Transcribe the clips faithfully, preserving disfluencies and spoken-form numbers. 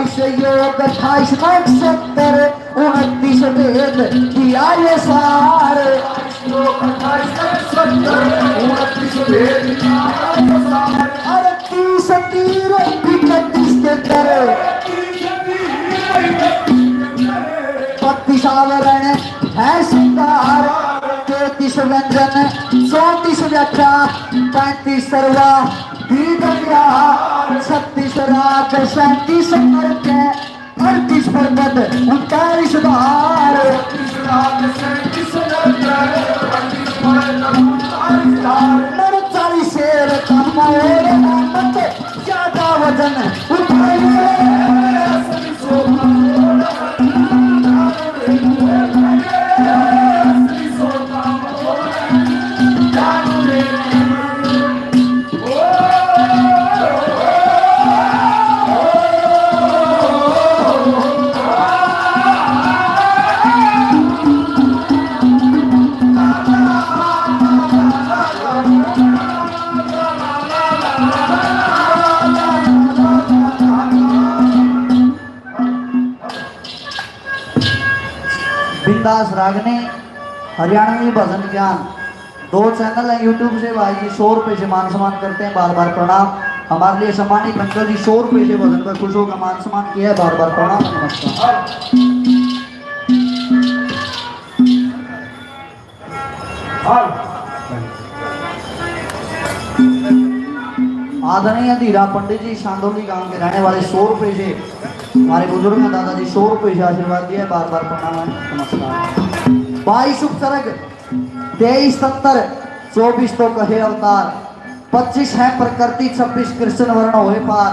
योग अट्ठाईस नौ सत्तर, उनतीस भेद दिया ये सार। अड़तीस तीर इकतीस के दर, बत्तीस आवरण है श्रृंगार, तैंतीस व्यंजन, चौंतीस व्याख्या, पैंतीस सर्वा दीद दिया, छत्तीस राग, सैंतीस नृत्य, अड़तीस परपद, उनतालीस धार। उनतालीस शेर कम और मत ज्यादा वजन उठाइए। बिंदास रागनी, हरियाणवी भजन ज्ञान। दो चैनल हैं YouTube से, भाई जी सौ रुपए से मान सम्मान करते हैं, बार बार प्रणाम। हमारे लिए सम्मानित अंकल जी सौ रुपए से भजन पर खुश होकर मान सम्मान किया है, बार बार प्रणाम, नमस्कार। आदरणीय धीरा पंडित जी, सांडोली गांव के रहने वाले, सौ रुपए से हमारे बुजुर्ग हैं दादाजी, सौ रुपए से आशीर्वाद दिया है, बार बार प्रणाम है, नमस्कार। बाईस उपसर्ग, तेईस तंत्र, चौबीस तो कहे अवतार, पच्चीस है प्रकृति, छब्बीस कृष्ण वर्ण होए पार,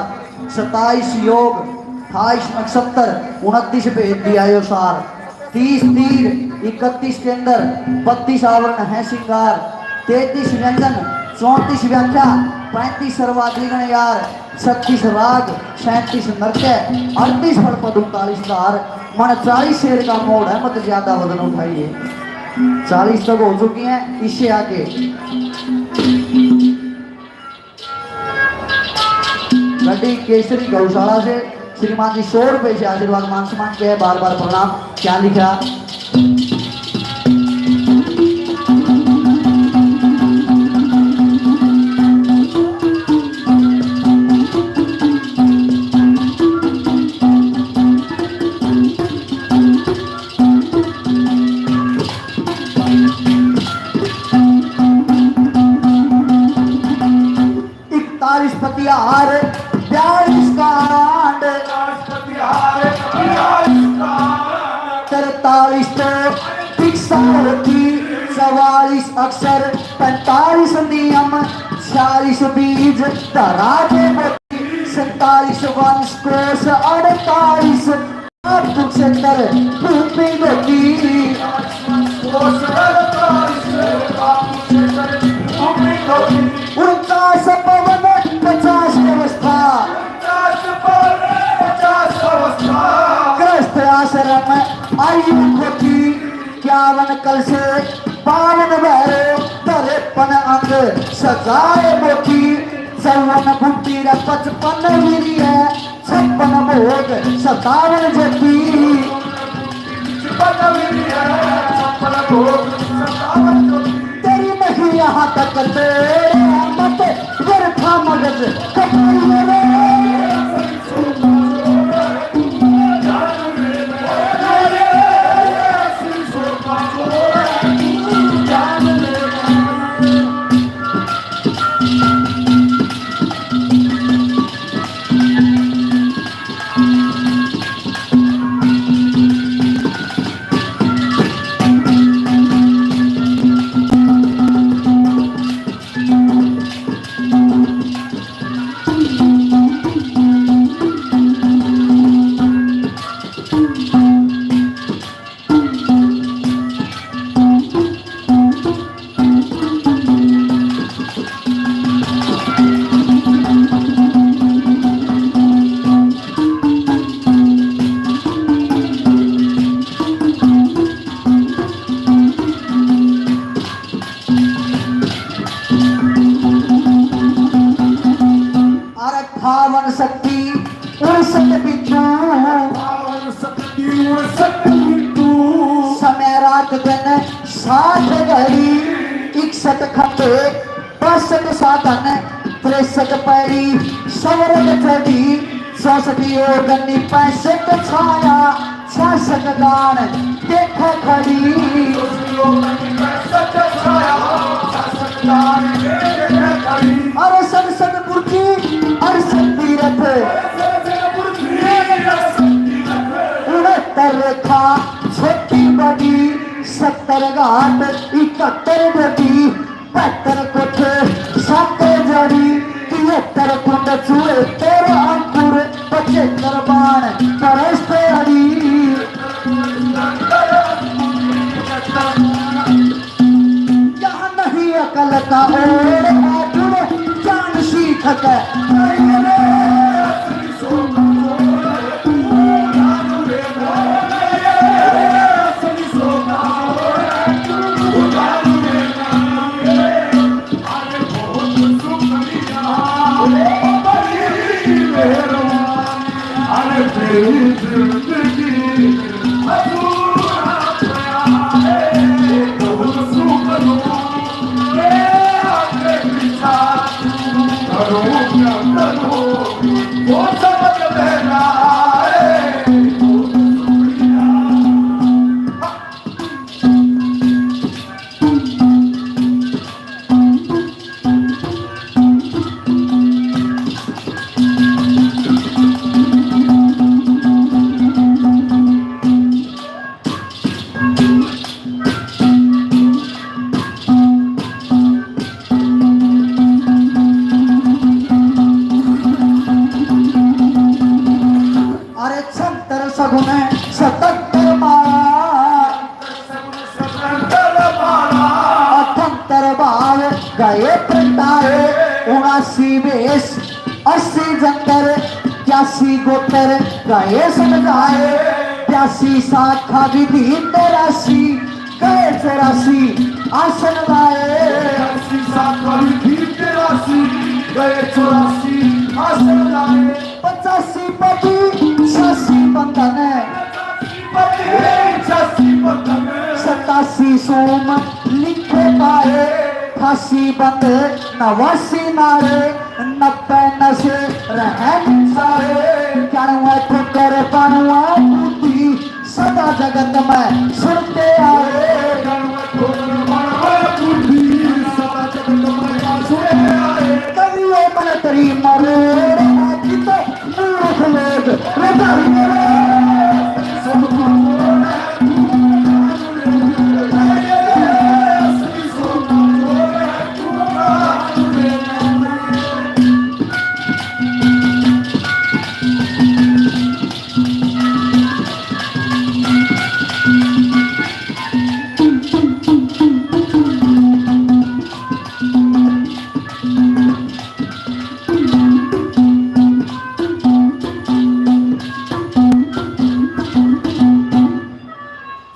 सताईस योग, अट्ठाईस नक्षत्र, उनतीस भेद दिया यो सार, तीस तीर, इकतीस केंद्र, बत्तीस आवरण है श्रृंगार, तैंतीस व्यंजन, चौंतीस व्याख्या, पैंतीस सर्वाधिगण यार, छत्तीस राग, सैंतीस नृत्य, अड़तीस फड़ पद, उनतालीस धार। मन चालीस शेर का मोड़ है, मत ज्यादा वजन उठाइए। चालीस तक हो चुकी हैं, इससे आगे। गड्डी केसरी गौशाला से श्रीमान जी सौ रुपए से आशीर्वाद मान सम्मान किया है, बार बार प्रणाम। क्या लिखा? इकतालीस पतिहार, बयालीस कांड, तिरतालीस तो दीक्षा होती, चवालीस अक्षर, पैंतालीस नियम, छियालीस बीज, धरा के मोती, सैंतालीस वंश कोश, अड़तालीस कुरुक्षेत्र भूमि होती। उनचास पवन पचास व्यवस्था। गृहस्थ आश्रम आयु खोटी। इक्यावन कलश बावन भैरो, धरे पन अंग सजाए मोती। चौवन बुद्धि रे पचपन वीर्य, छप्पन भोग सतावन ज्योति। तेरी नहीं यहाँ तक तेरे मत, व्यर्था मगज कपाई मेरे। समय रात दिन साठ घड़ी, इकसठ खंभे, बासठ साधन, तिरसठ पैरी, सवरग चढ़ी, चौसठ योगनी, पैंसठ छाया, छियासठ दान, देख खड़ी। अरे सड़सठ बुर्जी, अड़सठ तीरथ, उनहत्तर रेखा, छोटी बड़ी, सत्तर घाट, इकहत्तर नदी, बहत्तर कोठे, सत्तर जड़ी, तिहत्तर कुंड, चूहे, तेरह अंकुर, पचहत्तर बाण, परस तेरी। यहाँ नहीं अकल का ओर आतुर, जान सीख के। अरे छंतर सगुन सतंतर माला, अठंतर भाव गए प्रगटाए, उनासी वेश अस्सी जंतर, इक्यासी गोत्र गए समझाए, बयासी शाखा विधि तेरासी, गए चौरासी आसन लाए। बयासी शाखा विधि तेरासी, गए चौरासी आसन लाए। पचासी पदी छियासी बंधन, पचासी पदी छियासी बंधन, सतासी सोम लिखे पाए, अठासी बंद नवासी नारे, नब्बे नशे रहन सारे, इक्यानवे ठोकर बानवे बूटी, सदा जगत में सुनते आए। करिए मन तेरी मरोड़, आज तो मूर्ख लोग रोजारी में।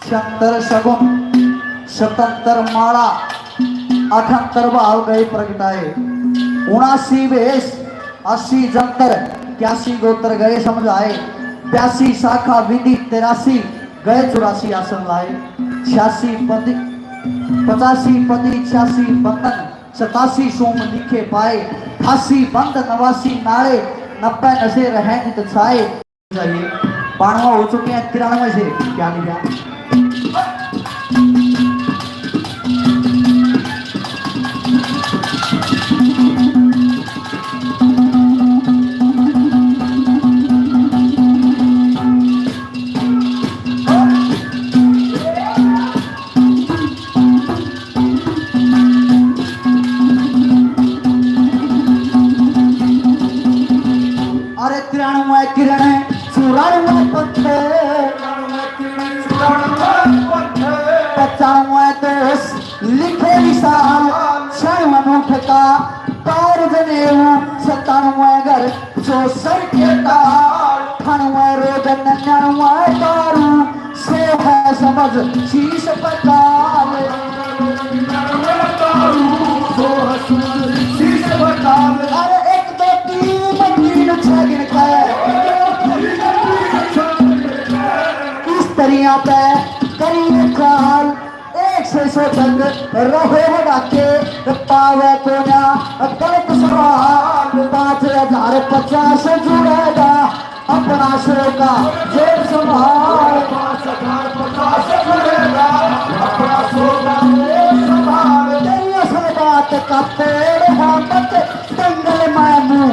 छंतर सगुन, सतंतर माला, अठंतर भाव गए प्रगटाए। उनासी वेश, अस्सी जंतर, इक्यासी गोत्र गए समझाए। बयासी शाखा विधि, तेरासी गए चौरासी आसन लाए। छियासी पदी, पचासी पदी छियासी बंधन, सतासी सोम लिखे पाए। अठासी बंद नवासी नाले, नब्बे नशे रहे नित छाए। चाहिए। बानवा हो चुके हैं, तिरानवे से क्या लिया? अरे तिरानवे किरण, चौरानवे पंथ, पचानवे दोष लिखे विशाल, छियानवे मुख का पार जनेऊ, सत्तानवे घर जो सर के ताल, अठानवे रोग, निन्यानवे दारू, सौ है समझ शीश पताल। अरे एक दो तीन तीन छह गिन के, इस करिया पे करिए ख्याल, एक से सौ तक रहो बढ़ाके, पावे कोना गलत सवाल। पाँच हजार पचास जुड़ेगा, अपना सौ का जोड़ संभाल। पाँच हजार पचास जुड़ेगा, अपना सौ का जोड़ संभाल। तेरी असल बात का पेड़ है मत जंगल में मुंह।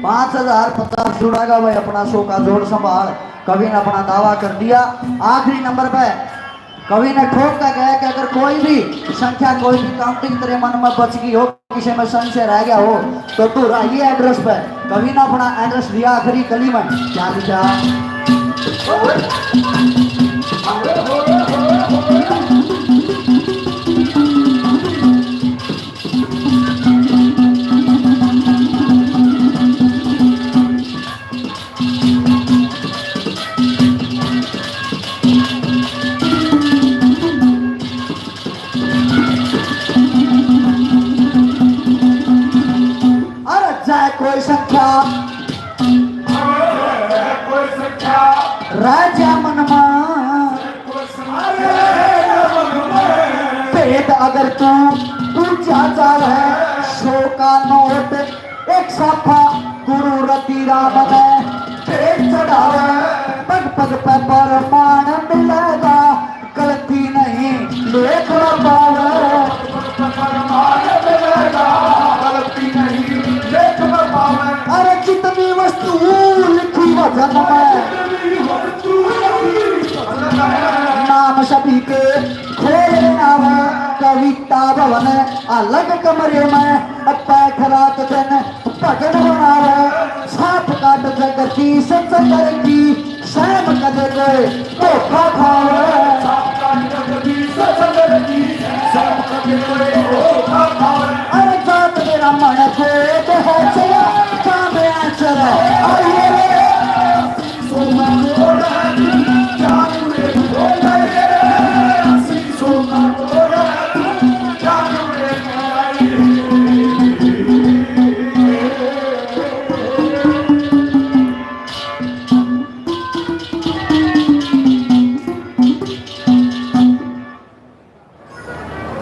पाँच हजार पचास जुड़ेगा भाई, अपना सौ का जोड़ संभाल। कवि ने अपना दावा कर दिया। आखिरी नंबर पे कवि ने ठोक कर गया कि अगर कोई भी संख्या, कोई भी काउंटिंग तेरे मन में बच गई हो, किसी में संशय रह गया हो, तो तू रहिए एड्रेस पे। कवि ने अपना एड्रेस दिया आखिरी कली में। क्या लिखा? अरे जाए कोई संख्या, रह जा मन में। भेद अगर तू पूछा जावे, सौ का नोट एक साफा गुरु रति राम ने भेद चढ़ावे। पग पग पे प्रमाण मिलेगा, गलती नहीं लेख में पावे। प्रमाण मिलेगा, गलती नहीं लेख में पावे। अरे जितनी वस्तु लिखी वजन में, नाम सभी के खोल बनावे। कविता भवन अलग कमरे में, बैठ रात दिन भजन बनावे। सांप काट जगदीश चंद्र की, सैम कदे कोई धोखा खावे। सांप काट जगदीश चंद्र की, सैम कदे कोई धोखा खावे। अरे जात मेरा मन को तो है चला, काम है चला। आइए रे।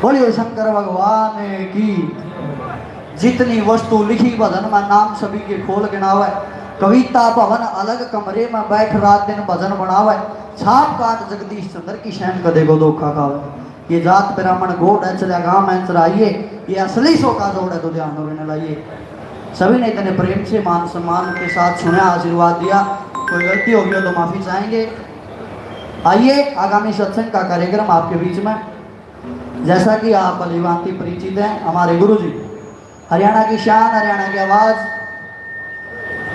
बोलिए शंकर भगवान की। जितनी वस्तु लिखी भजन में, नाम सभी के खोल गिनावे। कविता भवन अलग कमरे में, बैठ रात दिन भजन बनावे। छाप काट जगदीश चंद्र की, सैम कदे को धोखा खावे। ये जात ब्राह्मण गोड है, चला गांव में चराइए। ये असली सौ का जोड़ है, तो ध्यान में लाइए। सभी ने इतने प्रेम से, मान सम्मान के साथ सुना, आशीर्वाद दिया। कोई गलती होगी हो तो माफी चाहेंगे। आइए, आगामी सत्संग का कार्यक्रम आपके बीच में, जैसा कि आप भली भांति परिचित हैं, हमारे गुरु जी, हरियाणा की शान, हरियाणा की आवाज,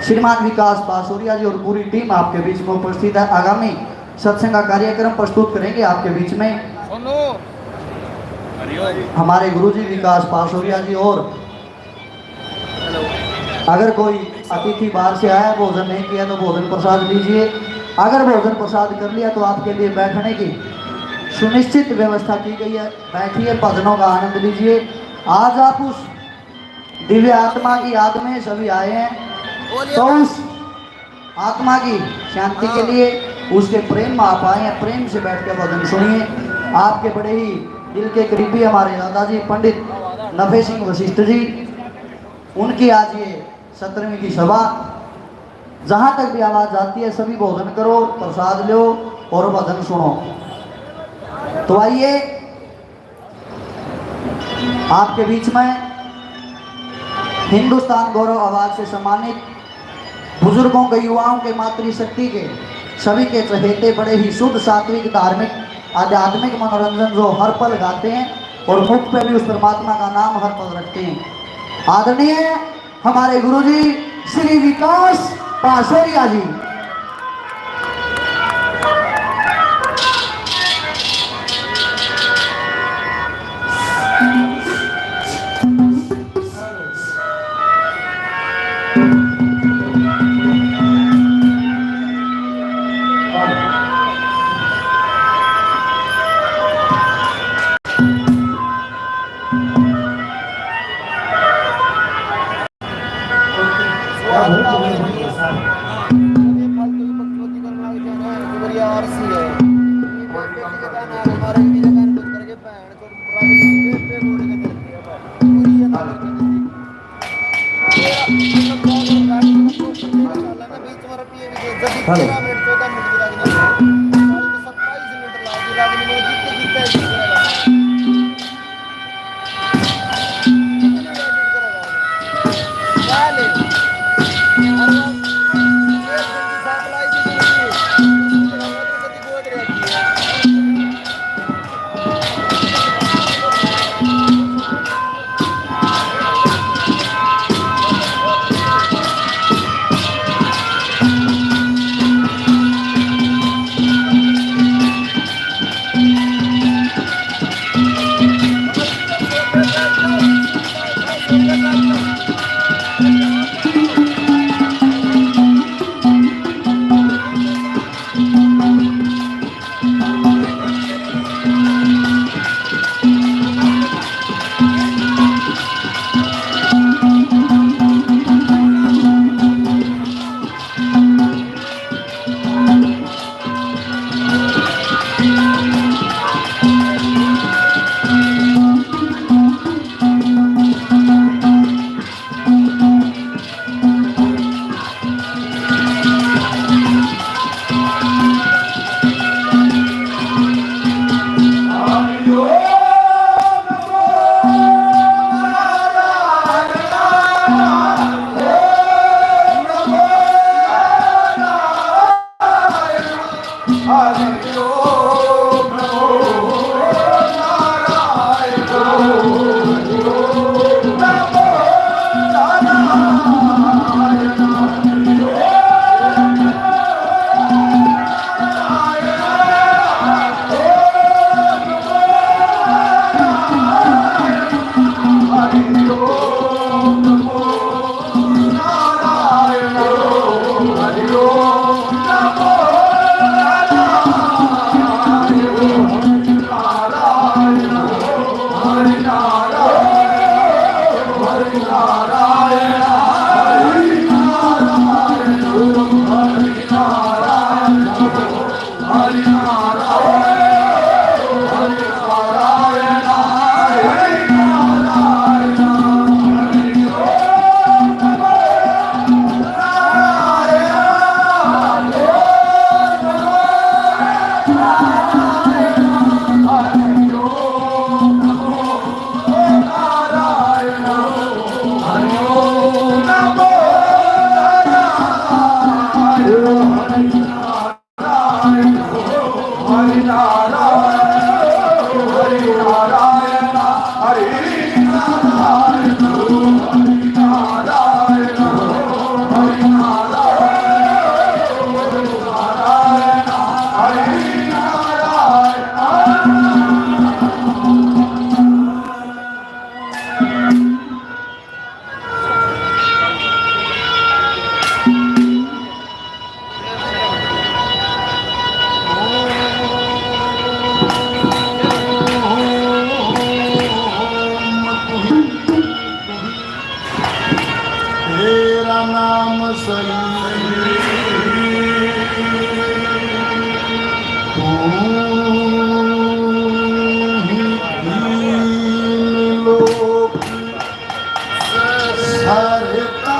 श्रीमान विकास पासौरिया जी और पूरी टीम आपके बीच में उपस्थित है। आगामी सत्संग का कार्यक्रम प्रस्तुत करेंगे आपके बीच में हमारे गुरु जी विकास पासौरिया जी। और अगर कोई अतिथि बाहर से आया, भोजन नहीं किया, तो भोजन प्रसाद लीजिए। अगर भोजन प्रसाद कर लिया, तो आपके लिए बैठने की सुनिश्चित व्यवस्था की गई है। बैठिए, भजनों का आनंद लीजिए। आज आप उस दिव्य आत्मा की याद में सभी आए हैं, तो उस आत्मा की शांति के लिए, उसके प्रेम में आप आए हैं। प्रेम से बैठ के भजन सुनिए। आपके बड़े ही दिल के करीबी हमारे दादाजी पंडित नफे सिंह वशिष्ठ जी, उनकी आज ये सत्रहवीं की सभा। जहाँ तक भी आवाज जाती है, सभी भोजन करो, प्रसाद लो और भजन सुनो। तो आइए, आपके बीच में हिंदुस्तान गौरव अवार्ड से सम्मानित बुजुर्गों के, युवाओं के, मातृशक्ति के, सभी के चहेते, बड़े ही शुद्ध, सात्विक, धार्मिक, आध्यात्मिक मनोरंजन जो हर पल गाते हैं और मुख पे भी उस परमात्मा का नाम हर पल रखते हैं, आदरणीय हमारे गुरुजी श्री विकास पासौरिया जी। यार सी है। ये बेटे की जगह ना, हमारे की जगह ना कुछ करके बहन को रागनी पे, पे रोड के दे दिया भाई। पूरी ये ना करके दे दी। ये मतलब गाड़ी को ऊपर लेके चला ना, बीच में रखी है, जब हेलो। तेरह मिनट, चौदह मिनट की रागनी है। गाड़ी को सत्ताईस मिनट लगा दी, रागनी में जीतते, जीतते, जीतते रहा। तेरा नाम सही, तू ही तीन लोक सरता।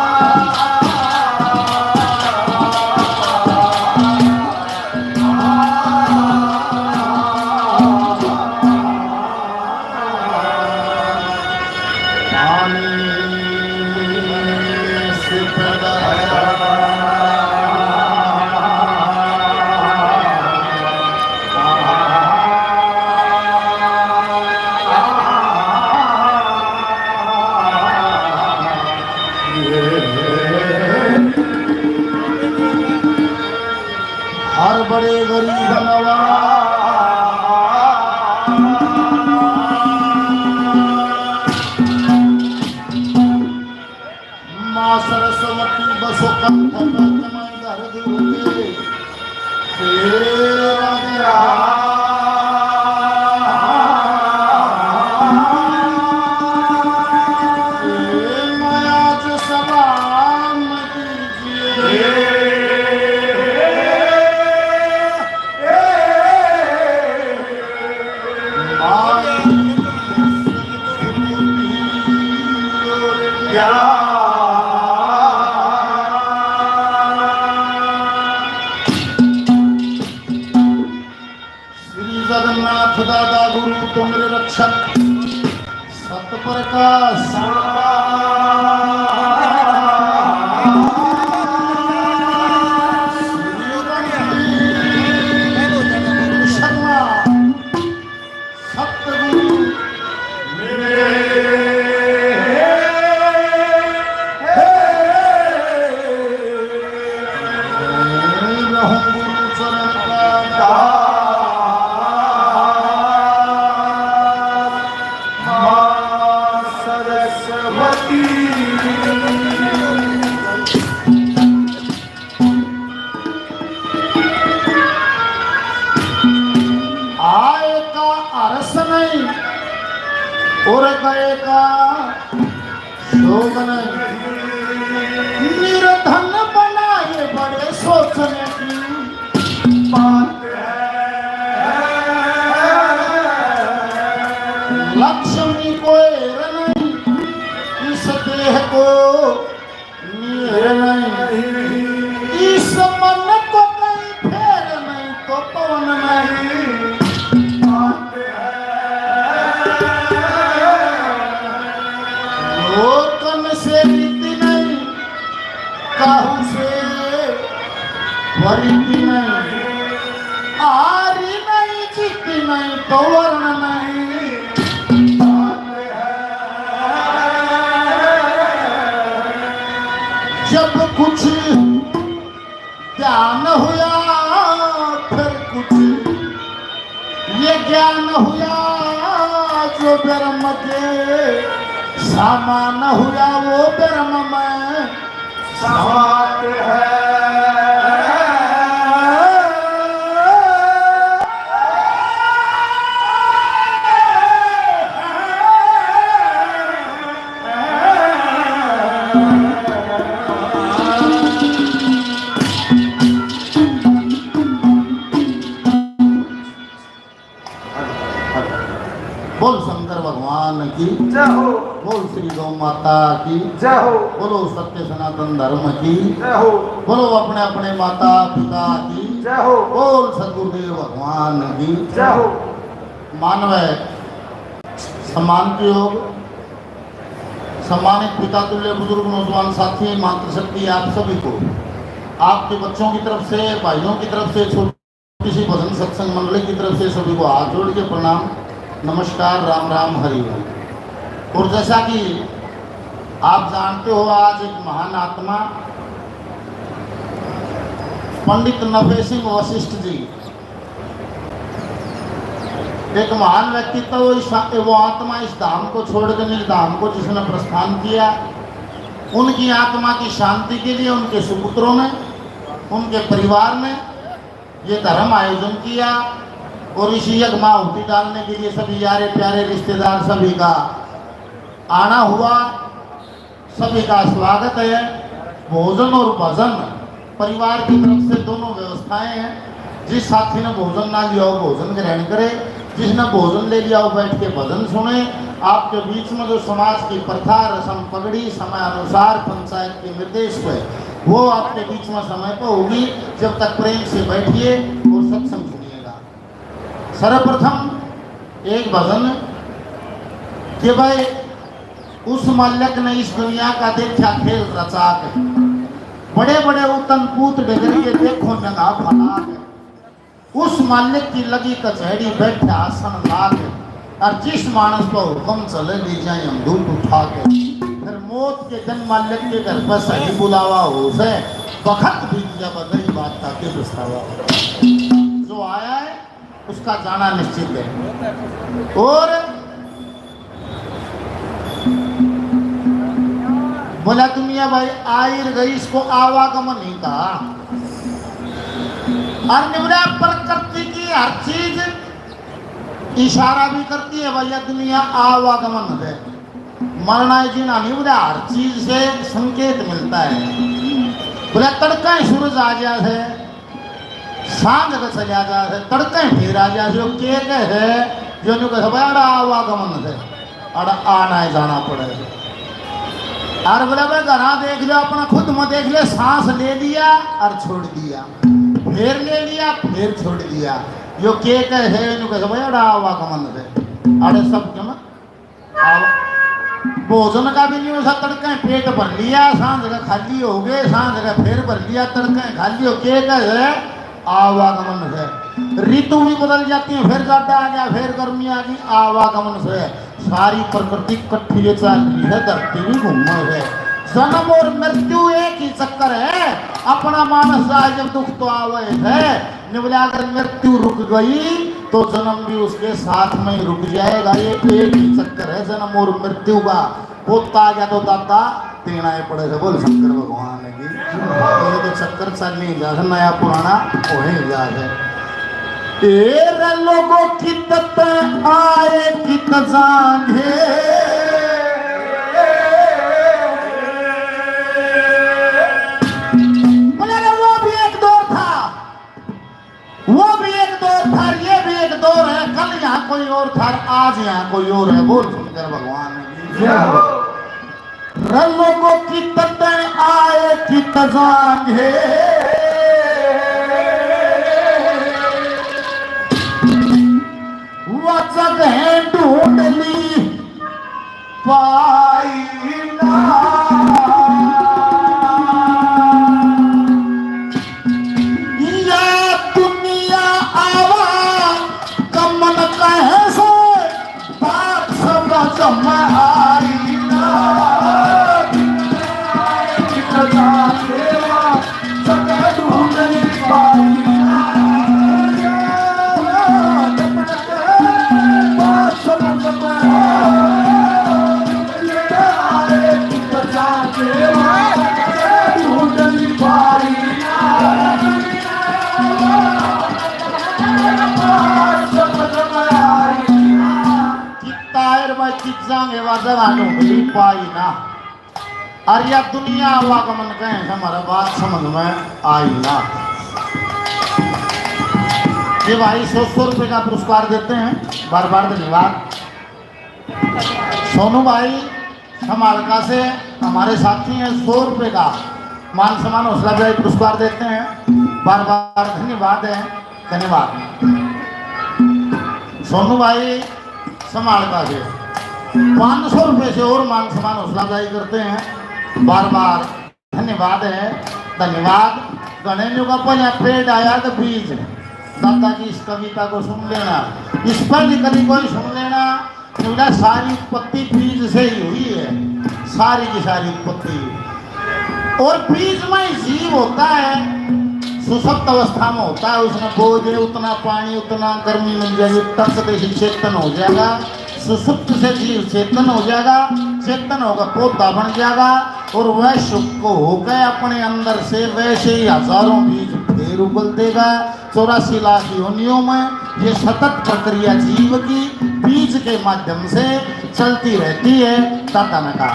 हर बड़े गरीब नवाज। माँ सरस्वती बसो कंठ में जमाई धर दूंगे। तेरा ध्यान आज सलाम कीजिए। जगन्नाथ दादा गुरु तो मेरे रक्षक। सत प्रकाश। शर्मा। सतगुरु मेरे रहूं गुरु चरण का दास। माँ सरस्वती। आए का हर्ष नहीं और गए का शोक नहीं। निर्धन बनाए बड़े सोचने की बात है। लक्ष्मी को एर नहीं इस देह को नीर नहीं, इस मन को कहीं फेर नहीं तो पवन नहीं। लोकन से रीति नहीं, काहू से वरीति नहीं, आरी नहीं, जीति नहीं तो वर्ण नहीं। जब कुछ ध्यान हुआ, फिर कुछ ये ज्ञान हुआ, जो ब्रह्म के समान हुआ, वो ब्रह्म में समान है। बोल शंकर भगवान की जय हो। बोल श्री गौ माता की जय हो। बोलो सत्य सनातन धर्म की जय हो। बोलो अपने अपने माता पिता की जय हो। बोल सदगुरुदेव भगवान की जय हो। मानव सम्मान के योग, सम्मानित पिता तुल्य बुजुर्ग नौजवान साथी, मातृशक्ति आप सभी को, आपके बच्चों की तरफ से, भाइयों की तरफ से, छोटी सी भजन सत्संग मंडली की तरफ से सभी को हाथ जोड़ के प्रणाम, नमस्कार, राम राम, हरि ओम। और जैसा कि आप जानते हो, आज एक महान आत्मा पंडित नफे सिंह वशिष्ठ जी, एक महान व्यक्तित्व, वो इस, वो आत्मा इस धाम को छोड़कर निज धाम को जिसने प्रस्थान किया, उनकी आत्मा की शांति के लिए उनके सुपुत्रों ने, उनके परिवार ने ये धर्म आयोजन किया और इसी यज्ञ में आहुति डालने के लिए सभी यारे प्यारे रिश्तेदार सभी का आना हुआ। सभी का स्वागत है। भोजन और भजन परिवार की तरफ से दोनों व्यवस्थाएं हैं। जिस साथी ने भोजन ना लिया हो, भोजन ग्रहण करे। जिसने भोजन ले लिया हो, बैठ के भजन सुने। आपके बीच में जो समाज की प्रथा, रस्म, पगड़ी, समय अनुसार पंचायत के निर्देश पे वो आपके बीच में समय पे होगी। जब तक प्रेम से बैठिए और सत्संग सुनिएगा। सर्वप्रथम एक भजन कि भाई, उस मालिक ने इस दुनिया का देखा खेल रचा के, बड़े बड़े उतन पूत डगरिए देखो नंगा फला के, उस मालिक की लगी कचहरी बैठे आसन ला के, और जिस मानस पर हुक्म चले ले जाए हम दूत उठा के। फिर मौत के दिन मालिक के घर पर सही बुलावा हो से, बखत बीत गया बदरी बात ताके पछतावा हो। जो आया है उसका जाना निश्चित है। और बोला दुनिया भाई आई गई, इसको आवागमन नहीं कहा। और निवड़ा प्रकृति की हर चीज इशारा भी करती है, भैया दुनिया आवागमन है। मरना है जीना नहीं, बोला हर चीज से संकेत मिलता है। बोला तड़का ही सूरज आ गया है, सांझ के चला जा से, तड़के फिर आ जा से, के के है, जो नु कहे, "भाई, अड़ा आवागमन से, अड़ा आना है, जाना पड़े।" और बोला, "भाई, घरा देख लो, अपना खुद में देख ले, सांस ले लिया और छोड़ दिया, फिर ले लिया, फिर छोड़ दिया।" यो के कहे है, इन्हों कहे भाई, अड़ा आवागमन है। अड़े सब के में आवा-, भोजन का भी नहीं हो सकता, तड़के पेट भर लिया, सांझ का खाली हो गए, सांझ का फिर भर लिया, तड़के खाली हो, के कहे है? आवागमन से। ऋतु भी बदल जाती है, फिर जाड़ा आ गया, फिर गर्मी आ गई, आवागमन से। सारी प्रकृति कट्ठी ये चल रही है, धरती भी घूमे है। जन्म और मृत्यु एक ही चक्कर है। अपना मानस जाए जब दुख तो आवे है। निवला अगर मृत्यु रुक गई तो जन्म भी उसके साथ में ही रुक जाएगा। ये एक ही चक्कर है जन्म और मृत्यु का। पोता आ गया तो दादा देना ही पड़ेगा। बोल शंकर भगवान की। ये तो चक्कर चल नहीं जा, नया पुराना हो ही जा है। ए रे लोगो, कित तै आए कित जांगे। बोले रे, वो भी एक दौर था, वो भी एक दौर था, ये भी एक दौर है। कल यहाँ कोई और था, आज यहाँ कोई और है। बोल शंकर भगवान की जय हो। रे लोगो, कित तै आए कित जांगे, वो जगह ढूंढ ली पाई ना। या दुनिया आवा गमन कहे से, बात समझ में आई ना। कित तै आए रे भाई, कित जांगे, वा जगह ढूंढ ली पाई ना। अर या दुनिया आवागमन कहे से, हमारा बात समझ में आई ना। ये भाई सौ सौ रुपए का पुरस्कार देते हैं, बार बार धन्यवाद। सोनू भाई समालका से हमारे साथी हैं, सौ रुपए का मान सम्मान हौसला अफजाई पुरस्कार देते हैं, बार बार धन्यवाद है। धन्यवाद। सोनू भाई समालका से पाँच सौ रुपए से और मान सम्मान हौसला अफजाई करते हैं। बार बार धन्यवाद है, धन्यवाद। घणे लोगों का पहले पेड़ आया तो बीज। दादा की इस कविता को सुन लेना, इस पर भी कभी कोई सुन लेना। बोला, सारी उत्पत्ति बीज से ही हुई है, सारी की सारी उत्पत्ति। और बीज में ही जीव होता है, सुसुप्त अवस्था में होता है, उसमें बोझ है, उतना पानी, उतना गर्मी मिल जाएगी, तक से चेतन हो जाएगा। सुसुप्त से जीव चेतन हो जाएगा, चेतन होकर पौधा बन जाएगा और वह शुक होकर अपने अंदर से वैसे ही हजारों बीज फिर उगल देगा। चौरासी लाख योनियों में ये सतत प्रक्रिया जीव की बीज के माध्यम से चलती रहती है। दादा ने कहा।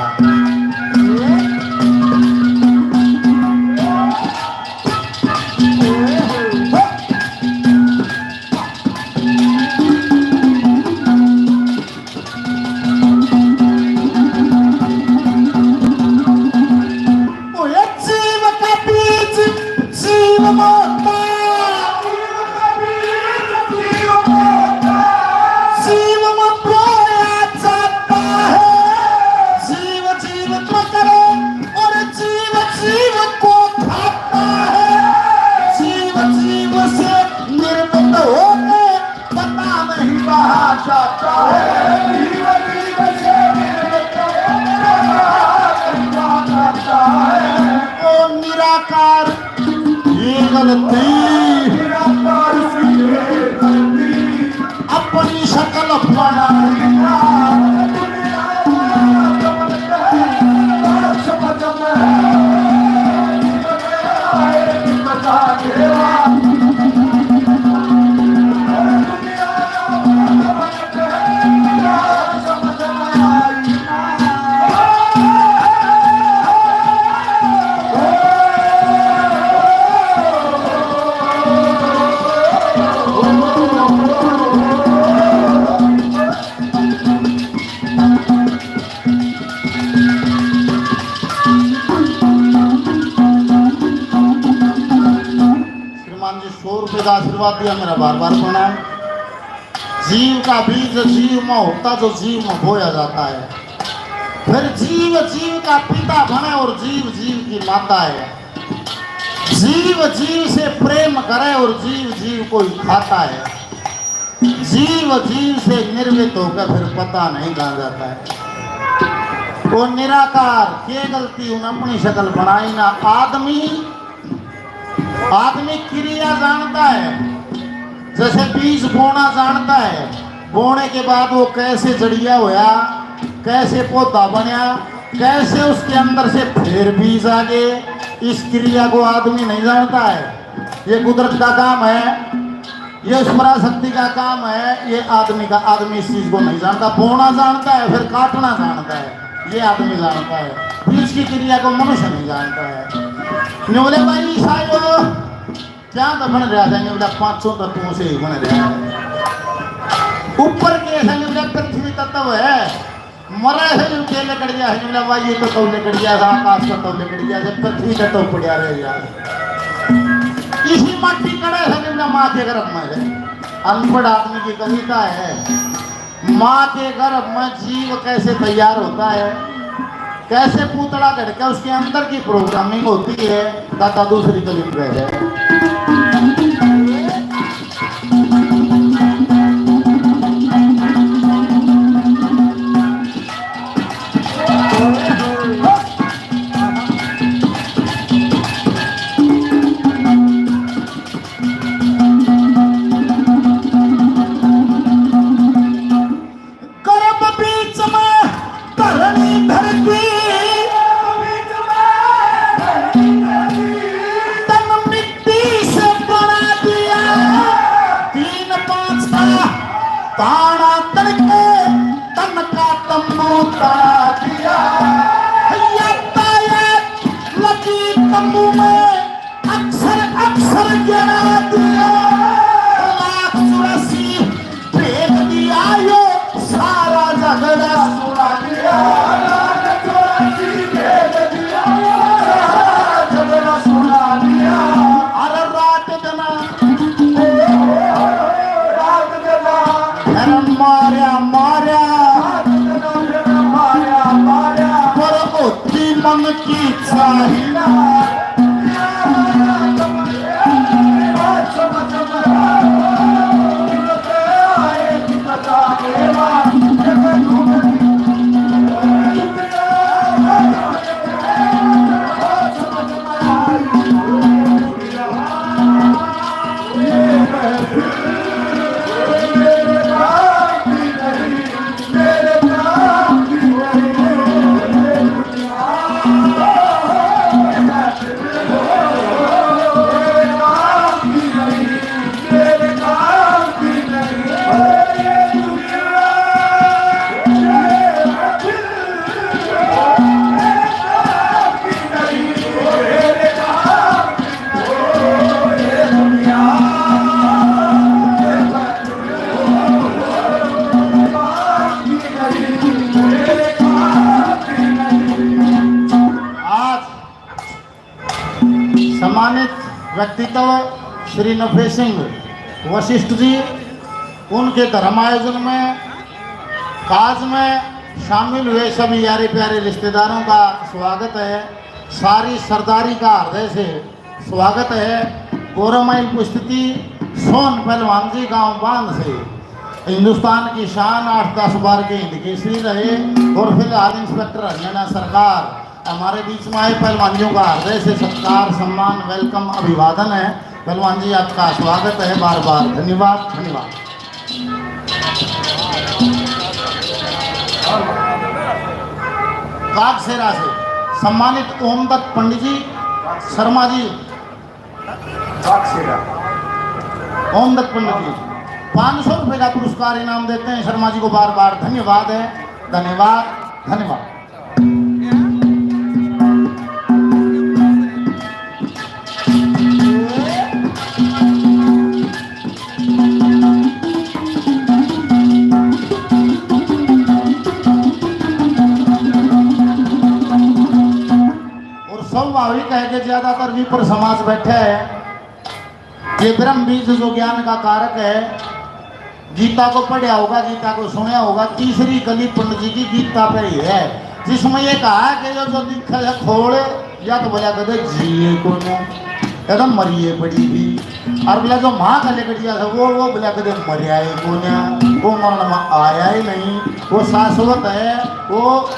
ओए जीव का बीज, जीव मरता। जीव मरता। जीव में बोया जाता है। जीव जीवित करे और जीव जीव को खाता है। जीव जीव से निर्मित होके पता नहीं कहाँ जाता है। जीव जीव से निर्मित होके पता नहीं कहाँ जाता है। ओ निराकार, ये गलती। निराकार से ये गलती। अपनी शक्ल बनाई। बात दिया मेरा बार बार प्रणाम। जीव का बीज जीव में होता, जो जीव में बोया जाता है, फिर जीव जीव का पिता बने और जीव जीव की माता है। जीव जीव से प्रेम करे और जीव जीव को ही खाता है। जीव जीव से निर्मित होकर फिर पता नहीं कहाँ जाता है। वो निराकार, के गलती उन अपनी शक्ल बनाई ना। आदमी, आदमी क्रिया जानता है, जैसे बीज बोना जानता है, बोने के बाद वो कैसे जड़िया होया, कैसे पौधा बनया, कैसे उसके अंदर से फिर बीज आ गए, इस क्रिया को आदमी नहीं जानता है। ये कुदरत का काम है, ये उस पराशक्ति का काम है। ये आदमी का, आदमी इस चीज को नहीं जानता। बोना जानता है, फिर काटना जानता है, ये आदमी जानता है। बीज की क्रिया को मनुष्य नहीं जानता है। न्यू बोले, भाई साहब, क्या तो बन रहा था, न्यू बोला, पांचों तत्वों से ही बन रहा है। ऊपर के ऐसा, न्यू बोला, पृथ्वी तत्व है, मरा है जो के लिकड़ गया है, न्यू बोला, वायु तत्व लिकड़ गया था, आकाश तत्व लिकड़ गया, जब पृथ्वी तत्व पड़ा रह गया। इसी माटी कड़े से, न्यू बोला, माँ के गर्भ में है। अनपढ़ आदमी की कविता है। माँ के गर्भ में जीव कैसे तैयार होता है, कैसे पूतड़ा घड़के उसके अंदर की प्रोग्रामिंग होती है, दादा दूसरी कली पे है। गर्भ बीच में धरणी धरती, तन मिट्टी से बना दिया, तीन पांच का ताना तड़के तन का तम्बू ताना दिया। यातायात लगी तम्बू में अक्षर अक्षर गिना दिया। लाख चौरासी भेद दिया यो सारा झगड़ा सुना दिया। लाख चौरासी भेद दिया यो सारा झगड़ा सुना दिया। अरे रात दिन, रात दिन, अरे मारया, मारया, रात दिन, अरे मारया, मारया। पर होती मन की चाहिए। आज सम्मानित व्यक्तित्व श्री नफे सिंह वशिष्ठ जी, उनके धर्म आयोजन में, काज में शामिल हुए सभी यारे प्यारे रिश्तेदारों का स्वागत है। सारी सरदारी का हृदय से स्वागत है। गौरवमय उपस्थिति सोहन पहलवान जी, गांव बांध से, हिंदुस्तान की शान, आठ दस बार के हिंद केसरी रहे और फिलहाल इंस्पेक्टर हरियाणा सरकार। हमारे बीच में आए पहलवान जी का हृदय से सत्कार, सम्मान, वेलकम, अभिवादन है। पहलवान जी, आपका स्वागत है, बार बार धन्यवाद, धन्यवाद। कागसेरा से सम्मानित ओमदत्त पंडित जी, शर्मा जी, कागसेरा, ओमदत्त पंडित जी पाँच सौ रुपए का पुरस्कार इनाम देते हैं। शर्मा जी को बार बार धन्यवाद है, धन्यवाद, धन्यवाद। और स्वाभाविक है कि ज्यादातर विप्र समाज बैठा है। ये ब्रह्म बीज जो ज्ञान का कारक है, गीता को पढ़ा होगा, गीता को सुना होगा, तीसरी कली पंडित जी की गीता पे ही है, जिसमें ये कहा कि जो, जो दिखे है खोल, या तो बोला कदे जिए कोन्या, या तो मरिए पड़ी थी। और बोला जो माँ का लेकर दिया था, वो, वो बोला कदे मरिया ही कोन्या, वो मरण में आया ही नहीं, वो शाश्वत है। वो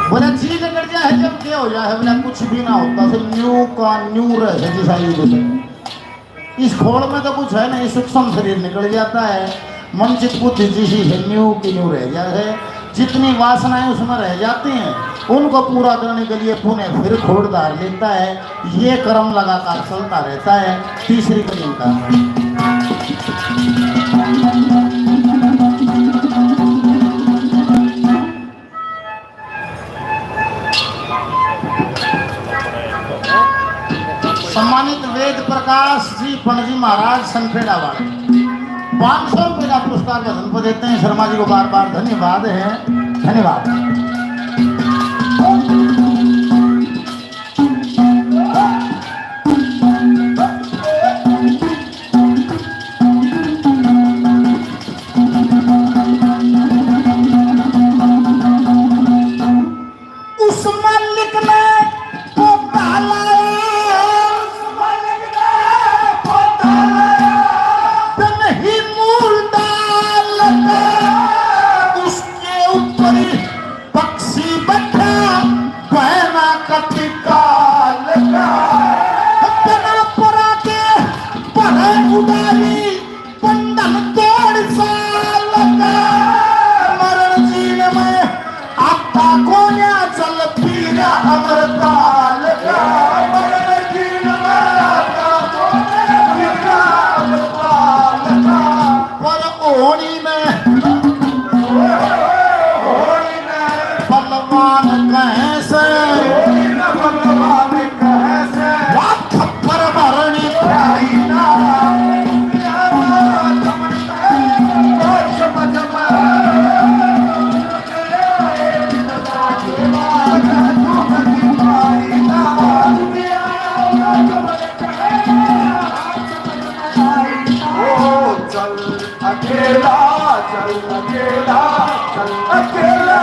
बोला जी लेकर दिया है, जब क्या हो जाए है, बोला कुछ भी ना होता, से न्यू का न्यू रहे, जैसा ये बोले। इस खोल में तो कुछ है नहीं, सूक्ष्म शरीर निकल जाता है, मन चित बुद्धि जिसी है न्यू की न्यू रह जाए है। जितनी वासनाएं उसमें रह जाती हैं, उनको पूरा करने के लिए पुनः फिर खोल धार लेता है। ये क्रम लगातार चलता रहता है। तीसरी कली का सम्मानित वेद प्रकाश जी पणजी महाराज सनखेड़ा वाले पाँच सौ रुपए का पुरस्कार भजन पर देते हैं। शर्मा जी को बार बार धन्यवाद है, धन्यवाद। उस मालिक ने पोता लाया, उस मालिक ने पोता लाया। तन ही मूल डाल के उसके ऊपर पक्षी बैठा, बहना कति काल का। बिना परा के परे उडारी, बंधन तोड़ साल का। मरण जीन में आता कोन्या, चल पीरा अमरपाल का। मरण जीन में आता कोन्या, पीरा अमरपाल का। पर होनी में, होनी में बलवान कहे से, होनी में बलवान कहे से, वाह थप्पड़ भरनी प्यारी ना। चल अकेला, चल अकेला, चल अकेला।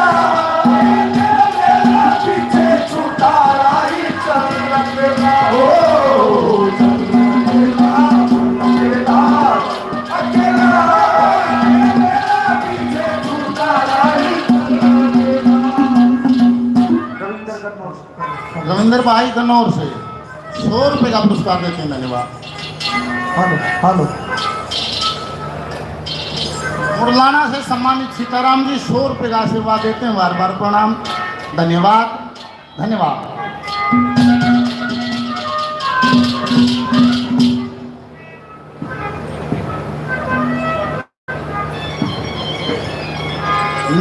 पीछे छूटा राही, चल अकेला। ओ, चल अकेला, चल अकेला, अकेला। पीछे छूटा राही, चल अकेला। रविंद्र कन्नौज। रविंद्र भाई गन्नौर से सौ रुपए का पुरस्कार देते हैं, धन्यवाद। Hello, hello. मुरलाना से सम्मानित सीताराम जी सौ रुपए का आशीर्वाद देते हैं, बार बार प्रणाम, धन्यवाद, धन्यवाद।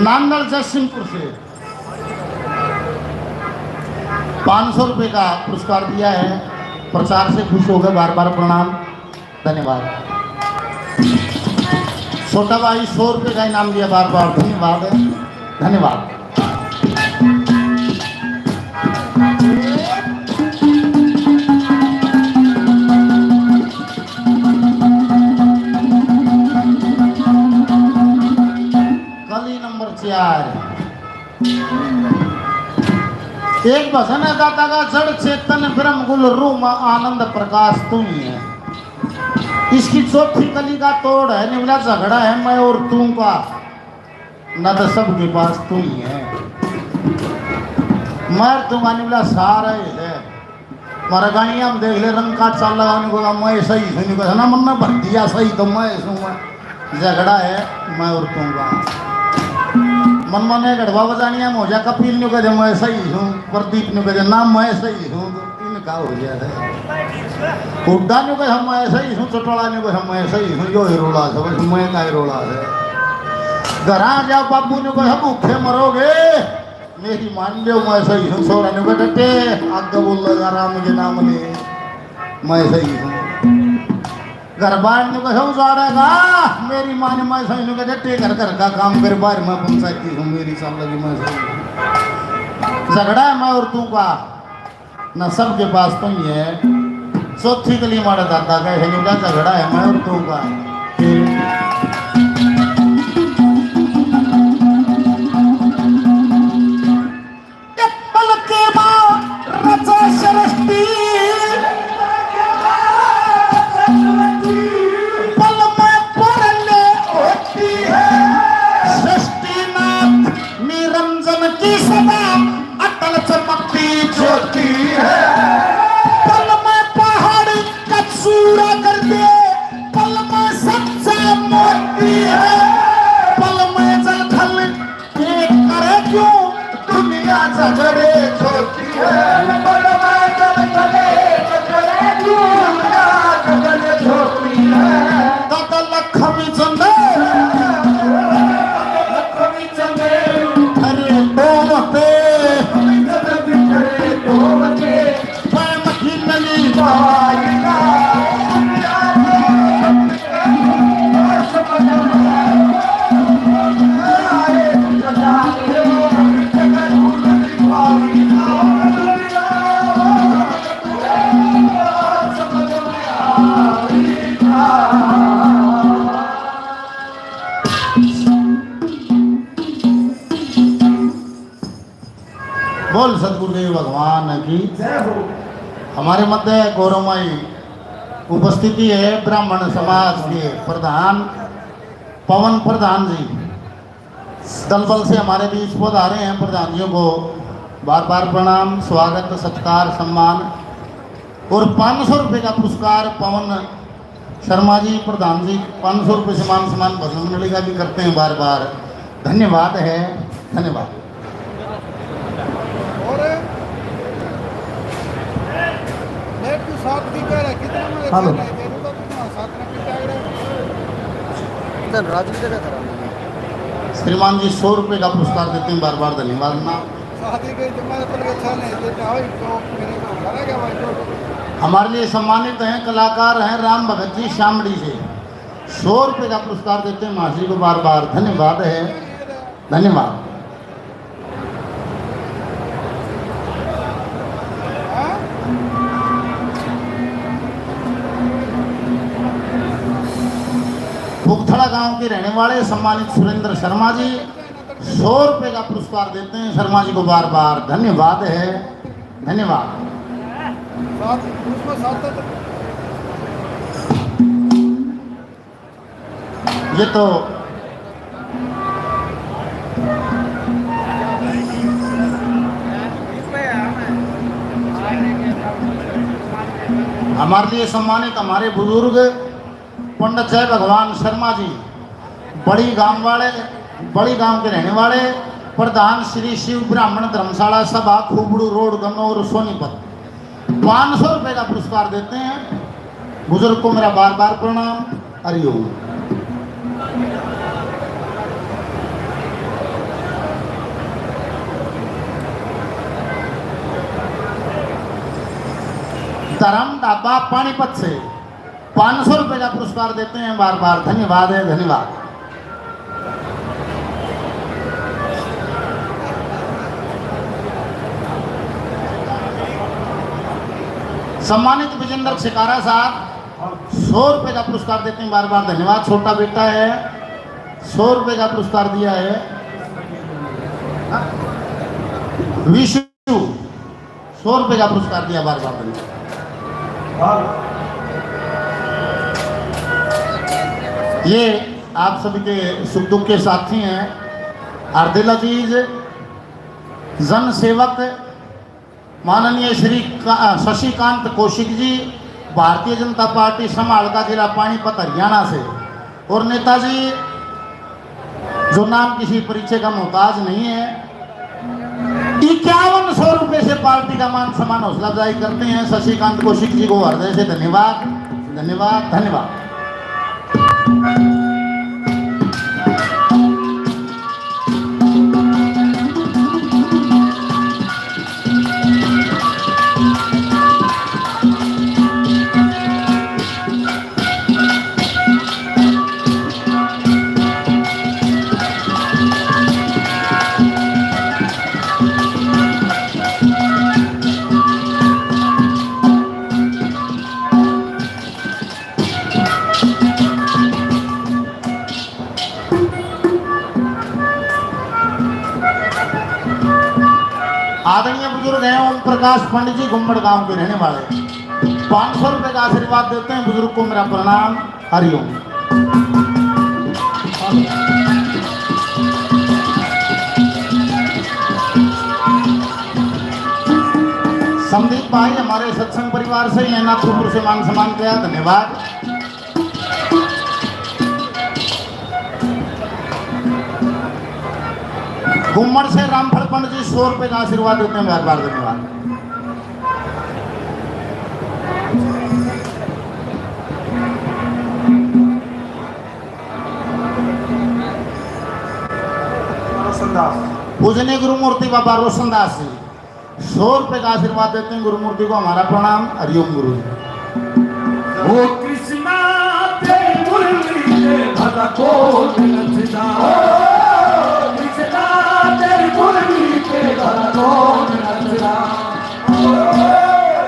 नांदल जयसिंहपुर से पाँच सौ रुपए का पुरस्कार दिया है, प्रचार से खुश हो गए, बार बार प्रणाम, धन्यवाद। छोटा भाई सौ रुपए का इनाम दिया, बार बार धन्यवाद, धन्यवाद। कली नंबर चार। एक भजन है दाता का, जड़ चेतन ब्रह्म गुण रूप आनंद प्रकाश तू ही है। इसकी चौथी कली का तोड़ है, निवला झगड़ा है मैं और तू का, ना तो सबके पास तू ही है। मैं और तू का निवला सारा ही है। मारा गानिया में देख ले, रंग का चाल लगा, उनको कहा, "मैं सही हूँ," नहीं कहा ना, "मन्ना भर दिया सही तो मैं सूं, मैं झगड़ा है मैं और तू का।" मन मन एक घड़वा बजानिया में हो जा, कपिल न्यू कह दे, "मैं सही हूँ," प्रदीप न्यू कह दे, "ना, मैं सही हूँ," तो इनका हो गया है। हुड्डा न्यू कह, "मैं सही हूँ," चटोला न्यू कह, "मैं सही हूँ," यो ही रोला है, बस मैं का ही रोला है। घर आ जा बाबू न्यू कह, "भूखे मरोगे।" मेरी मान लो, मैं सही हूँ। छोरा ने कहा, "डटे, आगे बोलेगा राम के नाम ले, मैं सही हूँ।" घर बार ने कहा, "उजाड़ेगा।" मेरी माँ ने, "मैं सही हूँ।" कहा, "डटे, घर, घर का काम कर, बाहर मैं पंचायती हूँ, मेरी चाल लगी, मैं सही हूँ।" झगड़ा है मैं और तू का, ना सबके पास तो ही है। चौथी गली मारे दादा का है, लुड़ा झगड़ा है, मैं और तू का। पल के माँ रचा सृष्टि, पल में पूर्ण होती है। सृष्टिनाथ निरंजन की सदा अटल चमकती ज्योति है। पल में पहाड़ का चूरा कर दे, पल में सच्चा मोती है। पल में जल थल पेट करे क्यों दुनिया झगड़े छोटी है। बड़वा जब चले तो चले क्यों दुनिया झगड़े छोटी है। दादा लक्ष्मी चंदे, लक्ष्मी चंदे, अरे दो मते, अरे दो मते। बोल सतगुरुदेव भगवान की जय हो। हमारे मध्य गौरवमयी उपस्थिति है ब्राह्मण समाज के प्रधान पवन प्रधान जी, दलबल से हमारे बीच पधारे हैं। प्रधान जी को बार बार प्रणाम, स्वागत, सत्कार, सम्मान। और पाँच सौ रुपये का पुरस्कार पवन शर्मा जी, प्रधान जी, पाँच सौ रुपये से मान सम्मान भजन मंडली का भी करते हैं बार बार। धन्यवाद है, धन्यवाद। और मैं तो साथ भी कह रहा, कितना मैं हेलो। अच्छा नहीं, मेरे को तो साथ में पिटाई रहे। धनराज भी जगह खराब है। श्रीमान जी सौ रुपये का पुरस्कार देते हैं बार बार, धन्यवाद ना। शादी के जमाने पर अच्छा नहीं, ये क्या हो, तो मेरे को घर आ गया भाई, तो हमारे लिए सम्मानित हैं, कलाकार हैं राम भगत जी शामड़ी से, सौ रुपये का पुरस्कार देते हैं महाराज जी को बार बार। धन्यवाद है, धन्यवाद। पुगथड़ा गांव के रहने वाले सम्मानित सुरेंद्र शर्मा जी सौ रुपए का पुरस्कार देते हैं शर्मा जी को बार बार। धन्यवाद है, धन्यवाद। ये तो हमारे लिए सम्मानित हमारे बुजुर्ग पंडित जय भगवान शर्मा जी, बड़ी गांव वाले, बड़ी गांव के रहने वाले, प्रधान श्री शिव ब्राह्मण धर्मशाला सभा, खुबड़ू रोड, गन्नौर, सोनीपत। पाँच सौ रुपए का पुरस्कार देते हैं। बुजुर्ग को मेरा बार बार प्रणाम। हरिओम। धर्म ढाबा पानीपत से पाँच सौ रुपए का पुरस्कार देते हैं बार बार। धन्यवाद है, धन्यवाद। सम्मानित विजेंद्र छिकारा साहब सौ रुपए का पुरस्कार देते हैं बार बार। धन्यवाद। छोटा बेटा है, सौ रुपए का पुरस्कार दिया है। विशु सौ रुपए का पुरस्कार दिया बार बार। ये आप सभी के सुख दुख के साथी हैं। और दिल अजीज जन सेवक माननीय श्री का-, शशिकांत कौशिक जी, भारतीय जनता पार्टी समाहलका जिला पानीपत हरियाणा से, और नेताजी जो नाम किसी परिचय का मोहताज नहीं है, इक्यावन सौ रुपए से पार्टी का मान सम्मान हौसला अफजाई करते हैं। शशिकांत कौशिक जी को हृदय से धन्यवाद, धन्यवाद, धन्यवाद। बुजुर्ग हैं ओम प्रकाश पंडित जी, गुम्बड़ गांव के रहने वाले, पाँच सौ रुपए का आशीर्वाद देते हैं। बुजुर्ग को मेरा प्रणाम। हरिओम। संदीप भाई हमारे सत्संग परिवार से, ये नाथुपुर से मान सम्मान किया, धन्यवाद। गुम्मड़ से रामफल पंडित जी सौ रुपए का आशीर्वाद देते हैं, बार बार धन्यवाद। रोशनदास। पूजनीय गुरु मूर्ति बाबा रोशनदास जी सौ रुपए का आशीर्वाद देते हैं गुरु मूर्ति को, हमारा प्रणाम। हरिओम गुरु जी। ओ कृष्णा तेरी मुरली पे भला कौन नचदा, ओ कृष्णा तेरी मुरली पे भला कौन नचदा। ओ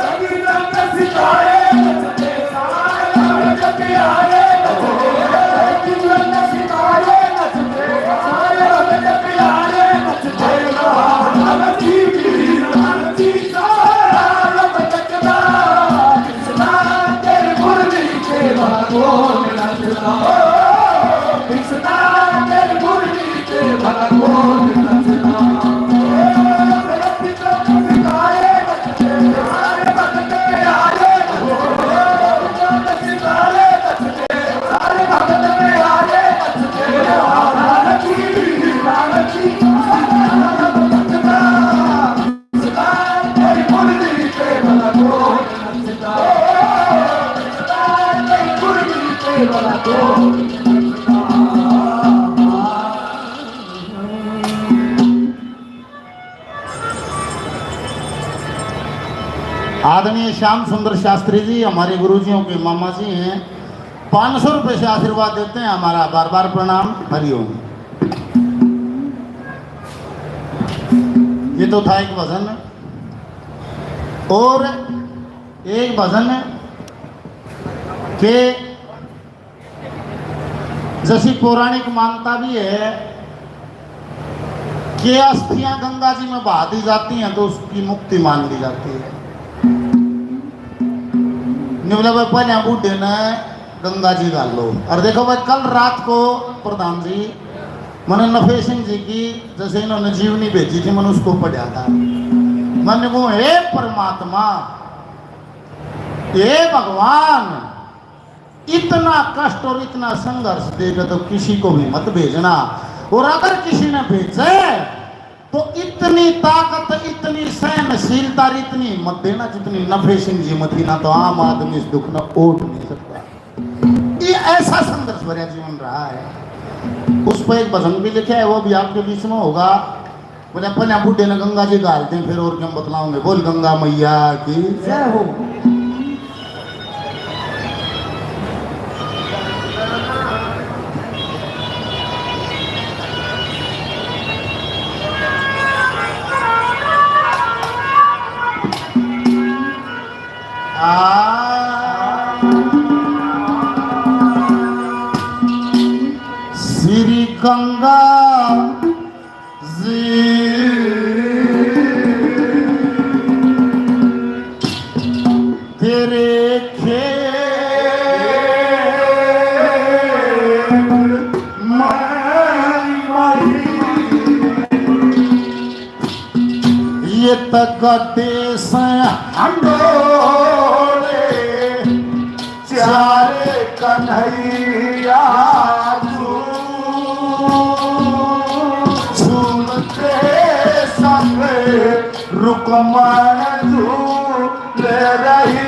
रंग रंग सितारे नचते, सारे रंग प्यारे नचते, रंग रंग सितारे नचते, सारे रंग प्यारे नचते। आदरणीय श्याम सुंदर शास्त्री जी हमारे गुरुजियों के मामा जी हैं, पाँच सौ रुपए से आशीर्वाद देते हैं हमारा, बार बार प्रणाम। हरिओम। ये तो था एक भजन, और एक भजन के जैसी पौराणिक मान्यता भी है कि अस्थियां गंगा जी में बहा दी जाती हैं तो उसकी मुक्ति मान ली जाती है। निवला भाई पहले बूढ़े ने गंगा जी घाल लो। और देखो भाई, कल रात को प्रधान जी मैंने नफे सिंह जी की, जैसे इन्होंने जीवनी भेजी थी, मैंने उसको पढ़ा था। मैंने कहा, हे परमात्मा, हे भगवान, इतना कष्ट और इतना संघर्ष देकर तो किसी को भी मत भेजना, और अगर किसी ने भेजे तो इतनी ताकत, इतनी सहनशीलता, इतनी हिम्मत देना जितनी नफे सिंह जी में थी ना, तो आम आदमी इस दुख में ओट नहीं सकता। ये ऐसा संघर्ष भरा जीवन रहा है। उस पर एक भजन भी लिखा है, वो भी आपके बीच में होगा। बोले, पहले बूढ़े ने गंगा जी घाल दें, फिर और क्या बतलाओगे। बोल गंगा मैया की जय हो। आ, श्री गंगा जी तेरे खेत में ये तो गड्ढे से हंडोले, चारे कन्हैया तू झूलते संग रुक्मण झूल रही।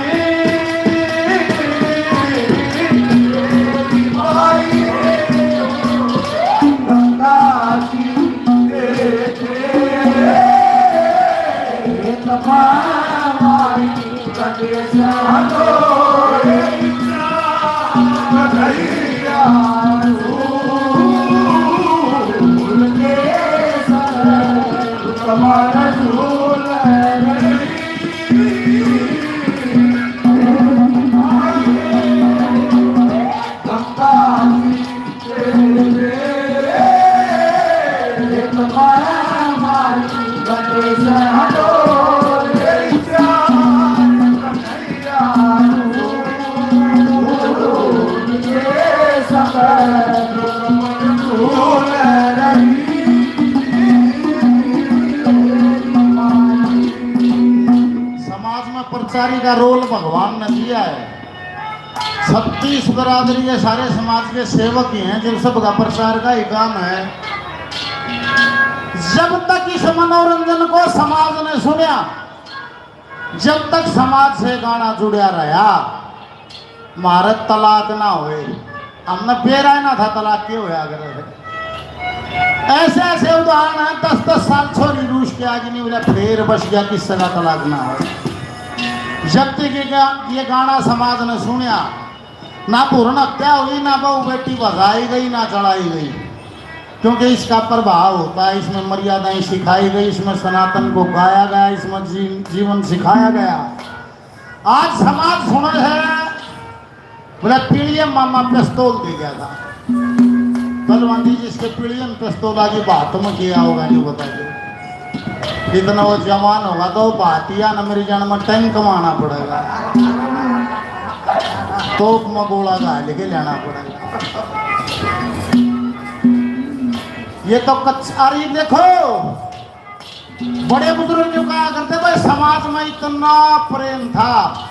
समाज में प्रचारी का रोल भगवान ने दिया है। छत्तीस बिरादरी के सारे समाज के सेवक ही हैं, जिन सब का प्रचार का ही काम है। जब तक इस मनोरंजन को समाज ने सुनया, जब तक समाज से गाना जुड़या रहा, म्हारे तलाक ना होए। हमने बेरा ना था तलाक के होया करे। ऐसे ऐसे उदाहरण हैं, दस दस साल छोरी रूस के आगे नहीं बोला, फिर बस गया किस तरह तलाक ना हो। जब तक ये गा-, ये गाना समाज ने सुनया, ना भ्रूण हत्या हुई, ना बहू बेटी भगाई गई, ना चढ़ाई गई, क्योंकि इसका प्रभाव होता है, इसमें मर्यादाएं सिखाई गई, इसमें सनातन को गाया गया, इसमें जी-, जीवन सिखाया गया। आज समाज सुने है, बोला पीलियम मामा पिस्तौल दे गया था। पहलवान जी, जिसके पीलियम पिस्तौल आ गई, बात में किया होगा, नहीं बता दो। इतना वो जवान होगा तो भातिया न मेरी जान में टैंक मारना पड़ेगा, तोप में गोला घाल के लेना पड़ेगा। ये तो कच्चा, अरे देखो, बड़े बुजुर्ग जो कहा करते, भाई, समाज में इतना प्रेम था,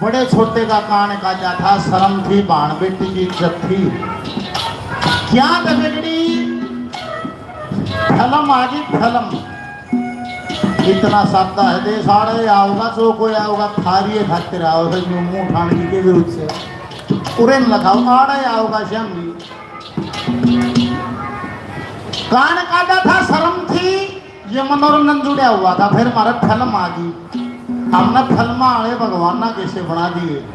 बड़े छोटे का कान काटा था, शर्म थी, भाण बेटी की इज्जत थी। क्या तो बिगड़ी, फिल्म आ गई, फिल्म। इतना सादा है देश, आड़े आओगा, जो कोई आओगा, थारी खातिर आओ, फिर यूं मुंह ठाण की के विरुद्ध से उरे न लगाओ, आड़े आओगा श्याम जी। कान काटा था, शर्म थी, ये मनोरंजन जुड़ा हुआ था, फिर हमारा फिल्म आ गई। हमने फिल्म वाले भगवान ना कैसे बना दिए।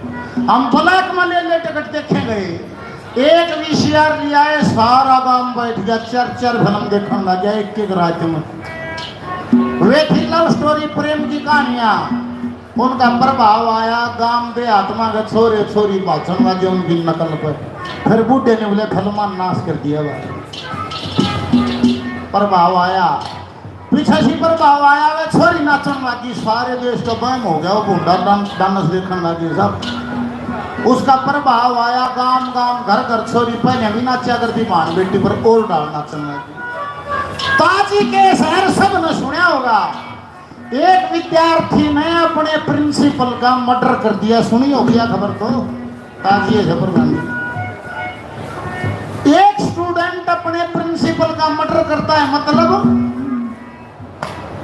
हम ब्लैक में ले ले टिकट देखे गए। एक वीसीआर लिया है, सारा गांव बैठ गया, चार चार फिल्म देखने लग गया एक एक रात में। वे थी लव स्टोरी, प्रेम की कहानियां। उनका प्रभाव आया, गांव देहात में के छोरे छोरी भाजण लगे उनकी नकल पे। फिर बूढ़े ने बोले, फिल्मा नाश कर दिया भाई। प्रभाव आया, पीछे से प्रभाव आया, वे छोरी नाचण लगी, सारे देश का बहम हो गया, वो भूंडा डां-, डांस देखने लगे सब। उसका प्रभाव आया, गांव गांव घर घर छोरी पहले भी नाचा करती, भाण बेटी पर और डाल नाचने लगी। ताजी के शहर सब ने सुना होगा, एक विद्यार्थी ने अपने प्रिंसिपल का मर्डर कर दिया। सुनी होगी या खबर तो, ताजिए से प्रधान जी। एक स्टूडेंट अपने प्रिंसिपल का मर्डर करता है, मतलब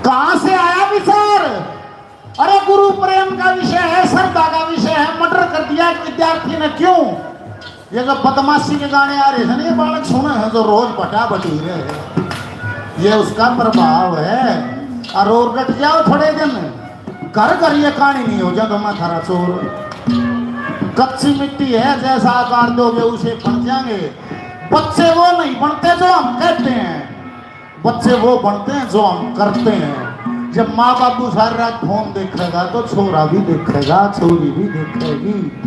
कहां से आया विचार? अरे गुरु प्रेम का विषय है, श्रद्धा का विषय है, मर्डर कर दिया एक विद्यार्थी ने। क्यों? ये जो बदमाशी के गाने आ रहे हैं ना, ये बालक सुने हैं जो रोज बटा बटी रहे हैं, ये उसका प्रभाव है। और, और डट जाओ थोड़े दिन, घर घर ये कहानी नहीं हो जा तो मैं थारा चोर। कच्ची मिट्टी है, जैसा आकार दोगे उसे बन जाएंगे। बच्चे वो नहीं बनते जो हम कहते हैं, बच्चे वो बनते हैं जो हम करते हैं। जब माँ बाबू सारी रात फोन देखेगा तो छोरा भी देखेगा, छोरी भी देखेगी।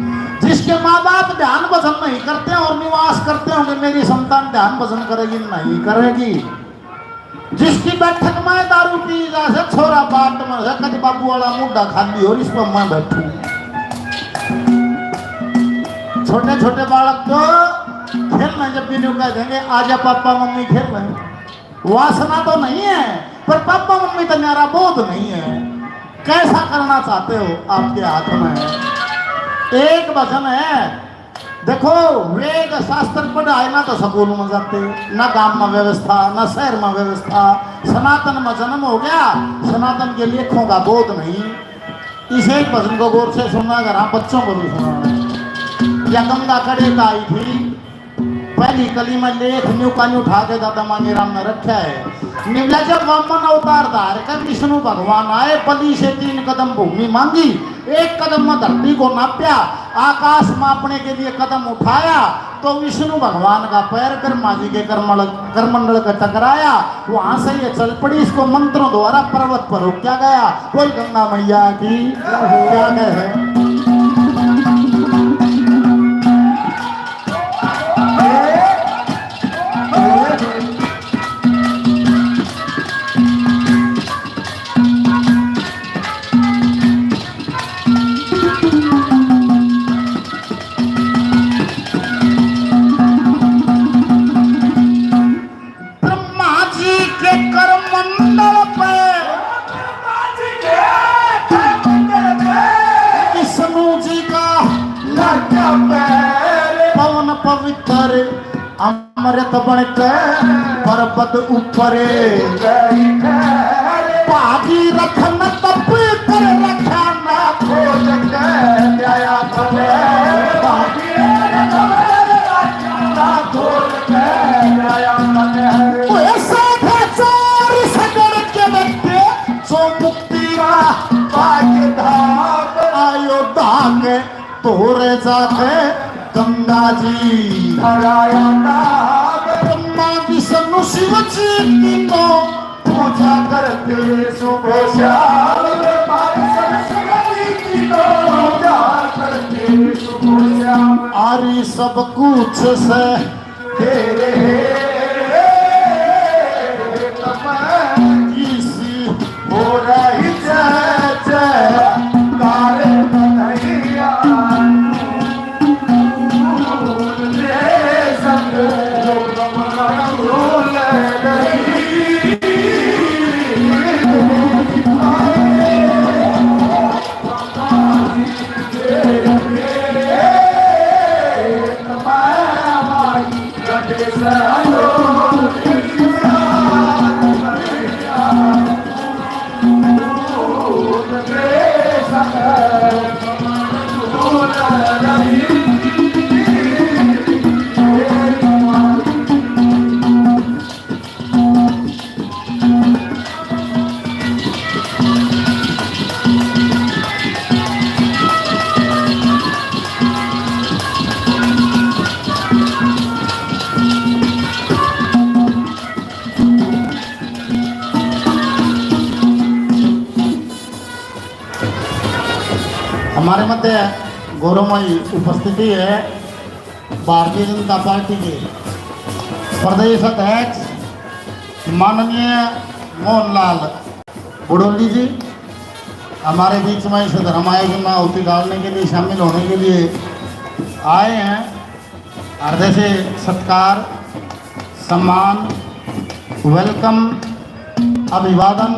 जिसके माँ बाप ध्यान भजन नहीं करते और निवास करते होंगे, मेरी संतान ध्यान भजन करेगी, नहीं करेगी। जिसकी बैठक में दारू पी जा से, छोरा बाट में से, कद बाबू वाला मुंडा खाली और इस पर मैं बैठू। छोटे छोटे बालक तो खेलना, जब भी न्यू कह देंगे, "आजा पापा मम्मी खेल रहे हैं।" वासना तो नहीं है, पर पापा मम्मी तो न्यारा बोध नहीं है। कैसा करना चाहते हो, आपके हाथ में है। एक भजन है, देखो, वेद शास्त्र पढ़ाए ना तो स्कूल में जाते, ना गांव में व्यवस्था, ना शहर में व्यवस्था। सनातन में जन्म हो गया, सनातन के लेखों का बोध नहीं। इसे एक भजन को गौर से सुनना, अगर आप बच्चों को भी सुनाना। या गंगा कड़े का आई थी, पहली कली में लेख न्यू का न्यू उठा के दादा मांगेराम ने रखा है। निवला जब वामन अवतार धार कर विष्णु भगवान आए, बलि से तीन कदम भूमि मांगी, एक कदम में धरती को नाप्या, आकाश मापने के लिए कदम उठाया, तो विष्णु भगवान का पैर ब्रह्मा जी के करमल-, करमंडल का टकराया, वहां से ये चल पड़ी। इसको मंत्रों द्वारा पर्वत पर रोक्या गया। बोल गंगा मैया की, क्या कहे। पर अमृत बन के पर्वत ऊपर भागीरथ न तप कर रखा ना खोज के न्याया फल। भागीरथ न तप कर रखा ना खोज के न्याया फल। ऐसा था चार सगड़ के बच्चे जो मुक्ति का भाग्य धाम आयो धाम तोरे जाके गंगा जी। हराया नाम ब्रह्मा विष्णु शिव जी तीनों पूजा करते सुबह शाम। ब्रह्मा विष्णु शिव जी तीनों पूजा करते सुबह शाम। आरी सब कुछ से तेरे तप इसी हो रही जय जयकार कन्हैया। हमारे मध्य गौरवमयी उपस्थिति है भारतीय जनता पार्टी के प्रदेश अध्यक्ष माननीय मोहनलाल बुडोली जी हमारे बीच में इस धर्म आयोजन में आहुति डालने के लिए, शामिल होने के लिए आए हैं। हृदय से सत्कार, सम्मान, वेलकम, अभिवादन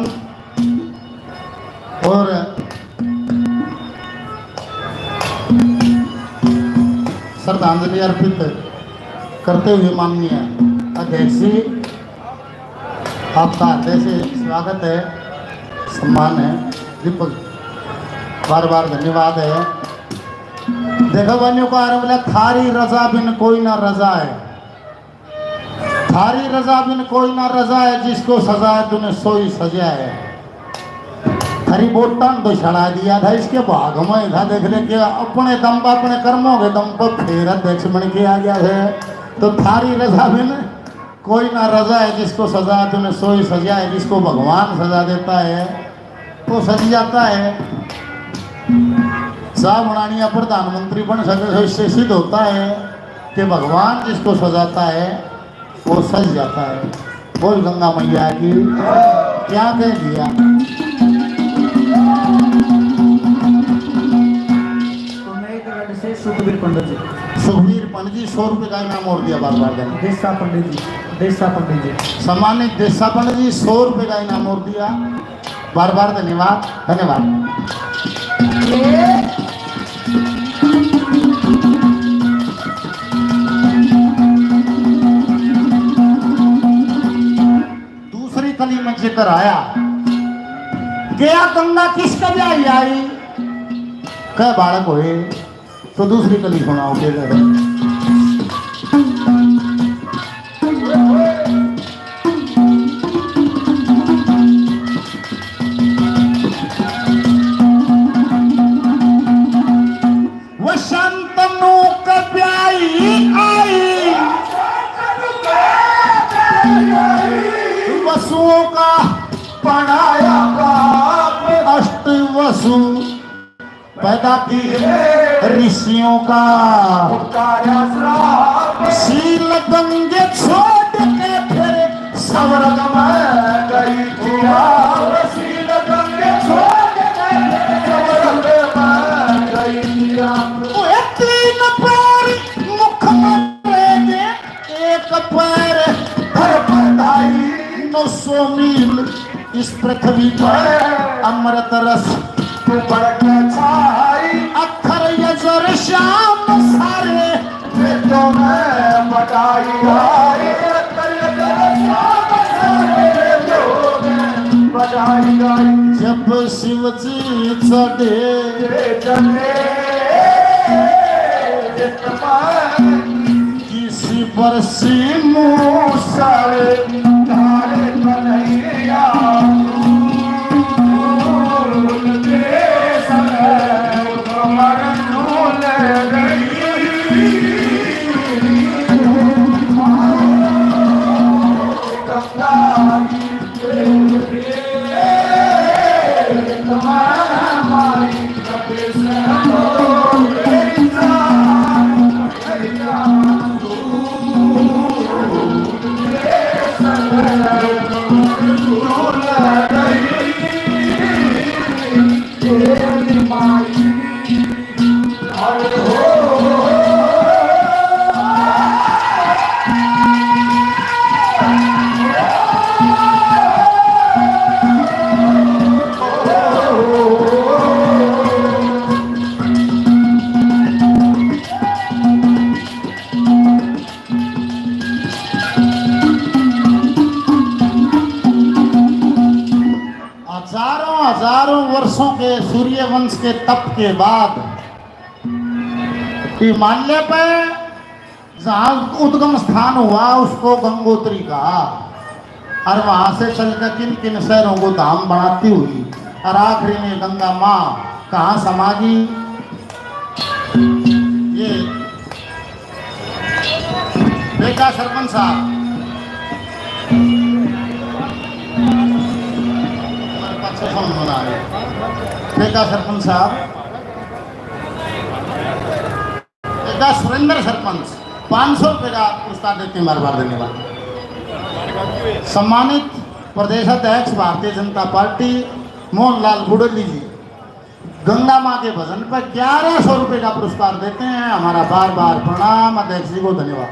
और श्रद्धांजलि अर्पित करते हुए माननीय अध्यक्ष जी, आपका हृदय से स्वागत है, सम्मान है। दीपक, बार बार धन्यवाद है। देखो बहनों का आरंभ, थारी रजा बिन कोई ना रजा है, थारी रजा बिन कोई ना रजा है, जिसको सजा है तूने सोई सजा है। थारी वोटां तो सड़ा दिया था, इसके भाग में था, देख ले के अपने दम पर, अपने कर्मों के दम पर फिर अध्यक्ष बन के आ गया है। तो थारी रजा बिन कोई ना रजा है, जिसको सजा तूने सोई सजा है, जिसको भगवान सजा देता है वो सज जाता है। चाह बनानी या प्रधानमंत्री बन सके तो इससे सिद्ध होता है कि भगवान जिसको सजाता है वो सज जाता है। बोल गंगा मैया की, क्या कह दिया। तो मैं एक रंड से सुखबीर पंडित जी। सुखबीर पंडित जी, सौ रुपये का इनाम और दिया, बार बार धन्यवाद। देसा पंडित जी, देसा पंडित जी। सम्मानित देसा पंडित जी, सौ रुपये का इनाम और दिया, बार बार धन्यवाद, धन्यवाद। दूसरी कली में जिक्र आया, गया गंगा किसका ब्याही आई, कै बालक होए, तो दूसरी कली सुनाओ के। वसंत नू कब्याई आई, वसुओं का बनाया बाप, अष्ट वसु पैदा किए ऋषियों का। शील गंगे छोड़ के फिर स्वर्ग में गई थी आप। शील गंगे छोड़ के फिर स्वर्ग में गई थी आप। वो तीन पैर मुख में रहेंगे, एक पैर धर पर धाई। नौ सौ मील इस पृथ्वी पर अमृत रस तू बढ़ के छाई। अक्षर यजुर श्याम सारे वेदों में जब शिव जी चढ़े किसी पर सी मूसल, हजारों हजारों वर्षों के सूर्यवंश के तप के बाद हिमालय पे जहाँ उद्गम स्थान हुआ, उसको गंगोत्री कहा। और वहां से चलकर किन किन शहरों को धाम बनाती हुई, और आखिरी में गंगा माँ कहाँ समा गई? ये बेटा सरपंच साहब, हमारे पास से फोन होना है। बेटा सरपंच साहब, बेटा सुरेंद्र सरपंच, पाँच सौ रुपये का पुरस्कार देते हैं, बार बार धन्यवाद। सम्मानित प्रदेश अध्यक्ष भारतीय जनता पार्टी मोहनलाल बुडली जी, गंगा माँ के भजन पर ग्यारह सौ रुपये का पुरस्कार देते हैं। हमारा बार बार प्रणाम, अध्यक्ष जी को धन्यवाद।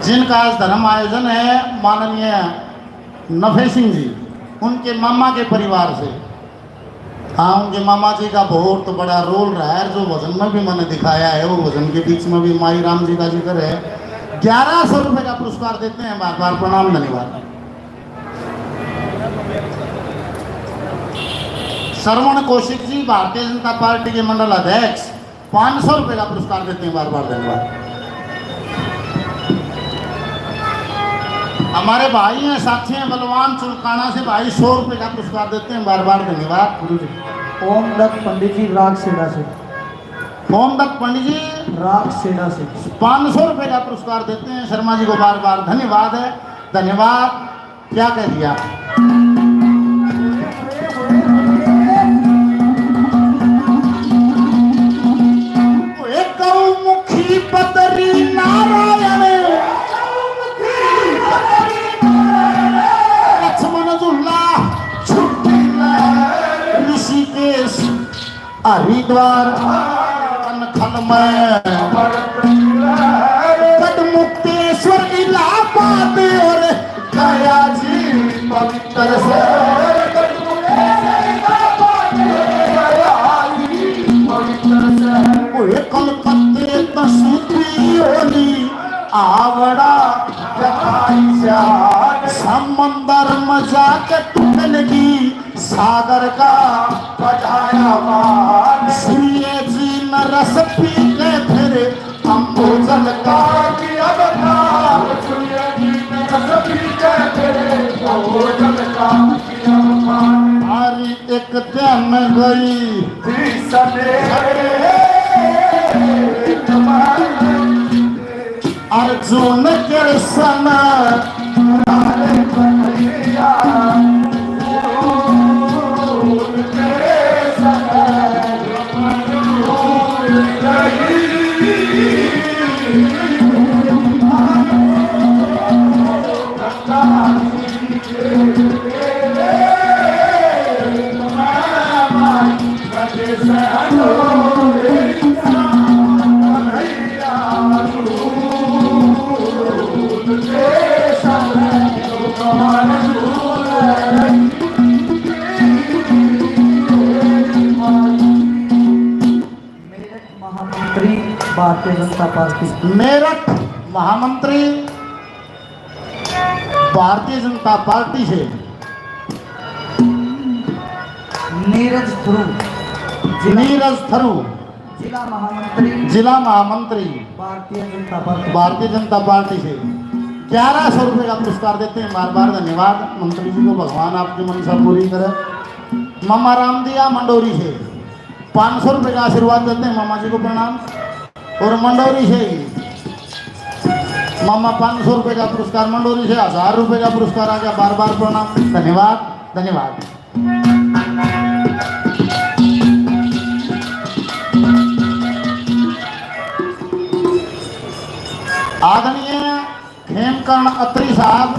जिनका आज धर्म आयोजन है, माननीय नफे सिंह जी, उनके मामा के परिवार से। हाँ, उनके मामा जी का बहुत बड़ा रोल रहा है, जो भजन में भी मैंने दिखाया है, वो भजन के बीच में भी माई राम जी का जिक्र है। ग्यारह सौ रुपये का पुरस्कार देते हैं, बार बार प्रणाम, धन्यवाद। श्रवण कौशिक जी, भारतीय जनता पार्टी के मंडल अध्यक्ष, पाँच सौ रुपये का पुरस्कार देते हैं, बार बार धन्यवाद। हमारे भाई हैं, साथी हैं, बलवान चुलकाना से भाई, सौ रुपये का पुरस्कार देते हैं, बार बार धन्यवाद गुरु जी। ओम दत्त पंडित जी, राग सेड़ा से। ओम दत्त पंडित जी, राग सेड़ा से। पाँच सौ रुपये का पुरस्कार देते हैं शर्मा जी को, बार बार धन्यवाद है, धन्यवाद। क्या कह दिया? एक गौमुखी बद्री नारायण, लक्ष्मण झूला छुट्टी ऋषिकेश हरिद्वार कनखल में, गढ़ मुक्तेश्वर इलाहाबाद और गया जी पवित्र शहर। ओए कलकत्ते तसूती होली आवड़ा दिखाई जा, समंदर में जाके टुटन की सागर का बजाया मान। सूर्य जी ने रस पी के फिर अम्बुजल का किया बखान। सूर्य जी ने रस पी के फिर अम्बुजल का किया बखान। हर एक दिन गई तीसरे अर्जुन कृष्ण महामंत्री भारतीय जनता पार्टी। मेरठ महामंत्री भारतीय जनता पार्टी से। नीरज थरू, जिला, नीरज थरू, जिला महामंत्री, जिला महामंत्री भारतीय जनता पार्टी। भारतीय जनता पार्टी से। ग्यारह सौ रुपये का पुरस्कार देते हैं, बार बार धन्यवाद। मंत्री जी को भगवान आपकी मनसा पूरी करे। मामा रामदिया मंडोरी से पाँच सौ रुपये का आशीर्वाद देते हैं, मामा जी को प्रणाम। और मंडोरी से ही मामा पाँच सौ रुपये का पुरस्कार, मंडोरी से हजार रुपये का पुरस्कार आ गया, बार बार प्रणाम, धन्यवाद, धन्यवाद। आदरणीय खेमकर्ण अत्री साहब,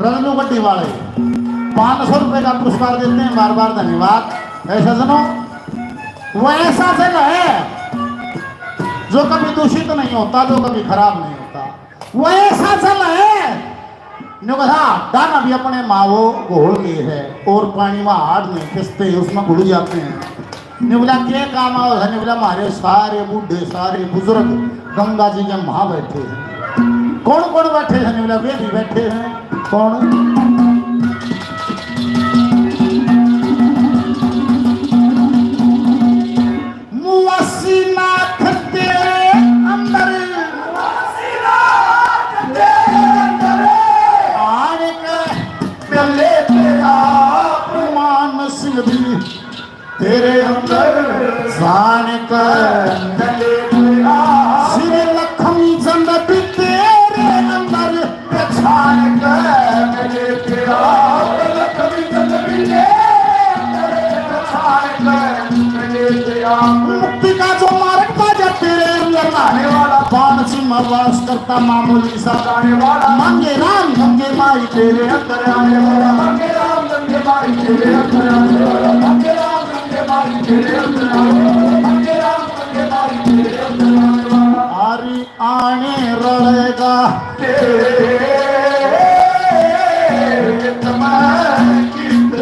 रजनू गड्डी वाले, पाँच सौ रुपये का पुरस्कार देते हैं, बार बार धन्यवाद। ऐसा सुनो, वो ऐसा जल है जो कभी दूषित नहीं होता, जो कभी खराब नहीं होता, वो ऐसा जल है। न्यू कहा, दाना भी अपने मावो घोल के है, और पानी में हाथ नहीं खिसते, उसमें घुल जाते हैं। न्यू बोला, के काम आओ है? न्यू बोला, हमारे सारे बूढ़े, सारे बुजुर्ग गंगा जी के वहां बैठे हैं। कौन कौन बैठे हैं? न्यू बोला, वे भी बैठे हैं। कौन? मुआसीनाथ तेरे अंदर, मुआसीनाथ तेरे अंदर, आने के पहले तेरा मान सिंह भी तेरे अंदर, जाने के पहले तेरा श्री लखमी चंद भी तेरे अंदर। पहचान कर मुझे तेरा, कभी तक मिले तेरे पहचान कर मुझे तेरा। मुक्ति का जो मार्ग बाजा तेरे अंदर आने वाला, बाण सिंह वास करता मामूली सा गाने वाला। मांगे राम गंगे माई तेरे अंदर आने वाला, मांगे राम गंगे माई तेरे अंदर आने वाला, मांगे राम गंगे माई तेरे अंदर आने वाला, मांगे राम गंगे माई तेरे अंदर आने वाला। हरि आने रलेगा तेरे तमन कित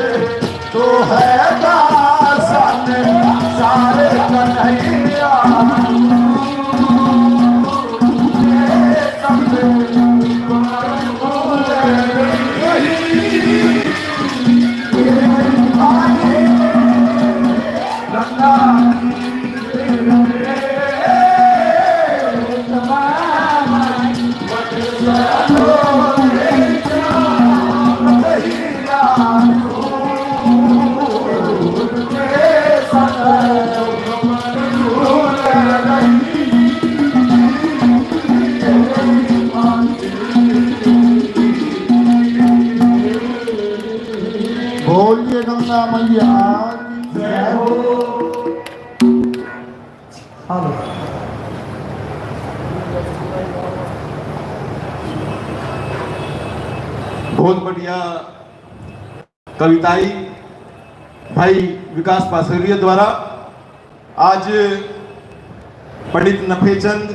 तो है दासन सारे कन्हैया। बोलिए गंगा मैया की जय हो। हेलो। बहुत बढ़िया कविताई भाई विकास पासेरिया द्वारा। आज पंडित नफेचंद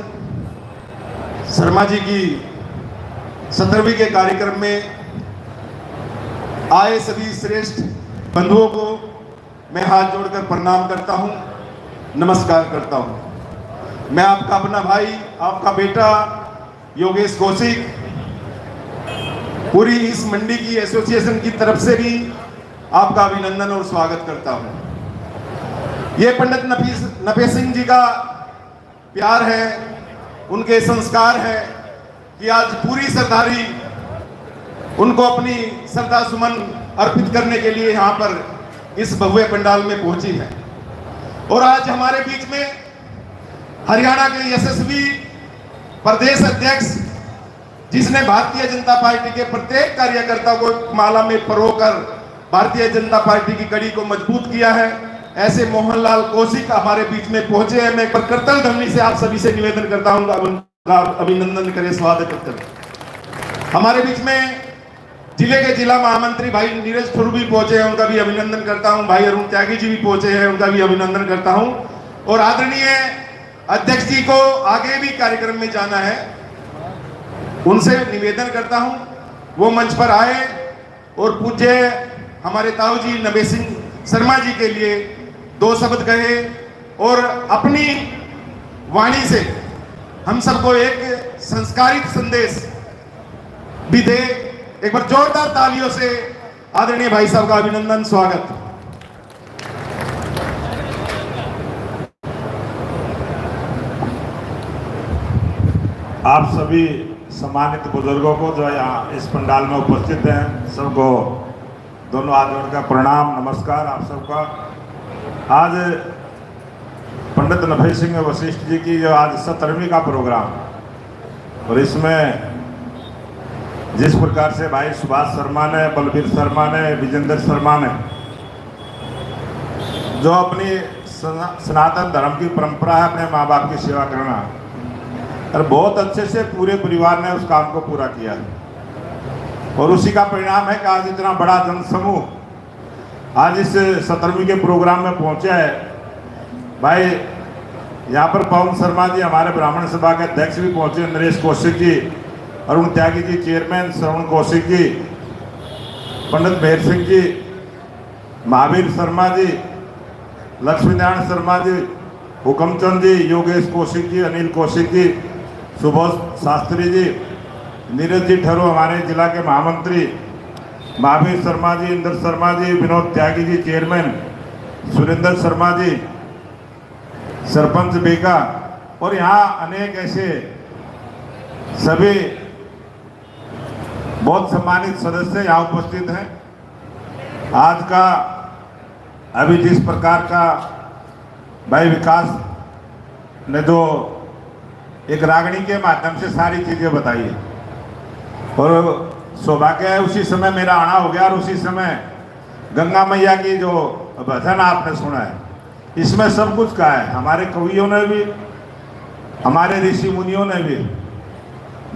शर्मा जी की सत्रहवीं के कार्यक्रम में आए सभी श्रेष्ठ बंधुओं को मैं हाथ जोड़कर प्रणाम करता हूं, नमस्कार करता हूं। मैं आपका अपना भाई, आपका बेटा योगेश कौशिक, पूरी इस मंडी की एसोसिएशन की तरफ से भी आपका अभिनंदन और स्वागत करता हूं। ये पंडित नफीस, नफे सिंह जी का प्यार है, उनके संस्कार है कि आज पूरी सरदारी उनको अपनी श्रद्धा सुमन अर्पित करने के लिए यहाँ पर इस भव्य पंडाल में पहुंची है। और आज हमारे बीच में हरियाणा के यशस्वी प्रदेश अध्यक्ष, जिसने भारतीय जनता पार्टी के प्रत्येक कार्यकर्ता को माला में परोकर भारतीय जनता पार्टी की कड़ी को मजबूत किया है, ऐसे मोहनलाल कौशिक हमारे बीच में पहुंचे हैं। मैं एक बार करताल ध्वनि से आप सभी से निवेदन करता हूं, उनका अभिनंदन करें, स्वागत करें। हमारे बीच में जिले के जिला महामंत्री भाई नीरज ठुर भी पहुंचे हैं, उनका भी अभिनंदन करता हूं। भाई अरुण त्यागी जी भी पहुंचे हैं, उनका भी अभिनंदन करता हूं। और आदरणीय अध्यक्ष जी को आगे भी कार्यक्रम में जाना है, उनसे निवेदन करता हूं वो मंच पर आए और पूज्य हमारे ताऊ जी नबे सिंह शर्मा जी के लिए दो शब्द कहे और अपनी वाणी से हम सबको एक संस्कारित संदेश भी दे। एक बार जोरदार तालियों से आदरणीय भाई साहब का अभिनंदन, स्वागत। आप सभी सम्मानित बुजुर्गों को जो यहाँ इस पंडाल में उपस्थित हैं, सबको दोनों हाथ जोड़ का प्रणाम, नमस्कार आप सबका। आज पंडित नफे सिंह वशिष्ठ जी की जो आज सत्रहवीं का प्रोग्राम, और इसमें जिस प्रकार से भाई सुभाष शर्मा ने, बलबीर शर्मा ने, विजेंद्र शर्मा ने जो अपनी सना-, सनातन धर्म की परंपरा है, अपने माँ बाप की सेवा करना, और बहुत अच्छे से पूरे परिवार ने उस काम को पूरा किया। और उसी का परिणाम है कि आज इतना बड़ा जनसमूह आज इस सत्रहवीं के प्रोग्राम में पहुंचा है। भाई, यहाँ पर पवन शर्मा जी, हमारे ब्राह्मण सभा के अध्यक्ष भी पहुंचे, नरेश कौशिक जी, अरुण त्यागी जी, चेयरमैन श्रवण कौशिक जी, पंडित मेहर सिंह जी, महावीर शर्मा जी, लक्ष्मी नारायण शर्मा जी, हुकमचंद जी, योगेश कौशिक जी, अनिल कौशिक जी, सुबोध शास्त्री जी, नीरज जी ठरो, हमारे जिला के महामंत्री महावीर शर्मा जी, इंद्र शर्मा जी, विनोद त्यागी जी, चेयरमैन सुरेंद्र शर्मा जी, सरपंच बेगा, और यहाँ अनेक ऐसे सभी बहुत सम्मानित सदस्य यहाँ उपस्थित हैं। आज का अभी जिस प्रकार का भाई विकास ने जो एक रागनी के माध्यम से सारी चीजें बताई है, और सौभाग्य है उसी समय मेरा आना हो गया और उसी समय गंगा मैया की जो भजन आपने सुना है, इसमें सब कुछ कहा है। हमारे कवियों ने भी, हमारे ऋषि मुनियों ने भी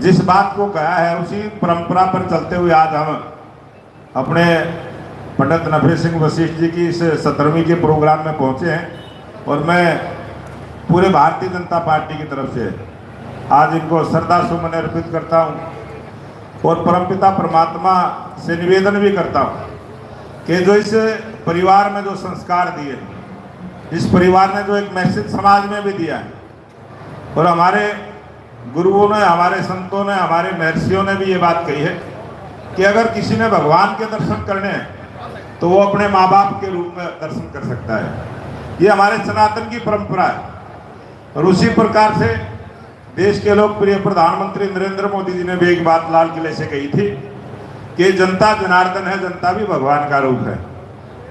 जिस बात को कहा है, उसी परंपरा पर चलते हुए आज हम अपने पंडित नफे सिंह वशिष्ठ जी की इस सत्रहवीं के प्रोग्राम में पहुंचे हैं, और मैं पूरे भारतीय जनता पार्टी की तरफ से आज इनको श्रद्धा सुमन अर्पित करता हूं और परमपिता परमात्मा से निवेदन भी करता हूं कि जो इस परिवार में जो संस्कार दिए, इस परिवार ने जो एक मैसेज समाज में भी दिया है, और हमारे गुरुओं ने, हमारे संतों ने, हमारे महर्षियों ने भी ये बात कही है कि अगर किसी ने भगवान के दर्शन करने हैं तो वो अपने माँ बाप के रूप में दर्शन कर सकता है। ये हमारे सनातन की परंपरा है। और उसी प्रकार से देश के लोकप्रिय प्रधानमंत्री नरेंद्र मोदी जी ने भी एक बात लाल किले से कही थी कि जनता जनार्दन है, जनता भी भगवान का रूप है।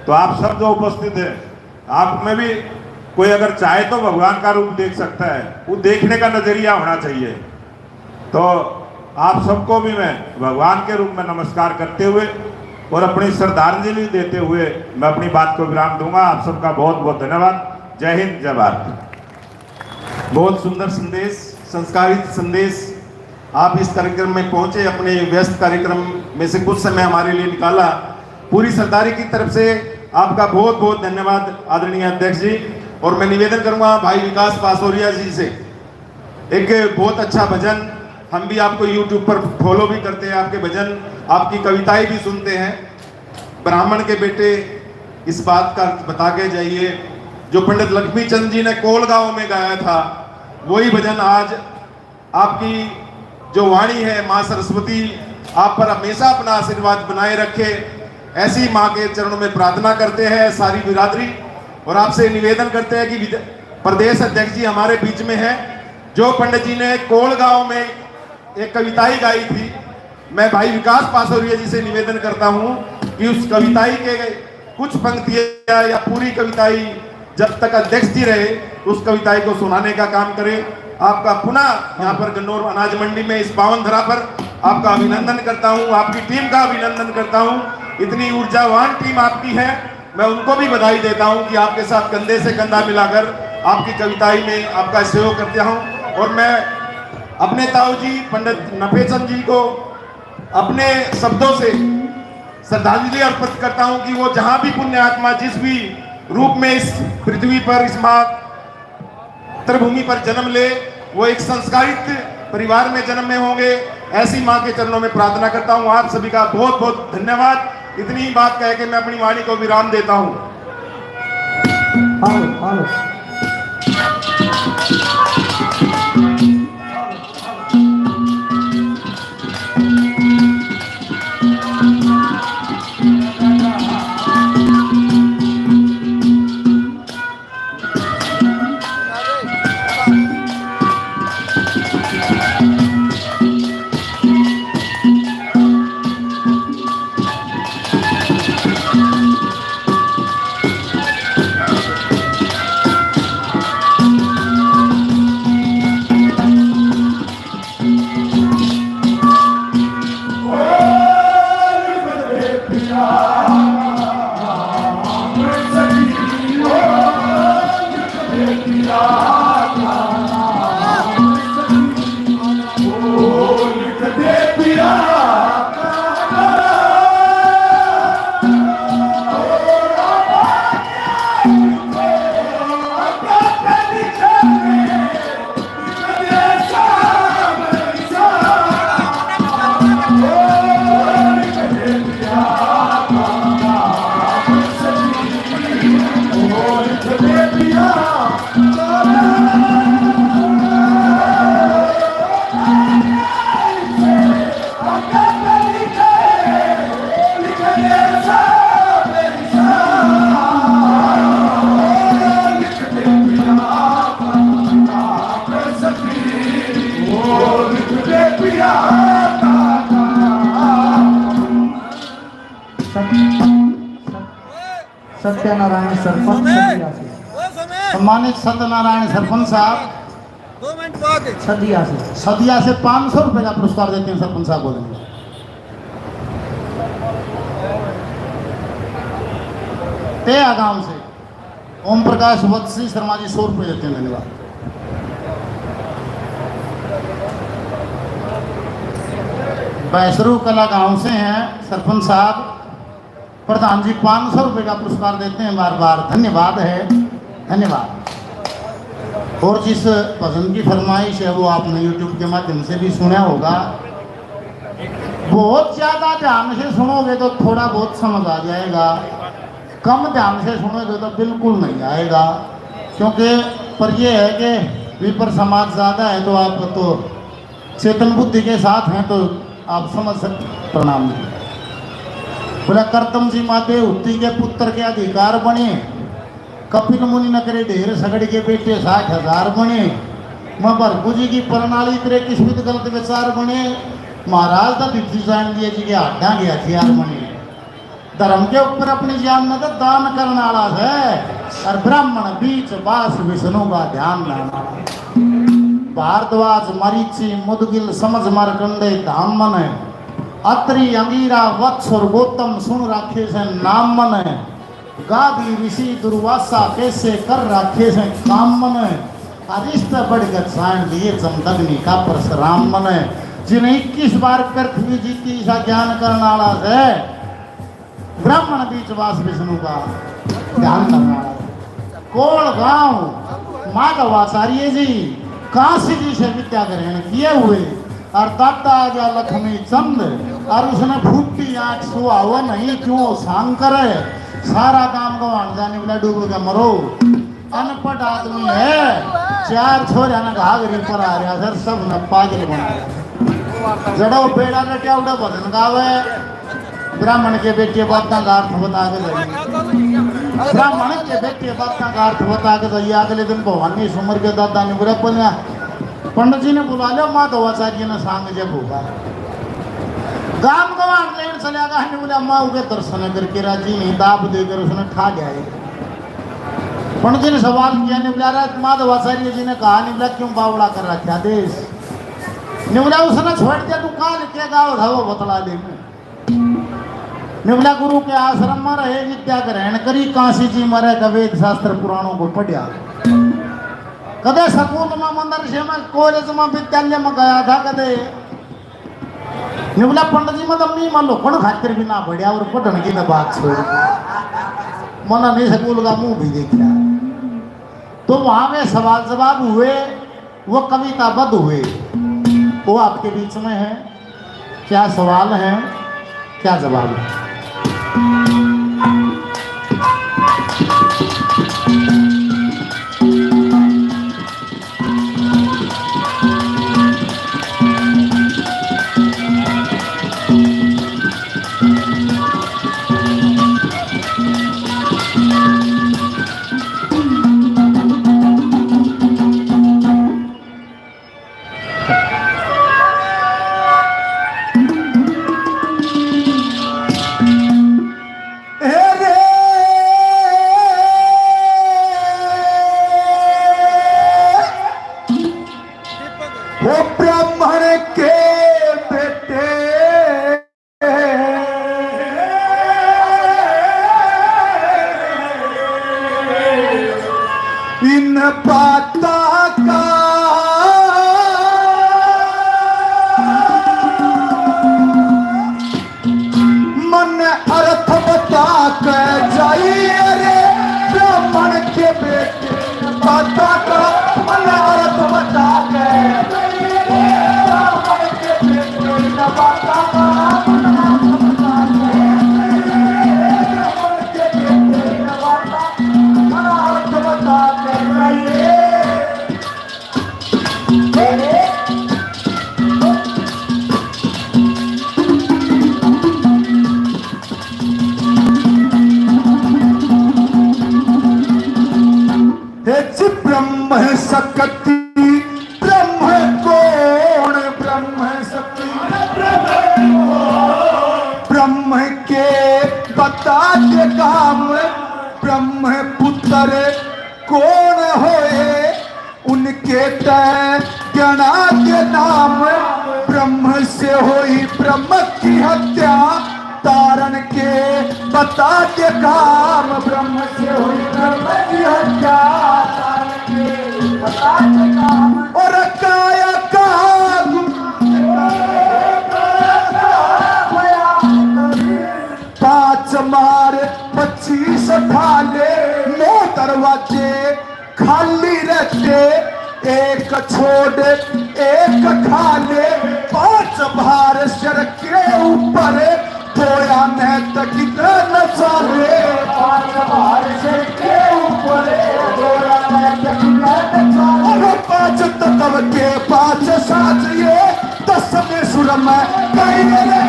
तो आप सब जो उपस्थित हैं, आप में भी कोई अगर चाहे तो भगवान का रूप देख सकता है, वो देखने का नजरिया होना चाहिए। तो आप सबको भी मैं भगवान के रूप में नमस्कार करते हुए और अपनी श्रद्धांजलि देते हुए मैं अपनी बात को विराम दूंगा। आप सबका बहुत बहुत धन्यवाद। जय हिंद, जय भारत। बहुत सुंदर संदेश, संस्कारित संदेश। आप इस कार्यक्रम में पहुंचे, अपने व्यस्त कार्यक्रम में से कुछ समय हमारे लिए निकाला। पूरी सरदारी की तरफ से आपका बहुत बहुत धन्यवाद आदरणीय अध्यक्ष जी। और मैं निवेदन करूंगा भाई विकास पासौरिया जी से, एक बहुत अच्छा भजन, हम भी आपको YouTube पर फॉलो भी करते हैं, आपके भजन, आपकी कविताएं भी सुनते हैं। ब्राह्मण के बेटे, इस बात का अर्थ बता के जाइए। जो पंडित लक्ष्मी चंद जी ने कोलगांव में गाया था, वही भजन आज आपकी जो वाणी है, माँ सरस्वती आप पर हमेशा अपना आशीर्वाद बनाए रखे। ऐसी माँ के चरणों में प्रार्थना करते हैं सारी बिरादरी, और आपसे निवेदन करते हैं कि विद-, प्रदेश अध्यक्ष जी हमारे बीच में हैं, जो पंडित जी ने कोलगांव में एक कविताई गाई थी, मैं भाई विकास पासौरिया जी से निवेदन करता हूं कि उस कविताई के कुछ पंक्तियां या पूरी कविताई जब तक अध्यक्ष जी रहे, उस कविताई को सुनाने का काम करें। आपका पुनः यहाँ पर गन्नौर अनाज मंडी में इस पावन धरा पर आपका अभिनंदन करता हूँ, आपकी टीम का अभिनंदन करता हूँ। इतनी ऊर्जावान टीम आपकी है, मैं उनको भी बधाई देता हूँ कि आपके साथ कंधे से कंधा मिलाकर आपकी कविताई में आपका सहयोग करता हूँ। और मैं अपने ताऊ जी पंडित नफेचंद जी को अपने शब्दों से श्रद्धांजलि अर्पित करता हूं कि वो जहां भी पुण्य आत्मा जिस भी रूप में इस पृथ्वी पर, इस मातृभूमि पर जन्म ले, वो एक संस्कारित परिवार में जन्म में होंगे। ऐसी मां के चरणों में प्रार्थना करता हूं। आप सभी का बहुत बहुत धन्यवाद। इतनी ही बात कह के मैं अपनी वाणी को विराम देता हूं। आओ, आओ। सत्य-, सत्य-, सत्यनारायण सरपंच सदिया से। सम्मानित सत्यनारायण सरपंच साहब, दो मिनट बाद। सदिया से, सदिया से पाँच सौ रुपए का पुरस्कार देते हैं सरपंच साहब को। तेया गांव से ओम प्रकाश वत्सी शर्मा जी सौ रुपए देते हैं, धन्यवाद। बैसरू कला गांव से हैं सरपंच साहब, प्रधान जी पाँच सौ रुपए का पुरस्कार देते हैं बार बार, धन्यवाद है, धन्यवाद। और जिस भजन की फरमाइश है वो आपने YouTube के माध्यम से भी सुना होगा। बहुत ज्यादा ध्यान से सुनोगे तो थोड़ा बहुत समझ आ जाएगा, कम ध्यान से सुनोगे तो बिल्कुल नहीं आएगा। क्योंकि पर ये है कि विपर समाज ज्यादा है, तो आप तो चेतन बुद्धि के साथ हैं तो आप समझ सकते। प्रणाम जी। बोला, करदम जी माँ देवहूति के पुत्र के अधिकार बने, कपिल मुनि न करे ढेर, सगड़ के बेटे साठ हजार बने। माँ भरगू जी की प्रणाली तेरे किस्मत गलत विचार बने, महाराज तो दिखी जान दिए जी के हाथां के हथियार बने। धर्म के ऊपर अपनी जान न तो दान करण आला है, और ब्राह्मण बीच बास विष्णु का ध्यान धरण आला है। भारद्वाज मरीचि मुदगिल समझ मार्कंडे धाम मन है। अत्रि अंगीरा वत्स और गौतम सुन राखे से नाम मन है। गादी ऋषि दुर्वासा कैसे कर राखे से काम मन है। और इस पे बढ़कर साइन दिए जमदग्नि का परशुराम मन है। जिन्हें इक्कीस बार पृथ्वी जीती ऐसा ज्ञान करण आला है। ब्राह्मण बीच बास विष्णु का ध्यान करना। कोल गांव माधवाचार्य जी काशी जी से विद्या ग्रहण किए हुए और दादा आ गया लक्ष्मी चंद और उसने फूटी आंख सुहावो नहीं क्यों सांग करे। सारा काम गवान जाने वाला डूब के मरो। अनपढ़ आदमी है, चार छोरिया ने घाघरी पर आ रहा सर, सब ने पागल बना रहा। जड़ो बेड़ा रटिया उड़ा भजन गावे, ब्राह्मण के बेटे बातां का अर्थ बता के जाइए, ब्राह्मण के बेटे बातां का अर्थ बता के जाइए। अगले दिन भवानी सुमर के दादा ने बोला, "पंडित जी ने बुला लिया, माधवाचार्य ने सांग जब होगा।" गांव गवान लेन चला गया, ने बोला, "माँ के दर्शन करके राजी नहीं।" दाब देकर उसने ठा लिया। पंडित जी ने सवाल किया, ने बोला, "रात माधवाचार्य जी ने कहा, ने बोला, क्यों बावड़ा कर रखा देश?" ने बोला, "उसने छोड़ दिया, तू कहाँ लिखे गाँव था वो बतला दे।" ने बोला, "गुरु के आश्रम में रहे, विद्या ग्रहण करी, काशी जी में रह के वेद शास्त्र पुराणों को पढ़िया। कदे स्कूल में, मदरसे में, कॉलेज में, विद्यालय में गया था कदे?" ने बोला, "पंडित जी, मैं तो मी मान लो कौन खातिर भी ना पढ़िया और पढ़ने की तो बात छोड़ दी। मना नहीं स्कूल का मुंह भी देखा।" तो वहां में सवाल जवाब हुए, वो कविताबद्ध हुए, वो आपके बीच में है। क्या सवाल है, क्या जवाब है? हे रे, वो ब्राह्मण के बेटे, इन बातां का मन अर्थ बता के जाइए रे ब्राह्मण के बेटे। बातां का मन अर्थ बता के की हत्या तारण के बता दे काम। ब्रह्म से हुई ब्रह्म की हत्या तारण के बता दे काम। और काया का पाँच मार पच्चीस ठाले, नौ दरवाजे खाली रहते, एक छोड़ एक खाले। पांच भार सिर के ऊपर, धोया मैं तकिया न चाले। पांच भार सिर के ऊपर, धोया मैं तकिया न चाले। और पांच तत्व के पांच साज ये, दसवें सुर में गाई रे।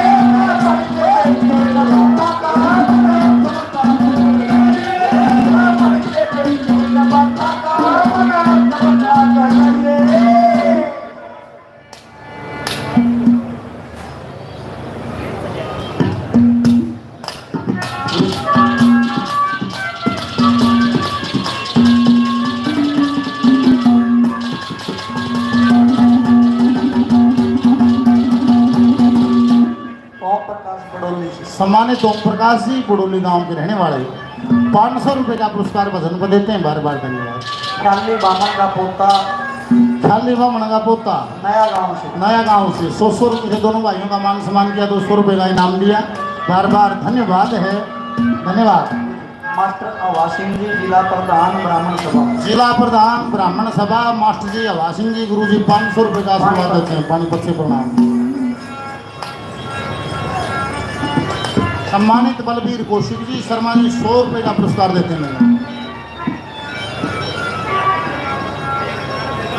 ओम प्रकाश बड़ोली। सम्मानित ओम प्रकाश जी, बड़ोली गांव के रहने वाले, पाँच सौ रुपए का पुरस्कार भजन को देते हैं, बार बार धन्यवाद। ख्याली बामन का पोता। ख्याली बामन का पोता। नया गांव से। नया गांव से सौ सौ रुपए से दोनों भाइयों का मान सम्मान किया, दो सौ रुपए का इनाम दिया, बार बार धन्यवाद है, धन्यवाद। मास्टर हवा सिंह जी, जिला प्रधान ब्राह्मण सभा। जिला प्रधान ब्राह्मण सभा, मास्टर जी हवा सिंह जी, गुरु जी पाँच सौ रुपए का आशीर्वाद देते हैं, पानी पक्षी प्रणाम। सम्मानित बलबीर कौशिक जी शर्मा जी सौ रुपए का पुरस्कार देते हैं।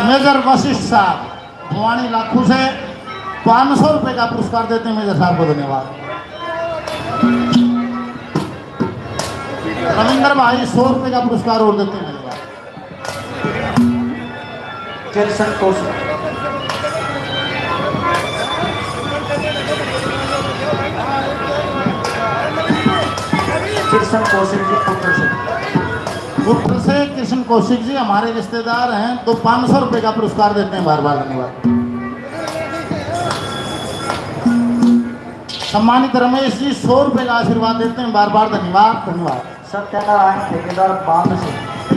मेजर वशिष्ठ साहब भवानी लाखू से पाँच सौ रुपए का पुरस्कार देते हैं मेजर साहब को, धन्यवाद। रविंद्र भाई सौ रुपए का पुरस्कार और देते हैं, धन्यवाद। कृष्ण कौशिक, कृष्ण कौशिक जी पुत्र से। पुत्र से कृष्ण कौशिक जी हमारे रिश्तेदार हैं, तो पाँच सौ रुपए का पुरस्कार देते हैं, बार बार धन्यवाद। सम्मानित रमेश जी सौ रुपए का आशीर्वाद देते हैं, बार बार धन्यवाद, धन्यवाद। सत्यनारायण ठेकेदार बांध से।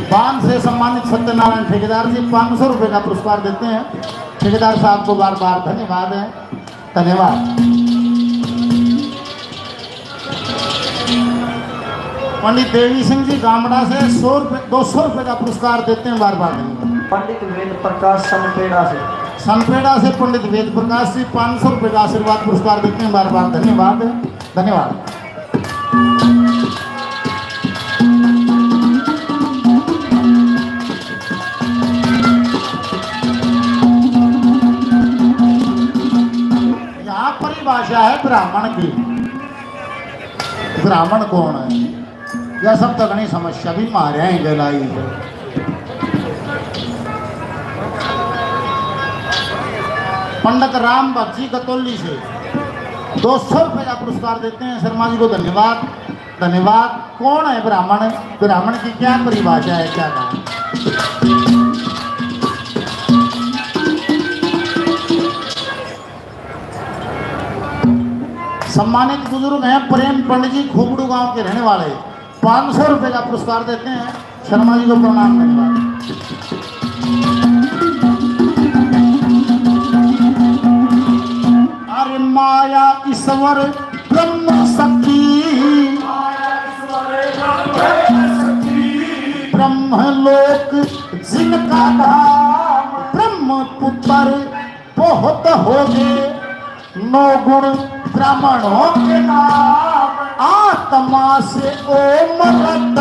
बांध से सम्मानित सत्यनारायण ठेकेदार जी पाँच सौ रुपए का पुरस्कार देते हैं। ठेकेदार साहब को बार बार धन्यवाद है, धन्यवाद। पंडित देवी सिंह जी गामड़ा से सौ रुपए, दो सौ रुपए का पुरस्कार देते हैं, बार बार धन्यवाद। पंडित वेद प्रकाश सनपेड़ा से। सनपेड़ा से पंडित वेद प्रकाश जी पाँच सौ रुपए का आशीर्वाद पुरस्कार देते हैं, बार बार धन्यवाद, धन्यवाद। यहाँ परिभाषा है ब्राह्मण की। ब्राह्मण कौन है? यह सब तो घणी समस्या भी मारे हैं गलाई है। पंडित राम भट्ट जी गतौली से दो सौ रुपए का पुरस्कार देते हैं शर्मा जी को। धन्यवाद, धन्यवाद। कौन है ब्राह्मण? ब्राह्मण की क्या परिभाषा है, क्या नाम? सम्मानित बुजुर्ग हैं प्रेम पंडित जी, खोपड़ू गांव के रहने वाले, पाँच सौ रुपए का पुरस्कार देते हैं। शर्मा जी को प्रणाम, धन्यवाद। अरे माया ईश्वर ब्रह्म सखी, ब्रह्म लोक जिनका धाम, ब्रह्म पुत्र बहुत होंगे नौ गुण ब्राह्मणों के नाम। आत्मा से ओम रत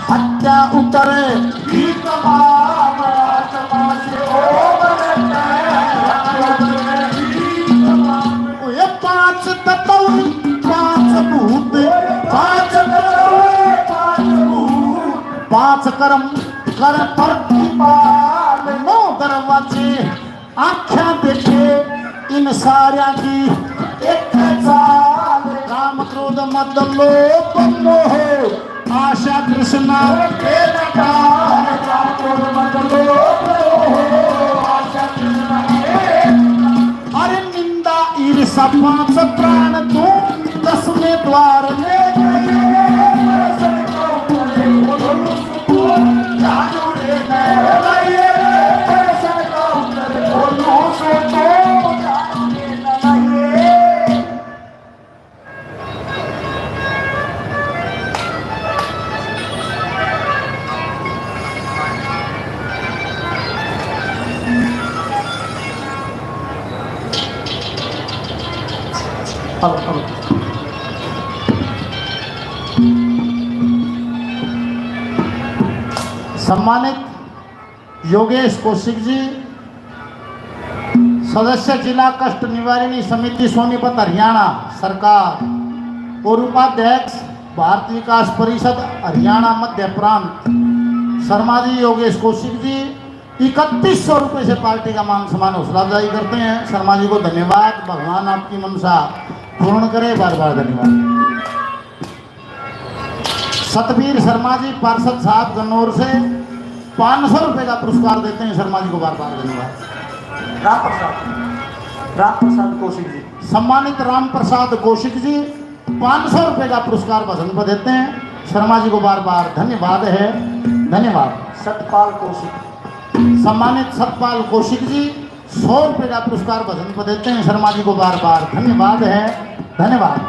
हत्या उतरे ही तमाम। आत्मा से ओम रत हत्या उतरे ही तमाम। ये पांच तत्व, पांच भूत, पांच तत्व, पांच भूत, पांच कर्म कर प्रतिपाल। नौ दरवाजे आँखें देखे इन सारियां की एक चाल। काम क्रोध मद लोभ मोह आशा तृष्णा के काल। काम क्रोध मद लोभ मोह आशा तृष्णा के। अरे निंदा ईर्ष्या पांच प्राण तू दसवें द्वार ले गए। Hello, hello. सम्मानित योगेश कौशिक जी, सदस्य जिला कष्ट निवारिणी समिति सोनीपत हरियाणा सरकार और उपाध्यक्ष भारत विकास परिषद हरियाणा मध्य प्रांत, शर्मा जी योगेश कौशिक जी इकतीस सौ रुपये से पार्टी का मान सम्मान हौसला अफजाई करते हैं। शर्मा जी को धन्यवाद, भगवान आपकी मंशा पूर्ण करे। बार बार धन्यवाद। सतबीर शर्मा जी पार्षद साहब गन्नौर से पाँच सौ रुपये का पुरस्कार देते हैं। शर्मा जी को बार बार धन्यवाद। राम प्रसाद, राम प्रसाद कौशिक जी। सम्मानित राम प्रसाद कौशिक जी पाँच सौ रुपये का पुरस्कार भजन पर देते हैं। शर्मा जी को बार बार धन्यवाद है, धन्यवाद। सतपाल कौशिक। सम्मानित सतपाल कौशिक जी सौ रुपये का पुरस्कार भजन पर देते हैं। शर्मा जी को बार बार धन्यवाद है, धन्यवाद।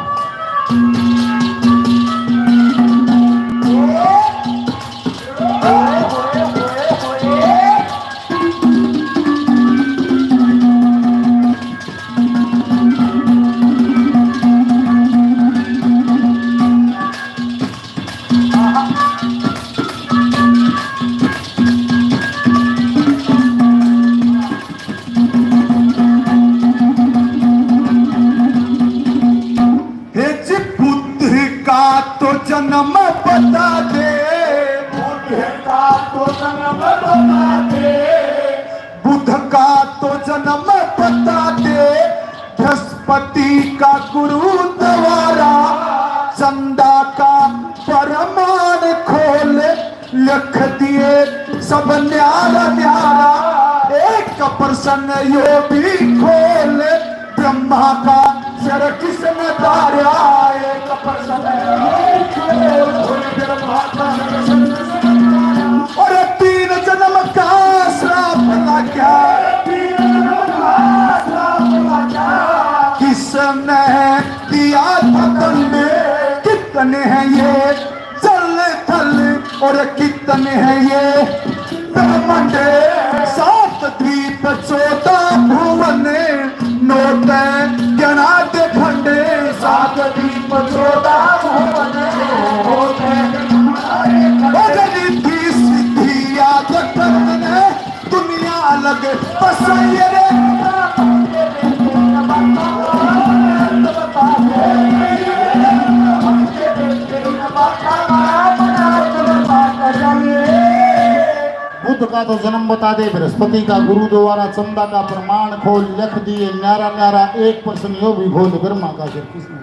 हे जी, बुद्ध का तो जन्म बता दे, बुद्ध का तो जन्म बता दे, बुद्ध का तो जन्म बता दे, बृहस्पति का गुरुद्वारा, चंदा का प्रमाण खोल, लिख दिए सब न्यारा न्यारा, एक प्रश्न यो भी खोल, ब्रह्मा का सर किसने तारा? एक प्रश्न यो भी खोल, ब्रह्मा का सर किसने तारा? और तीन जन्म का श्राप लगा, तीन जन्म का श्राप लगा, किसने दिया था दंड? कितने हैं ये जल थल और कितने हैं ये ब्रह्मांड? सात द्वीप चौदह भुवन, नौ तै गणा दे खंड। सात द्वीप चौदह भुवन, नौ तै गणा दे खंड। और रिद्धि सिद्धि याद करने दुनिया अलग बसाइए रे। बुद्ध का तो जन्म बता दे, बृहस्पति का गुरुद्वारा, चंदा का प्रमाण खोल, लिख दिए न्यारा न्यारा, एक प्रश्न यो भी खोल, ब्रह्मा का सिर किसने?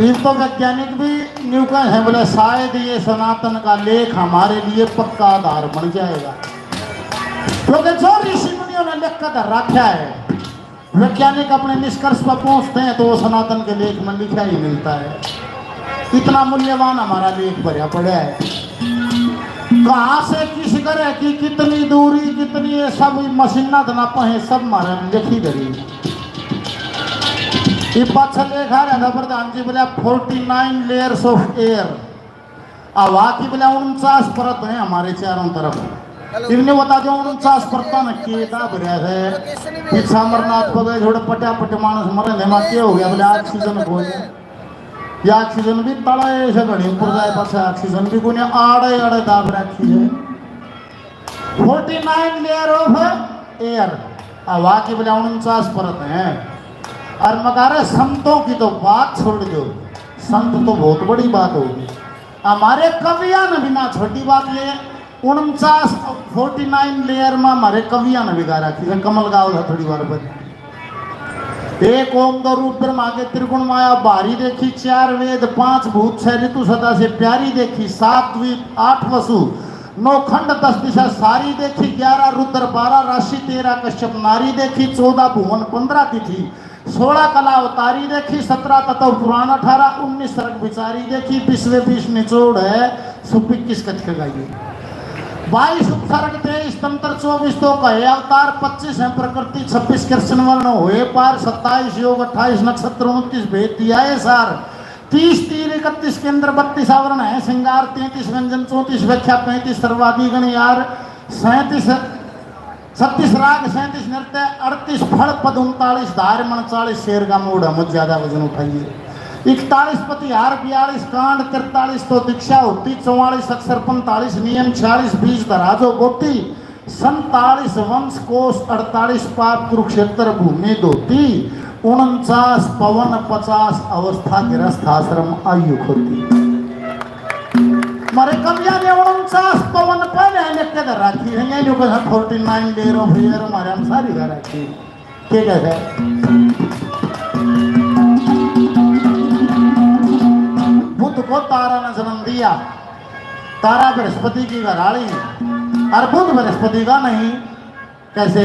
इब तो वैज्ञानिक भी न्यू कहे हैं, बोले, शायद ये सनातन का लेख हमारे लिए पक्का आधार बन जाएगा, क्योंकि जो ऋषि मुनियों ने लिख कर धर रखा है, वैज्ञानिक अपने निष्कर्ष पर पहुंचते हैं तो वो सनातन के लेख में लिखा ही मिलता है। इतना मूल्यवान हमारा लेख भरया पड़ा है। कहाँ से किस ग्रह की कितनी दूरी, कितनी, ये सब मशीना तो नापा है, सब हमारे लिखी धरी। ये पाछा लेख आ रहा था प्रधान जी, बोला, forty nine layers of air। हवा की बोला उनचास परत हैं हमारे चारों तरफ। इन्हें बता दो, उनचास परत ने के दाब रहा है। पीछा अमरनाथ पगे छोड़े पटा पट मानस मरे, ने मा के हो गया? बोले, ऑक्सीजन कोनी। या ऑक्सीजन भी तले ऐसे घड़ी ऊपर जाए, पाछे ऑक्सीजन भी कोनी, आड़े आड़े दाब रखी है। Forty nine layer of air, हवा की बोले उनचास परत हैं। और मगारे संतों की तो बात छोड़ दो, संत तो बहुत बड़ी बात होगी। हमारे कवियां ने भी ना छोटी बात ले, उनचास, forty nine layer में हमारे कवियां ने भी गा रखी है। कमल गाओ था थोड़ी बार पर। एक ओम दो रूप ब्रह्मा के त्रिगुण माया, भारी देखी चार वेद, पांच भूत छह ऋतु, सदा से प्यारी देखी सात द्वीप आठ वसु, नौ खंड दस दिशा सारी देखी, ग्यारह रुद्र बारह राशि, तेरह कश्यप नारी देखी, चौदह भुवन पन्द्रह तिथि, सोलह कला अवतारी देखी, सत्रह तत्व पुराण अठारह, उन्नीस सर्ग विचारी देखी, बीसवें बीस निचोड़ है, सो इक्कीस कथ के गाइए। बाईस उपसर्ग, तेईस तंत्र, चौबीस तो कहे अवतार, पच्चीस है प्रकृति, छब्बीस कृष्ण वर्ण होए पार, सत्ताईस योग, अट्ठाईस नक्षत्र, उनतीस भेद दिया है सार, तीस तीर इकतीस केंद्र, बत्तीस आवरण है श्रृंगार, तैंतीस व्यंजन, चौंतीस व्याख्या, पैंतीस सर्वाधिगण यार, सैंतीस, छत्तीस राग, सैंतीस नृत्य, अड़तीस फल पद, उनतालीस धार, उनचालीस शेर का मूड है, मुझ ज्यादा वजन उठाइए। इकतालीस पतिहार, बयालीस कांड, तिरतालीस तो दीक्षा होती, चौवालीस अक्षर, पैंतालीस नियम, छियालीस बीज धरा जो बोती, सैंतालीस वंश कोश, अड़तालीस पाप कुरुक्षेत्र भूमि धोती, उनचास पवन, पचास अवस्था गृहस्थ आश्रम आयु खोती। मारे कविया ने उनचास पवन पहले ने के धर रखी है, ये जो कहा forty nine day of year हमारे हम सारी घर रखी। के कहते हैं? बुध को तारा ने जन्म दिया, तारा बृहस्पति की घराली, और बुध बृहस्पति का नहीं। कैसे?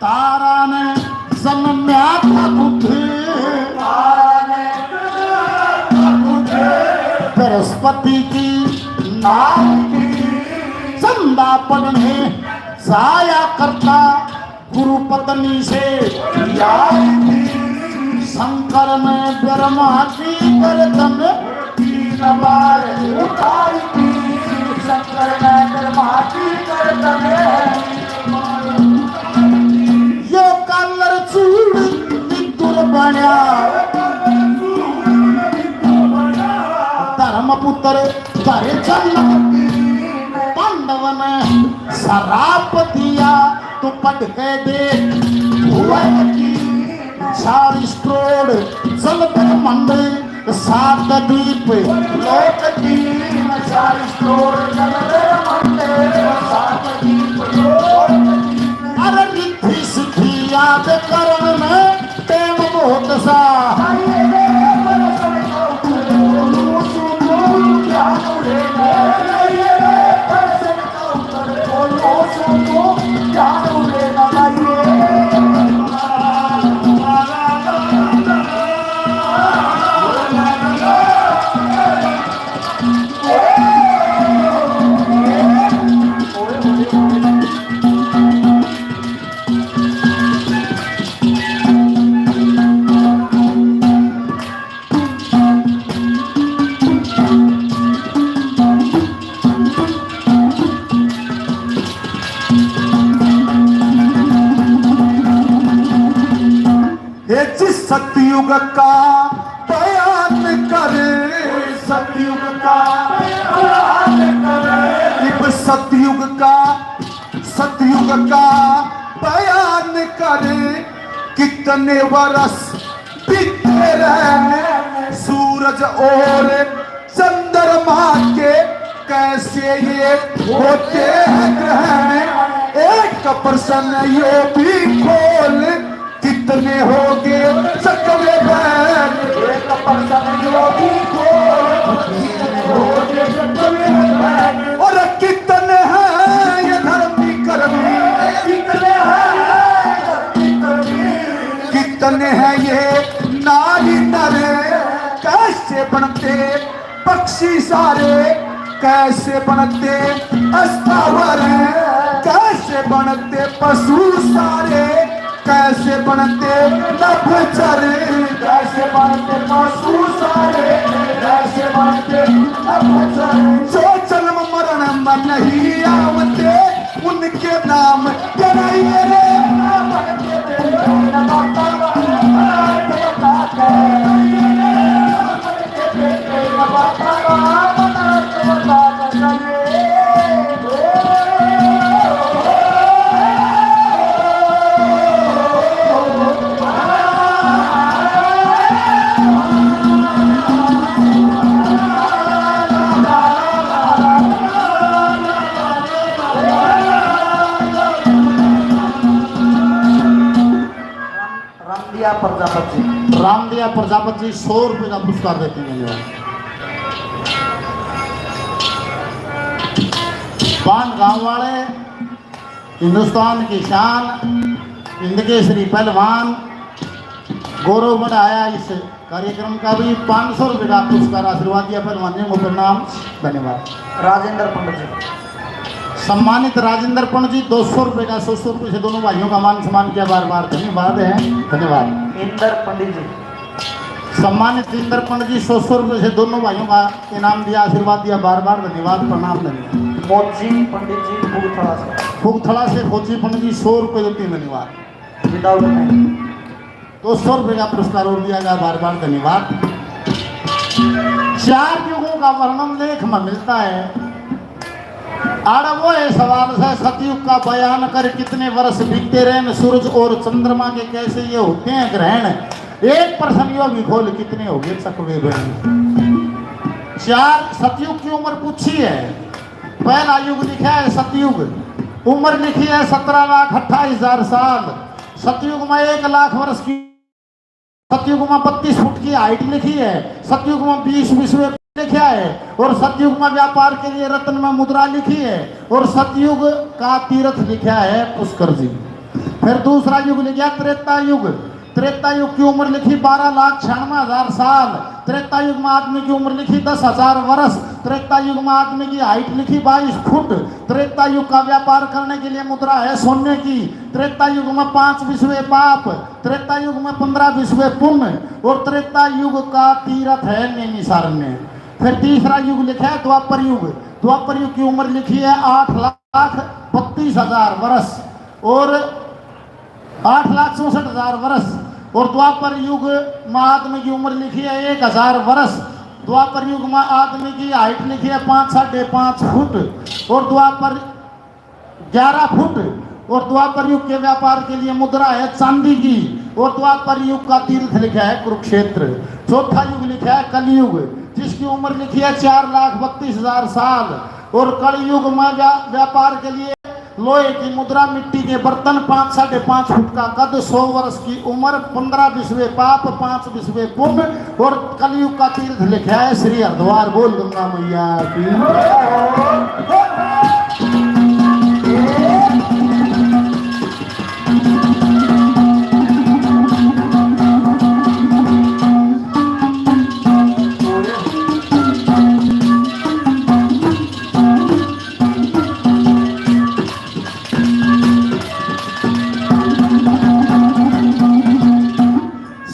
तारा ने जन्मया था बुध, बृहस्पति की नारी की, चंदा पड़ने जाया करता गुरु पत्नी से यारी थी। शंकर ने ब्रह्मा की गर्दन तीन बार उठाई थी। शंकर ने ब्रह्मा की गर्दन, यो कालर चूड़ मिथुन बन्या। धर्मपुत्र धरे जन्म, पांडव ने सराप दिया, तू पढ़ के देख हुआ की। चालीस करोड़ जल ब्रह्मांड, सात दीप लोक तीन। चालीस करोड़ जल ब्रह्मांड, सात दीप लोक तीन। अरे रिद्धि सिद्धि याद करण में टेम बहुत सा। हे जिस सतयुग का बयान कर, सतयुग का बयान कर, इब सतयुग का, सतयुग का बयान कर, कितने बरस बीते रहे सूरज और चंद्रमा के, कैसे ये होते हैं ग्रहण, एक परसेंट यो भी खोल, कितने हो गए सकवे बहन, एक परसेंट यो भी खोल, कितने हो गए सकवे बहन। और कितने हैं ये धर्मी कर्मी, कितने हैं धर्मी कर्मी, कितने हैं ये नारी नर, कैसे बनते पक्षी सारे, कैसे बनते स्थावर, कैसे बनते पशु सारे, कैसे बनते नभचर, कैसे बनते पशु सारे, कैसे बनते नभचर। जो जन्म मरण में नहीं आवते, उनके नाम गिनाइए रे। रामदिया प्रजापति। रामदिया प्रजापति जी सौ रुपये का पुरस्कार देते हैं। धन्यवाद। पान गांव वाले, हिंदुस्तान की शान, हिंद केसरी पहलवान, गौरव बढ़ाया इस कार्यक्रम का भी। पाँच सौ रुपये का पुरस्कार आशीर्वाद दिया पहलवान जी को, प्रणाम, धन्यवाद। राजेंद्र पंडित जी। सम्मानित राजेंद्र पंडित जी, दो सौ रुपये का, सौ सौ रुपये से दोनों भाइयों का मान सम्मान किया, बार बार धन्यवाद है, धन्यवाद। इंदर पंडित जी। सम्मानित इंदर पंडित जी, सौ सौ रुपये से दोनों भाइयों का इनाम दिया, आशीर्वाद दिया, बार बार धन्यवाद, प्रणाम, धन्यवाद। फौजी पंडित जी फुगथला से। फुगथला से फौजी पंडित जी, सौ रुपये देते हैं, धन्यवाद। विदाउट में दो सौ रुपये का पुरस्कार और दिया गया, बार बार धन्यवाद। चार युगों का वर्णन लेख में मिलता है। आड़ा वो है सवाल है, सतयुग का बयान कर, कितने वर्ष बीतते रहे, सूरज और चंद्रमा के कैसे ये होते हैं ग्रहण, एक प्रश्न यो भी खोल, कितने हो गए चकवे बहन। चार, सतयुग की उम्र पूछी है। पहला युग लिखा है सतयुग, उम्र लिखी है सत्रह लाख अट्ठाईस हजार साल। सतयुग में एक लाख वर्ष की, सतयुग में बत्तीस फुट की हाइट लिखी है, सतयुग में बीस विश्व लिखा है, और सतयुग में व्यापार के लिए रत्न में मुद्रा लिखी है, और सतयुग का तीर्थ लिखा है पुष्कर जी। फिर दूसरा युग लिखा त्रेता युग। त्रेता युग की उम्र लिखी बारह लाख छियानवे हजार साल। त्रेता युग में आदमी की उम्र लिखी दस हजार वर्ष। त्रेता युग में आदमी की हाइट लिखी बाईस फुट। त्रेता युग का व्यापार करने के लिए मुद्रा है सोने की। त्रेता युग में पांच विश्व पाप, त्रेता युग में पंद्रह विश्व पुण्य, और त्रेता युग का तीर्थ है नैमिषारण्य। फिर तीसरा युग लिखा है द्वापर युग। द्वापर युग की उम्र लिखी है आठ लाख बत्तीस हजार वर्ष, और आठ लाख चौसठ हजार वर्ष। और द्वापर युग में आदमी की उम्र लिखी है एक हजार वर्ष। द्वापर युग में आदमी की हाइट लिखी है पाँच, साढ़े पाँच फुट, और द्वापर ग्यारह फुट। और द्वापर युग के व्यापार के लिए मुद्रा है चांदी की, और द्वापर युग का तीर्थ लिखा है कुरुक्षेत्र। चौथा युग लिखा है कलयुग, जिसकी उम्र लिखी है चार लाख बत्तीस हजार साल। और कलयुग में व्या-, व्यापार के लिए लोहे की मुद्रा, मिट्टी के बर्तन, पाँच, साढ़े पाँच फुट का कद, सौ वर्ष की उम्र, पंद्रह विश्व पाप, पाँच विश्व पुण्य, और कलयुग का तीर्थ लिखा है श्री हरिद्वार। बोल गंगा मैया की।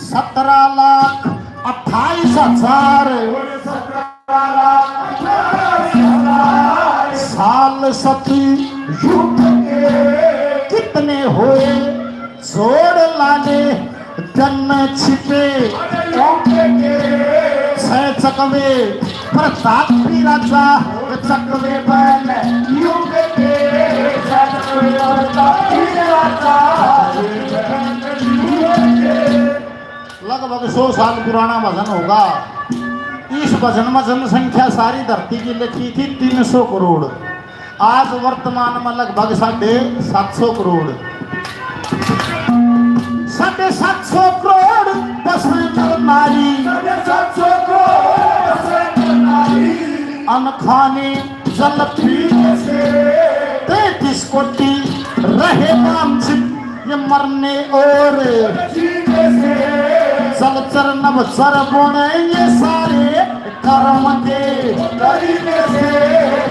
सत्रह लाख अट्ठाईस हजार साल सतयुग के कितने हुए, जोड़ लाने जन्म छिपे। छह चकवे प्रतापी राजा, चकवे बन युग के। लगभग सौ साल पुराना भजन होगा। इस भजन में जनसंख्या सारी धरती की लिखी थी तीन सौ करोड़। आज वर्तमान में लगभग साढ़े सात सौ करोड़। साढ़े सात सौ करोड़ बसे नर नारी। साढ़े सात सौ करोड़ बसे नर नारी। अन्न खाने जल पीने से तैंतीस कोटि रहे वांछित। ये मरने और जीने से जलचर नभचर बने ये सारे कर्म के करीने से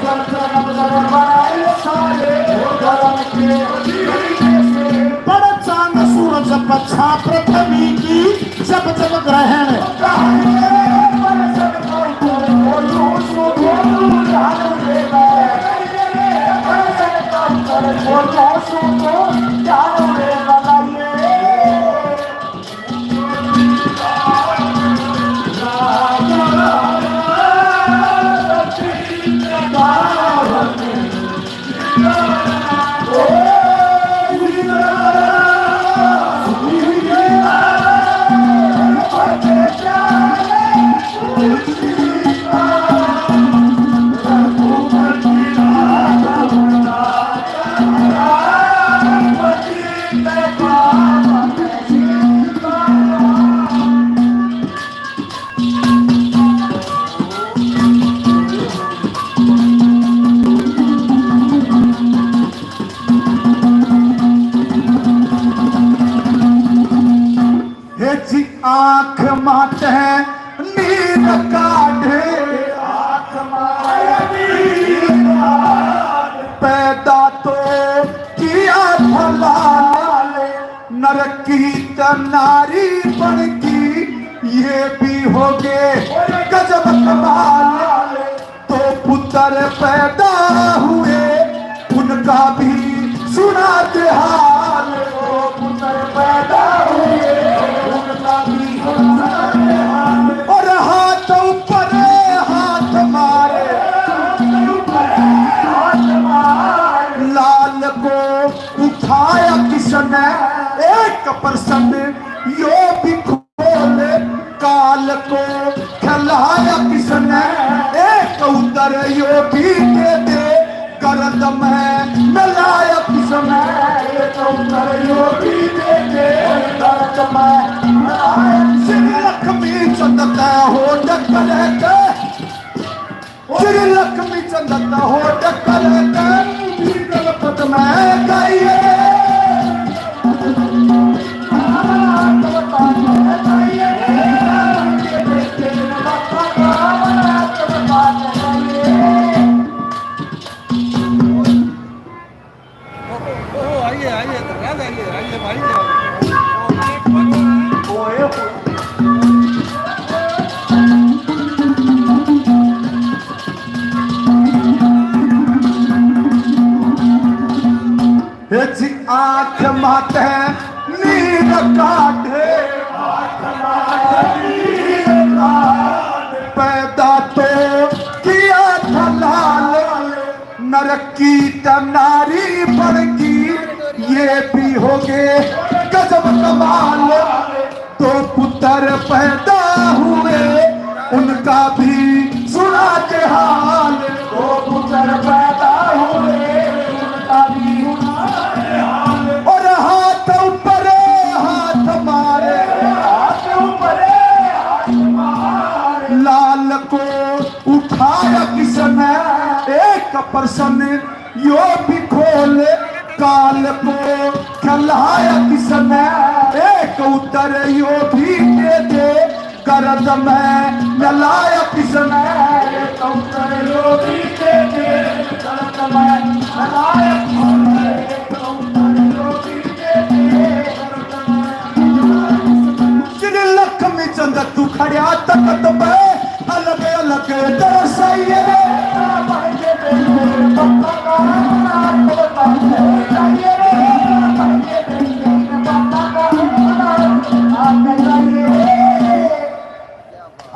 जलचर नभचर बने ये सारे कर्म के करीने से। बड़ चांद सूरज पछा पृथ्वी की जब जब ग्रहण। काढ़े। पैदा तो किया था लाल, नरक की त नारी बन की, ये भी हो गए गजब कमाल। दो पुत्र पैदा हुए, उनका भी सुनाते हाल। दो पुत्र पैदा हुए, उनका भी सुनाते हाल। और हाथ ऊपर हाथ मारे, हाथ मारे। लाल को उठाया किसने एक परसेंट, यो भी खोल। काल को खिलाया किसने एक उतर, यो भी दे दे। गर्द में मिलाया किसने एक उतर, यो भी दे दे। गर्द में मिलाया। श्री लक्ष्मी चंद तै हो डकर के, श्री लक्ष्मी चंद तै हो डकर के, गणपत में गाइए। ओ, ओ, आइए, आइए, धनराज आइए, आइए भाई, आइए। हे जी आँख माते नीर काढ़े, पैदा तो किया था लाल, नरक की त नारी बन की, ये भी हो गए गजब कमाल। दो पुत्र पैदा हुए, उनका भी सुनाते हाल। दो पुत्र पैदा हुए, उनका भी सुनाते हाल। और हाथ ऊपर हाथ मारे, हाथ ऊपर हाथ मारे। लाल को उठाया किसने एक परसेंट, यो भी खोल। काल को खिलाया किसने एक उतर, यो भी दे दे। गर्द में मिलाया किसने एक उतर, यो भी दे दे। गर्द में मिलाया किसने एक उतर, यो भी दे दे। श्री लक्ष्मी चंद तू खड़ा तख्त पे, अलग अलग दरसाइए रे।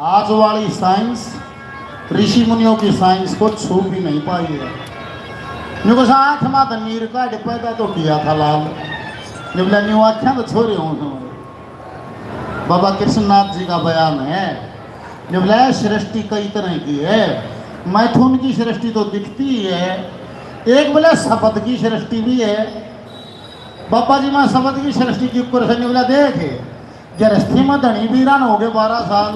आज वाली साइंस ऋषि मुनियों की साइंस को छू भी नहीं पाई है। न्यू को आँख माते नीर काढ़े, पैदा तो किया था लाल। जब ले न्यू आख्या तो छोरे हूँ समझ। बाबा कृष्णनाथ जी का बयान है, जब ले सृष्टि कई तरह की है, मैथुन की सृष्टि तो दिखती ही है। एक बोले शब्द की सृष्टि भी है। बाबा जी माँ शब्द की सृष्टि की ऊपर से निकला देख, गृहस्थी में धनी वीरान हो गए बारह साल,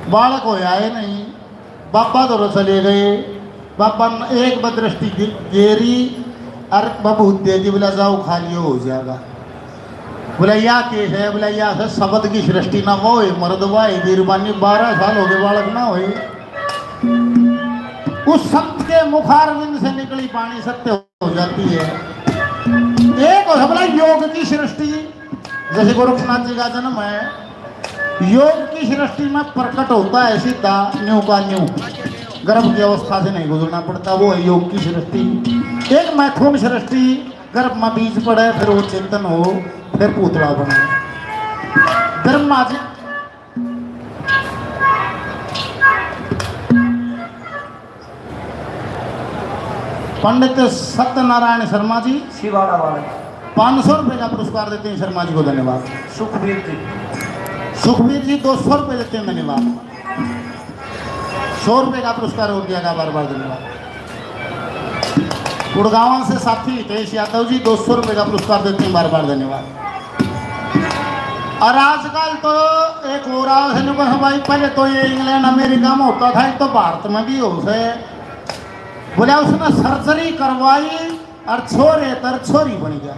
बालक होया ही नहीं, बाबा तो चले गए। बाबा ने एक बार दृष्टि गे-, गेरी और बबूत दे दी, बोला जाओ खा लियो हो जाएगा। बोला या के है? बोला या है शब्द की सृष्टि ना, वो है मर्द, वाह है बीरबानी, बारह साल हो गए बालक ना होए। उस संत के मुखारविंद से निकली वाणी सत्य हो जाती है। एक हो बोला योग की सृष्टि, जैसे गोरक्षनाथ जी का जन्म है, योग की सृष्टि में प्रकट होता है सीधा न्यू का न्यू, गर्भ की अवस्था से नहीं गुजरना पड़ता, वो है योग की सृष्टि। एक मैथुन सृष्टि, गर्भ में बीज पड़े, फिर वो चेतन हो, फिर पुतला बने। ब्रह्मा जी पंडित सत्यनारायण शर्मा जी सिवाड़ा वाले पाँच सौ रुपए का पुरस्कार देते हैं शर्मा जी को, धन्यवाद। सुखबीर जी। सुखबीर जी दो सौ रुपए देते हैं, धन्यवाद। सौ रुपए का पुरस्कार और दिया गया, बार बार धन्यवाद। गुड़गांव से साथी हितेश यादव जी दो सौ रुपए का पुरस्कार देते हैं, बार बार धन्यवाद। और आजकल तो एक और आल है, न्यू कहे भाई, पहले तो ये इंग्लैंड अमेरिका में होता था, अब तो भारत में भी हो से। बोले उसने सर्जरी करवाई और छोरे तर छोरी बन गया।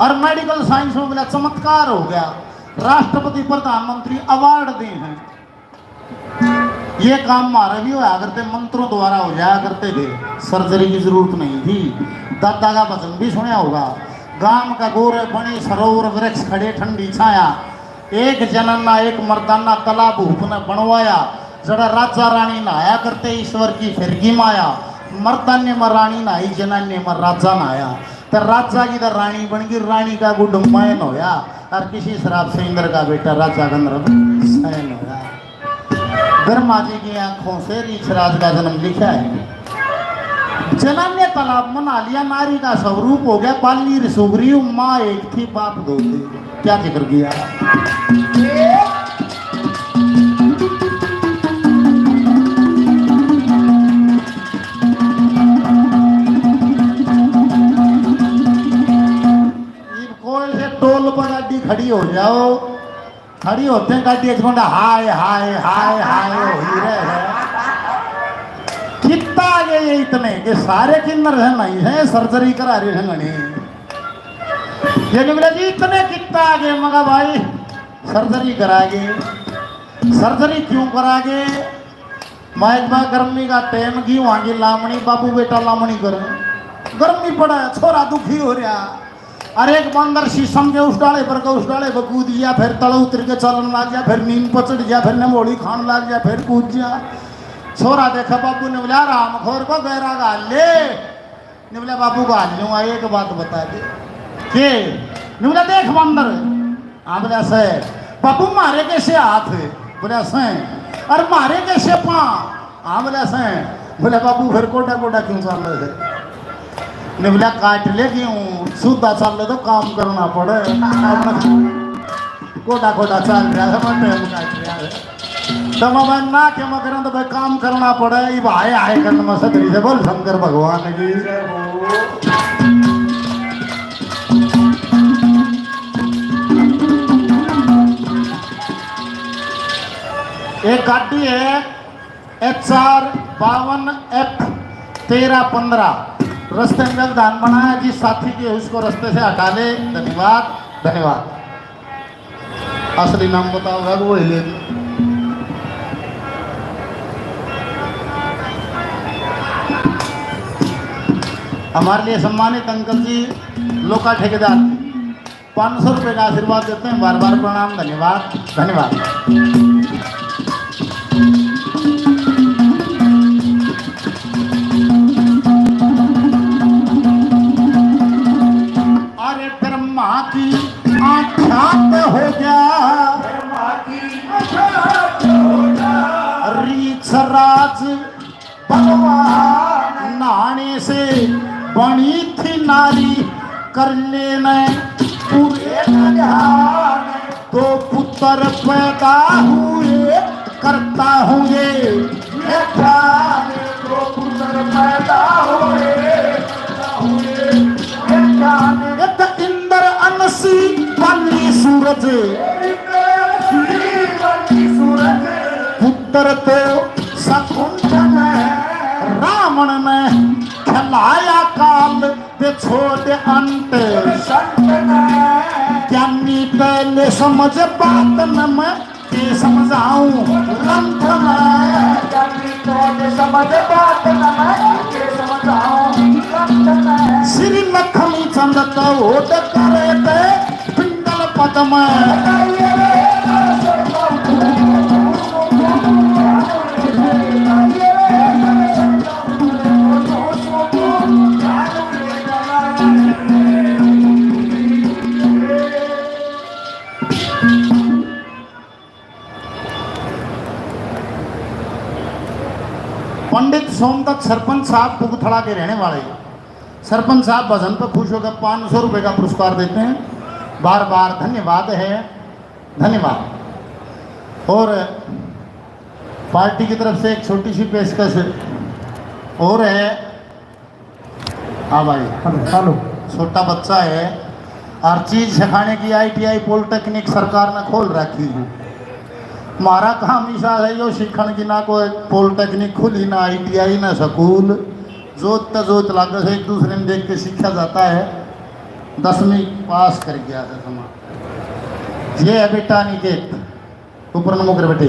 और मेडिकल साइंस में बोला चमत्कार हो गया। राष्ट्रपति प्रधानमंत्री अवार्ड दे हैं। ये काम म्हारे भी होया करते, मंत्रों द्वारा हो जाया करते थे, सर्जरी की जरूरत नहीं थी। दादा का भजन भी सुना होगा, गाम का गोरे बने सरोवर, वृक्ष खड़े ठंडी छाया, एक जनाना एक मर्दाना तालाब हुप ने बनवाया। जड़ा राजा रानी नहाया करते, ईश्वर की फिरकी माया, मर्दाने में रानी नहाई, जनाने में राजा नहाया। तो राजा की तो रानी बन गई, रानी का गुड मैन होया, और किसी शराब से इंद्र का बेटा राजा गंधर्व सैन होया। ब्रह्मा जी की आंखों से रीछराज का जन्म लिखा है। जनाने तालाब में नहा लिया, नारी का स्वरूप हो गया, बाली री सुगरी, माँ एक थी, बाप दो थे। क्या जिक्र किया। इब कोई से टोल पर गाड़ी खड़ी हो जाओ, खड़ी होते हैं गाड़ी, एक घंटा हाय हाय हाय हाय हो ही रहे हैं। कितना आ गए ये इतने, ये सारे किन्नर हैं, नहीं है, सर्जरी करा रहे हैं, नहीं। ये निवले जी, इतने कितना आ गए? मगा भाई, सर्जरी करागे। सर्जरी क्यों करागे? मैं एक बार गर्मी का टाइम की वहां की लामणी, बाबू बेटा लामणी करे, गर्मी पड़ा, छोरा दुखी हो रहा। अरे एक बंदर शीशम के उस डाले पर के उस डाले पर कूद गया, फिर तले उतर के चलन लग गया, फिर नीम पर चढ़ गया, फिर निमोली खान लग गया, फिर कूद गया। छोरा देखा बाबू ने बोला, "राम खोर को गैरा घाल ले।" ने बोला, "बाबू घाल लूंगा, एक बात बता दे।" "के?" ने बोला, "देख बंदर।" हाँ बोला, "सै।" "बाबू मारे कैसे हाथ?" बोला, "सै।" "अरे मारे कैसे पाँव?" हाँ बोला, "सै।" बोला, "बाबू फिर गोडा गोडा क्यों चल रहे थे?" ने बोला, "काट ले क्यों, सूधा चल ले तो काम करना पड़े।" गोडा गोडा चल रहा है, मैं टाइम काट रहा है। तो मैं ना के मैं करूँ तो भाई काम करना पड़े, ये भाई आए करने में सदरी से बोल शंकर भगवान की। एक गाड़ी है एच आर बावन एफ तेरह पंद्रह, रास्ते में व्यवधान बनाया, जिस साथी के उसको रास्ते से हटा ले। धन्यवाद, धन्यवाद। असली नाम बताओगा तो वही ले। हमारे लिए सम्मानित अंकल जी, लोका ठेकेदार जी, पाँच सौ रुपए का आशीर्वाद देते हैं। बार बार प्रणाम, धन्यवाद, धन्यवाद। अरे ब्रह्मा की आख्यात हो गया, ब्रह्मा की आख्यात हो गया। रीछराज बलवान। नहाने से बनी थी नारी, कर लेने पूरे ध्यान। दो पुत्र पैदा हुए, करता हूँ ये व्याख्यान। दो पुत्र पैदा हुए, करता हूँ ये व्याख्यान। एक इंद्र अनसी बनी सूरज, इंद्र अनसी बनी सूरज। पुत्र तो शकुंतल है, रावण ने खिलाया काल दे छोड़ अंत। ज्ञानी पहले समझ बात न मैं के समझाऊं ग्रंथ में। ज्ञानी पहले समझ बात न मैं के समझाऊं ग्रंथ में। श्री लक्ष्मी चंद तो ओट करे थे पिंडल पद्म। पंडित सोमदत्त सरपंच साहब बुगथड़ा के रहने वाले, सरपंच साहब भजन पर खुश होकर पाँच सौ रुपये का पुरस्कार देते हैं। बार बार धन्यवाद है, धन्यवाद। और पार्टी की तरफ से एक छोटी सी पेशकश और है। हाँ भाई, हेलो, हेलो। छोटा बच्चा है, हर चीज सिखाने की आई टी आई पॉलिटेक्निक सरकार ने खोल रखी है। हमारा काम इसा है, यो सीखण की ना कोई पॉलिटेक्निक खुली, ना आई टी आई, ना स्कूल। जोत तो जोत लागे से, एक दूसरे ने देख के सीखा जाता है। दसवीं पास कर गया था समा। ये है बेटा अनिकेत, ऊपर नमो कर बेटे।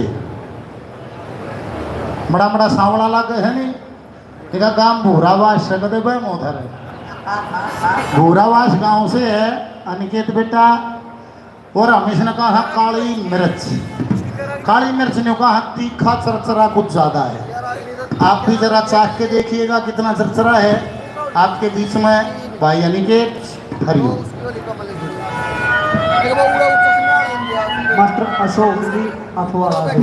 बड़ा बड़ा सांवला लागे है नी, इका गांव भूरावास से कदे बे मोधर है। भूरावास गांव से है अनिकेत बेटा। और हम इसने कहा काली मिर्च। काली मिर्च ने कहा तीखा चरचरा कुछ ज्यादा है। आप भी जरा चाख के देखिएगा कितना चरचरा है। आपके बीच में भाई अनिकेत, हरिओम। मास्टर अशोक जी अथवाड़ा से।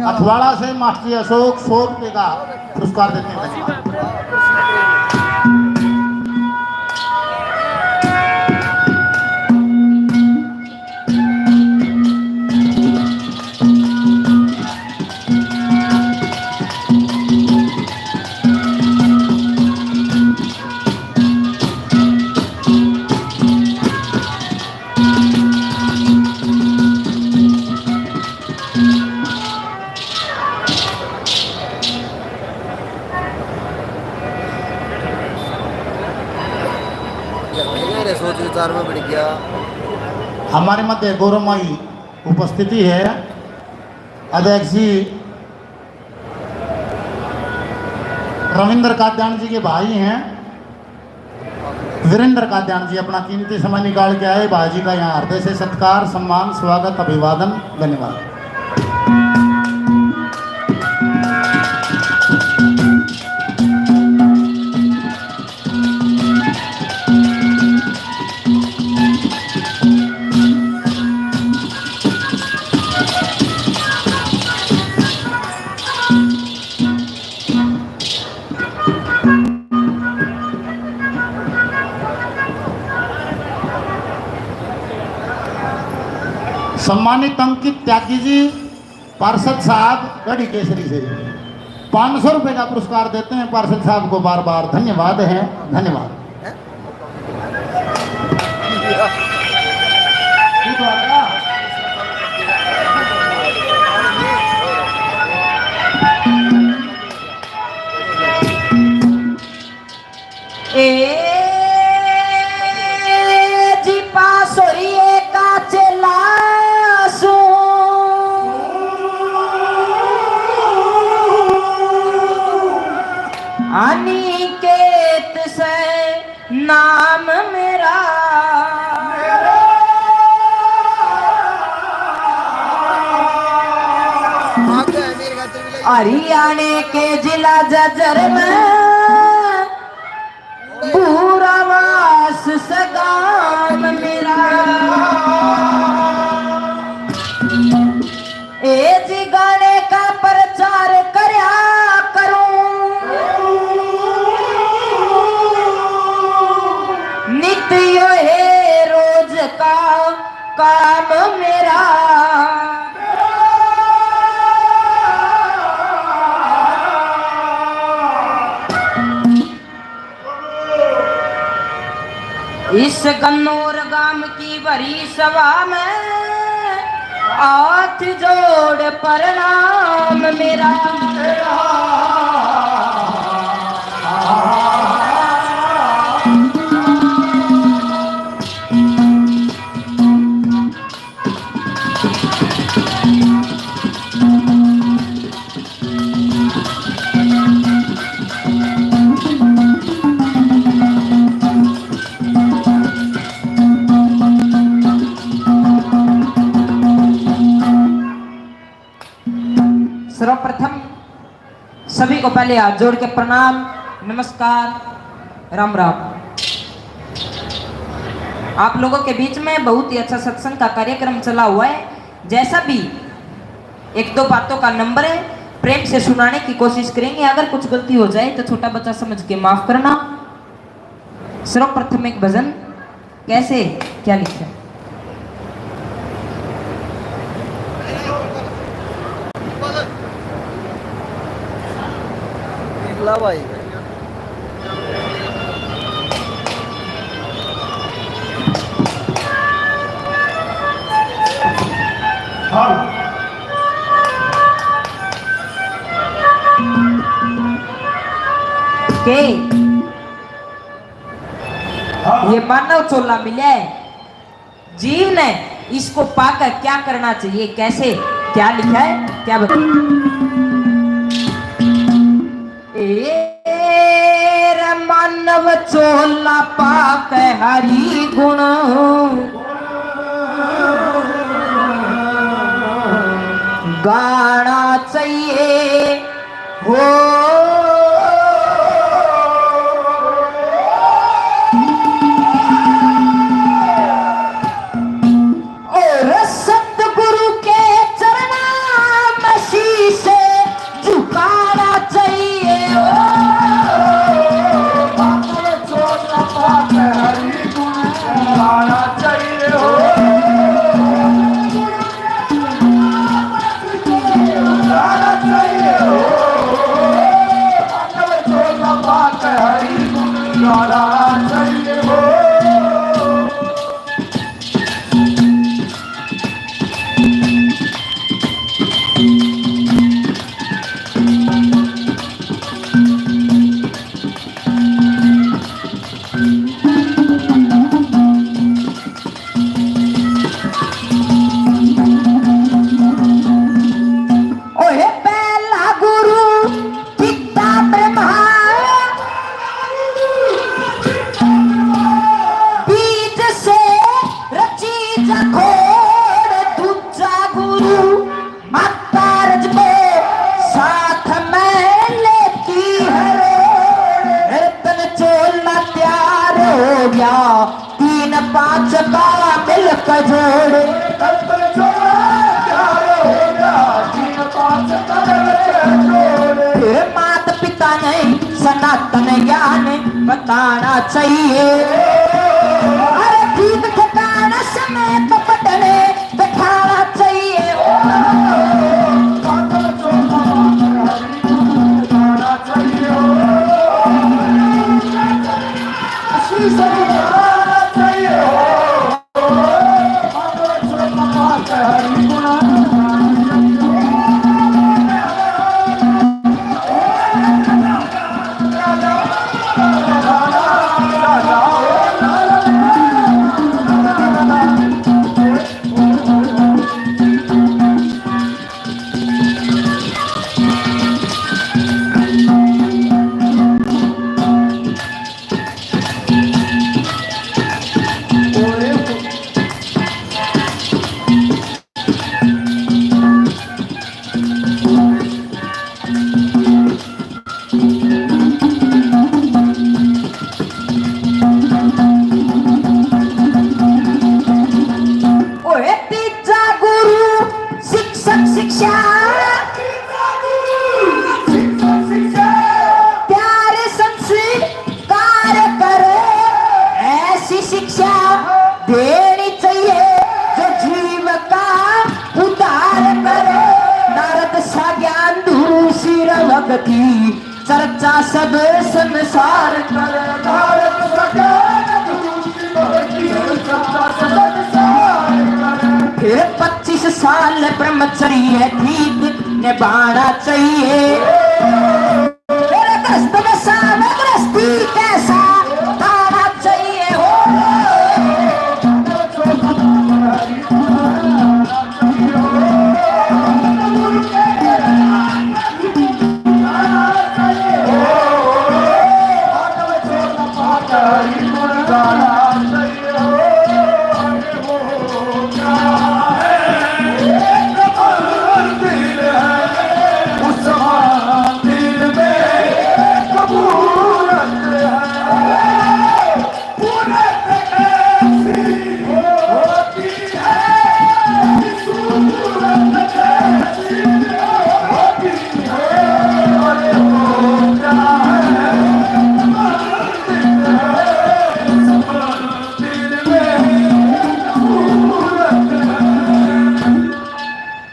अथवाड़ा से मास्टर जी अशोक सौ रुपये का पुरस्कार देते हैं। मेरे सोच विचार में बढ़ गया। हमारे मध्य गौरवमयी उपस्थिति है अध्यक्ष जी रविंद्र काद्यान जी के भाई हैं। वीरेंद्र काद्यान जी अपना कीमती समय निकाल के आए। भाई जी का यहाँ हृदय से सत्कार, सम्मान, स्वागत, अभिवादन, धन्यवाद। सम्मानित अंकित त्यागी जी, पार्षद साहब गढ़ी केसरी से पाँच सौ रुपए का पुरस्कार देते हैं। पार्षद साहब को बार बार धन्यवाद है, धन्यवाद। ए जी पासोरिए का चेला सू अनिकेत से नाम मेरा। हरियाणे के जिला जजर में पूरा वास सगाम मेरा। ए जी गाने का प्रचार करया करूं, नित यो है रोज का काम मेरा। इस गन्नौर गाम की भरी सभा में हाथ जोड़ प्रणाम मेरा। सर्वप्रथम सभी को पहले हाथ जोड़ के प्रणाम, नमस्कार, राम राम। आप लोगों के बीच में बहुत ही अच्छा सत्संग का कार्यक्रम चला हुआ है। जैसा भी एक दो बातों का नंबर है, प्रेम से सुनाने की कोशिश करेंगे। अगर कुछ गलती हो जाए तो छोटा बच्चा समझ के माफ करना। सर्वप्रथम एक भजन, कैसे क्या लिखा? ला भाई। के ये मानव चोला मिले जीव ने इसको पाकर क्या करना चाहिए, कैसे, क्या लिखा है, क्या बता। ए रे मानव चोला पाके हरि गुण गाना चाहिए हो। और सतगुरु के चरणा में शीश झुकाना चाहिए हो। गाना चाहिए हो। गाना चाहिए हो। गाना चाहिए हो। ओहे पहला गुरु पिता ब्रह्मा, बीज से रची जखोड़। दूजा गुरु माता रजबो साथ में लेती है। रतन चोला तैयार हो गया, तीन पाँच का मिलकर जोड़। फिर माता पिता ने सनातन ज्ञान बताना चाहिए। अरे ठीक ठिकाना समय तो पटने बैठाना चाहिए। ओए तीजा गुरु शिक्षक शिक्षा, प्यारे संस्कार करे, ऐसी शिक्षा देनी चाहिए जो जीव का उद्धार करे। नारद सा ज्ञान दूर सिर भक्ति चर्चा सब संसार कर। भारत सरकार दूसरी बहकी चर्चा सब संसार कर। फिर पच्चीस साल ब्रह्मचर्य ठीक निभाना चाहिए। तेरे ग्रस्त में सावे गृहस्थी कैसा खाना चाहिए हो।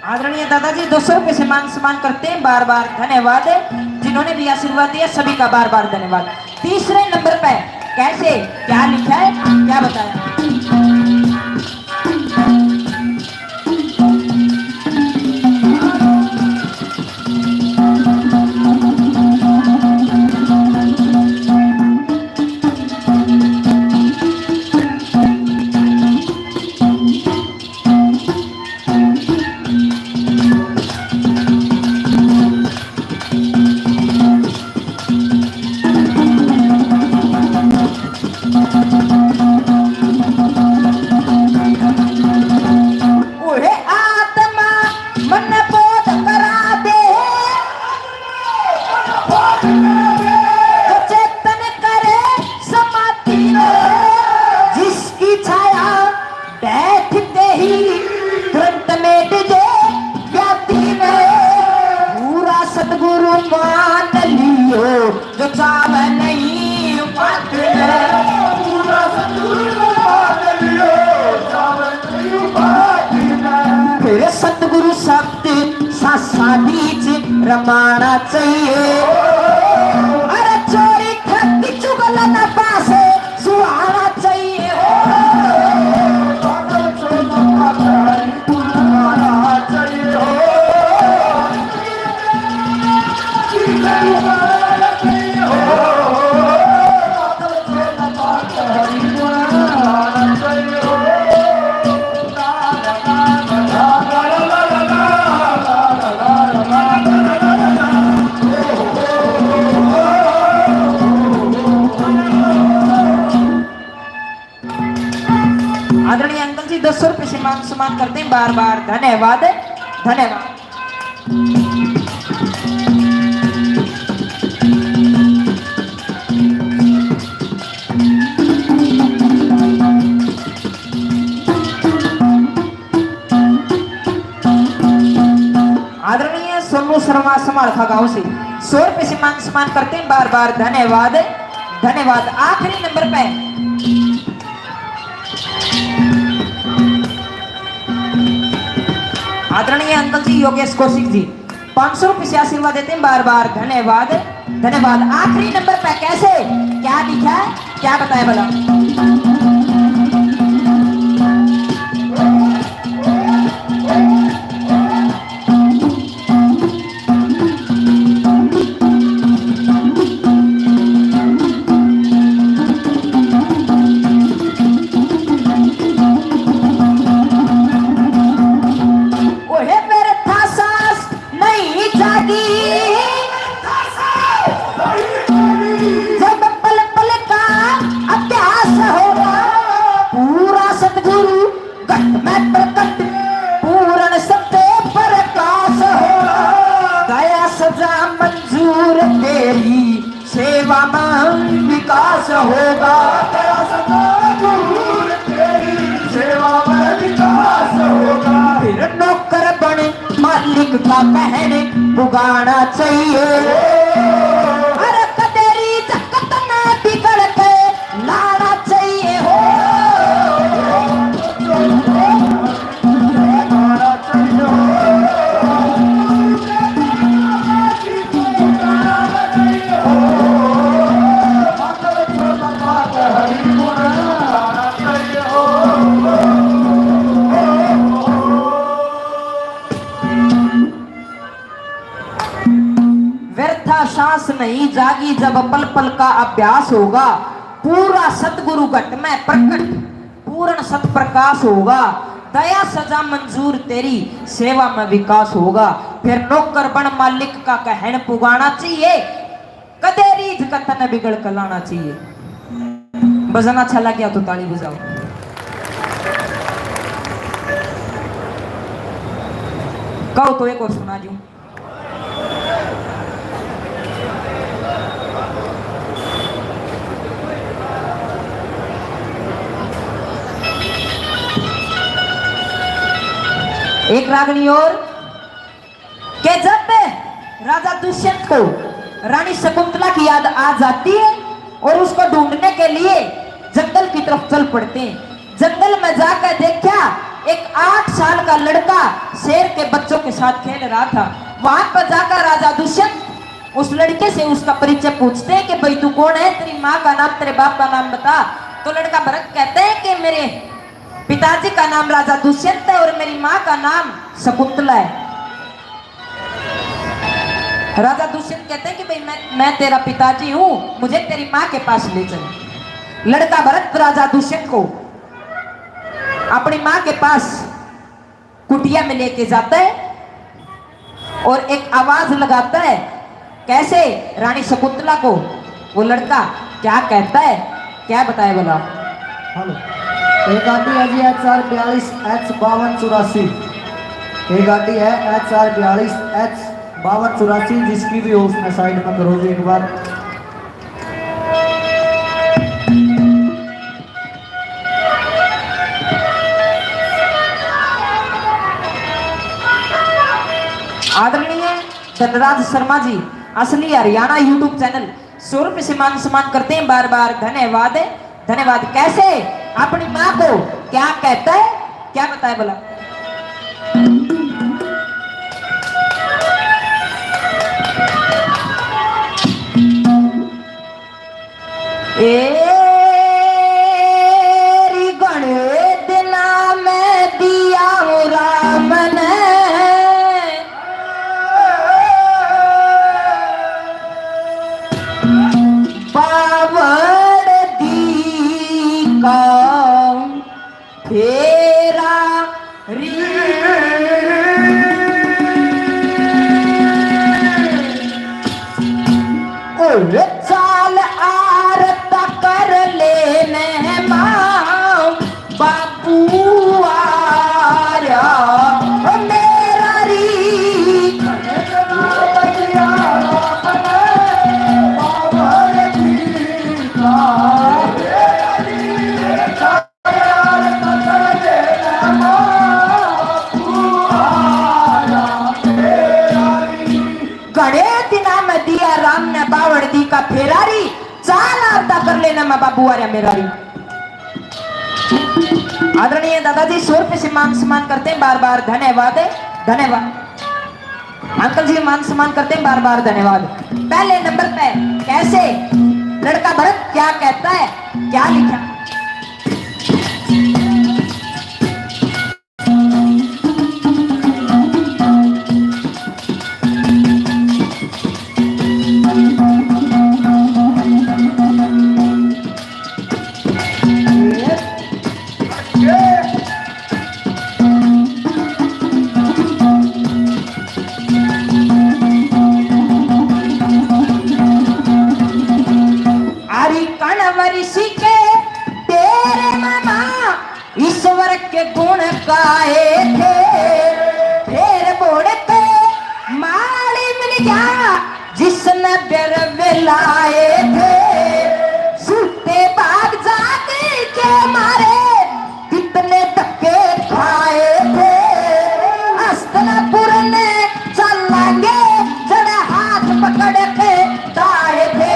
आदरणीय दादाजी, दो सौ रुपए से मान सम्मान करते हैं, बार बार धन्यवाद। जिन्होंने भी आशीर्वाद दिया, सभी का बार बार धन्यवाद। तीसरे नंबर पे कैसे, क्या लिखा है, क्या बताया। सतगुरु मान लियो, जो चावे नहीं पाते। पूरा सतगुरु मान लियो, चावे नहीं पाते। फिर सतगुरु शब्द सासा बीच रमाना चाहिए। अरे चोरी ठगी चुगल न पासे सुहाना चाहिए हो। आदरणीय अंकल जी, दो सौ रुपए से मान सम्मान करते हैं बार बार। धन्यवाद, धन्यवाद। आदरणीय सोनू शर्मा, समालखा गांव से सौ रुपए से मान सम्मान करते हैं बार बार। धन्यवाद, धन्यवाद। आखिरी नंबर पे आदरणीय अंकल जी योगेश कौशिक जी, पाँच सौ रुपए से आशीर्वाद देते हैं बार बार। धन्यवाद, धन्यवाद। आखिरी नंबर पे कैसे, क्या लिखा है, क्या बताए भला? ओहे मेरे था सांस नहीं जागी, जब पल पल का अभ्यास होगा, पूरा सतगुरु घट में प्रकट, पूर्ण सत्य प्रकाश होगा। दया सजा मंजूर तेरी, सेवा में विकास होगा। दया सजा मंजूर तेरी, सेवा में विकास होगा। फिर नौकर बन मालिक का कहने पुगाना चाहिए। अरे कदेरी जकत में बिगड़ के लाना चाहिए हो। व्यर्था सांस नहीं जागी, जब पल पल का अभ्यास होगा। पूरा सतगुरु घट में प्रकट, पूर्ण सत प्रकाश होगा। दया सजा मंजूर तेरी, सेवा में विकास होगा। फिर नौकर बन मालिक का कहन पुगाना चाहिए। कदे रीझ का तने बिगड़ के लाना चाहिए। भजन अच्छा लग गया तो ताली बजाओ। कहो तो एक और सुना दूं। एक रागनी और, कि जब राजा दुष्यंत को रानी शकुंतला की याद आ जाती है और उसको ढूंढने के लिए जंगल की तरफ चल पड़ते हैं। जंगल में जाकर देखा, एक आठ साल का लड़का शेर के बच्चों के साथ खेल रहा था। वहां पर जाकर राजा दुष्यंत उस लड़के से उसका परिचय पूछते हैं कि भाई, तू कौन है, तेरी माँ का नाम, तेरे बाप का नाम बता। तो लड़का भरत कहते हैं कि मेरे पिताजी का नाम राजा दुष्यंत है और मेरी माँ का नाम शकुंतला है। राजा दुष्यंत कहते हैं कि भाई, मैं मैं तेरा पिताजी हूँ, मुझे तेरी माँ के पास ले चल। लड़का भरत राजा दुष्यंत को अपनी माँ के पास कुटिया में लेके जाता है और एक आवाज लगाता है। कैसे? रानी शकुंतला को। वो लड़का क्या कहता है, क्या बताए भला? हेलो। एक गाड़ी है जी एच आर बयालीस एच बावन चौरासी। एक गाड़ी है एच आर बयालीस एच बावन चौरासी, जिसकी भी हो उसमें साइड में करो जी एक बार। आदरणीय धनराज शर्मा जी, असली हरियाणा YouTube चैनल, सौ रुपये से मान सम्मान करते हैं बार बार। धन्यवाद, धन्यवाद। कैसे अपनी माँ को क्या कहता है, क्या बताए बोला? ए री घणे दिना में दिया हूँ राम ने बावड़ दी का फेरा री। ओए चाल आरता कर लेने माँ बाबू आ रहा मेरा री। घणे दिना में दिया राम ने बावड़ दी का फेरा री, चाल आरता कर लेना मैं बाबू आ रहा मेरा री। आदरणीय दादाजी, सौ रुपये से मान सम्मान करते हैं बार बार। धन्यवाद, धन्यवाद। अंकल जी, मान सम्मान करते हैं बार बार। धन्यवाद। पहले नंबर पे कैसे लड़का भरत क्या कहता है, क्या लिखा? आरी कणवर सिके तेरे मामा ईश्वर के गुण गाए थे, फिर बोड़ के माली मिल गया जिसने बिरवे लाए थे। सूते बाग जाग के मारे कितने धक्के खाए थे। अस्त्र पूरने चलांगे जरा हाथ पकड़ के ताए थे।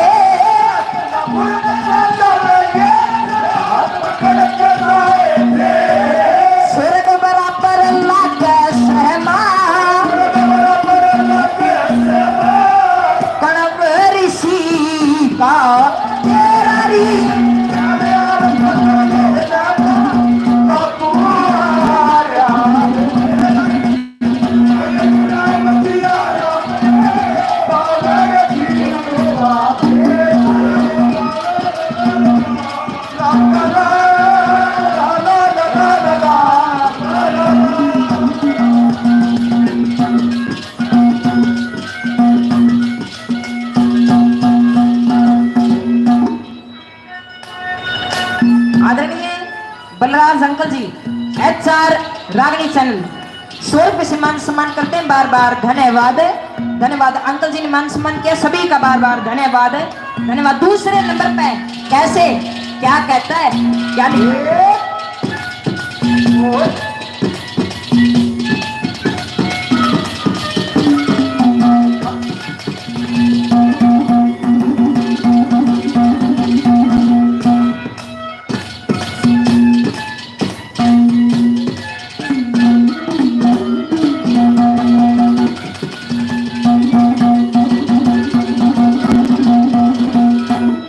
स्वर्ग बराबर लागे सहमा। कणव ऋषि का तेरा री। आदरणीय बलराज अंकल जी, एचआर रागनी चैनल, सौ रुपये से मान सम्मान करते हैं बार बार। धन्यवाद, धन्यवाद। अंकल जी ने मान सम्मान किया, सभी का बार बार धन्यवाद, धन्यवाद। दूसरे नंबर पे कैसे, क्या कहता है, क्या लिखा?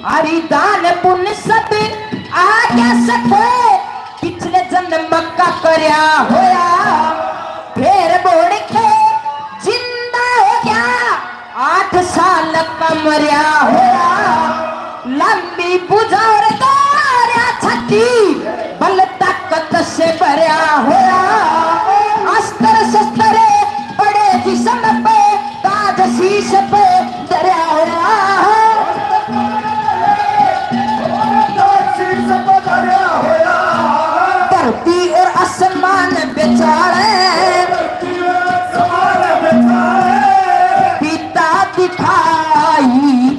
हरि दान पुण्य सब आ गया सब, पिछले जन्म का करया होया, फिर बोड़ के जिंदा हो गया, आठ साल का मरया होया। लंबी बुझा और दारिया छाती, बल ताकत से भरया होया। अस्त्र शस्त्र बड़े जिस्म पे, ताज शीश पे धरया होया। धरती और आसमान बिचाले, पिता दिखाई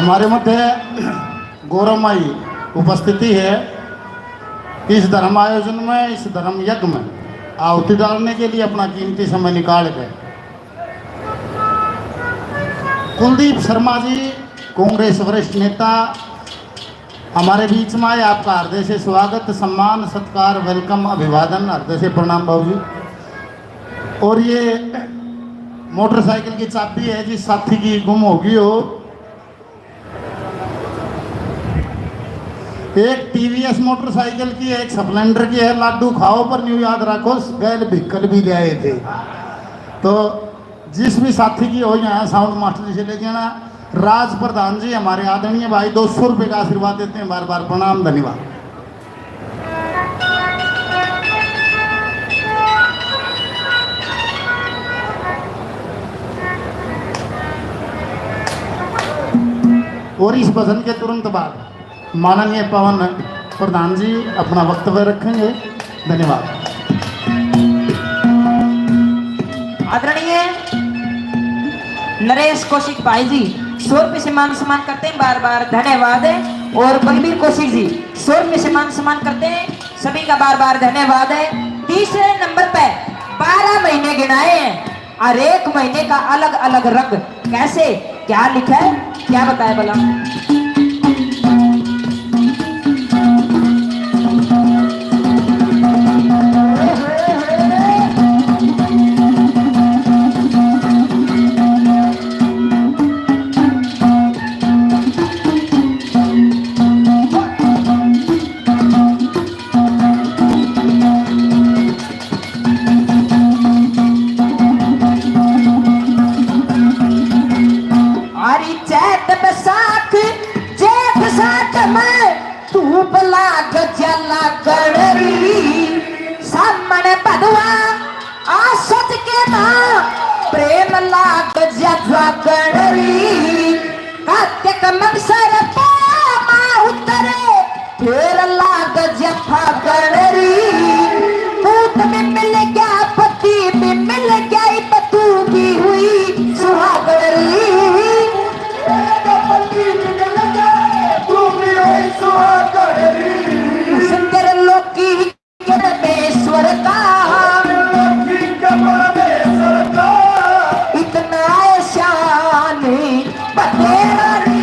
हमारे मध्य गौरवमयी उपस्थिति है। इस धर्म आयोजन में, इस धर्म यज्ञ में आहुति डालने के लिए अपना कीमती समय निकाल के कुलदीप शर्मा जी, कांग्रेस वरिष्ठ नेता, हमारे बीच में आए। आपका हृदय से स्वागत, सम्मान, सत्कार, welcome, अभिवादन, हृदय से प्रणाम बाबू जी। और ये मोटरसाइकिल की चाबी है जी, साथी की गुम हो गई हो। एक टीवीएस मोटरसाइकिल की, एक स्प्लेंडर की है। लाडू खाओ पर न्यू याद रखो, गैल व्हीकल भी ले आए थे। तो जिस भी साथी की हो, यहाँ साउंड मास्टर जी से ले जाना। राज प्रधान जी, हमारे आदरणीय भाई, दो सौ रुपये का आशीर्वाद देते हैं बार बार। प्रणाम, धन्यवाद। और इस भजन के तुरंत बाद माननीय पवन प्रधान जी अपना वक्तव्य रखेंगे। धन्यवाद। आदरणीय नरेश कौशिक भाई जी, सौ रुपये से मान सम्मान करते हैं बार बार, धन्यवाद। और बलबीर कौशिक जी, सौ रुपये से मान सम्मान करते हैं, सभी का बार बार धन्यवाद है। तीसरे नंबर पे बारह महीने गिनाए हैं, हर एक महीने का अलग अलग रंग। कैसे, क्या लिखा है, क्या बताए भला? आरी चैत बैसाख जेठ साठ में धूप लाग जला कड़री, सामने भदवा आ सच के ना प्रेम लाग जा कड़री। कातिक मकसर पामा उतरे, फेर लाग जा फागण री। पूत भी मिल गया, पति भी मिल गया, इब तू भी हुई सुहागण री। पति भी मिल गया, तू भी हुई सुहागण री। सुंदर लोकी परमेश्वर का, इतना एहसान बतेरा नी।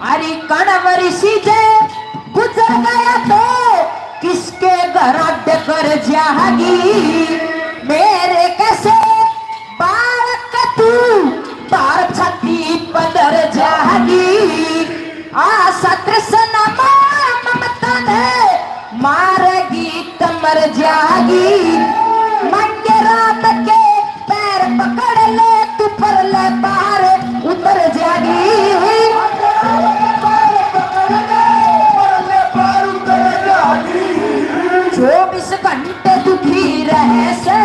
अरे कण वर्षी जे गुजर गया तो किसके घर डकर जागी। मेरे कैसे बालक तू बार छाती पदर जागी। आशा तृष्णा मोह ममता ने मारेगी त मर जागी। मांगे राम के पैर पकड़ ले, तू परले पार उतर जागी। चौबीस घंटे दुखी रहे से,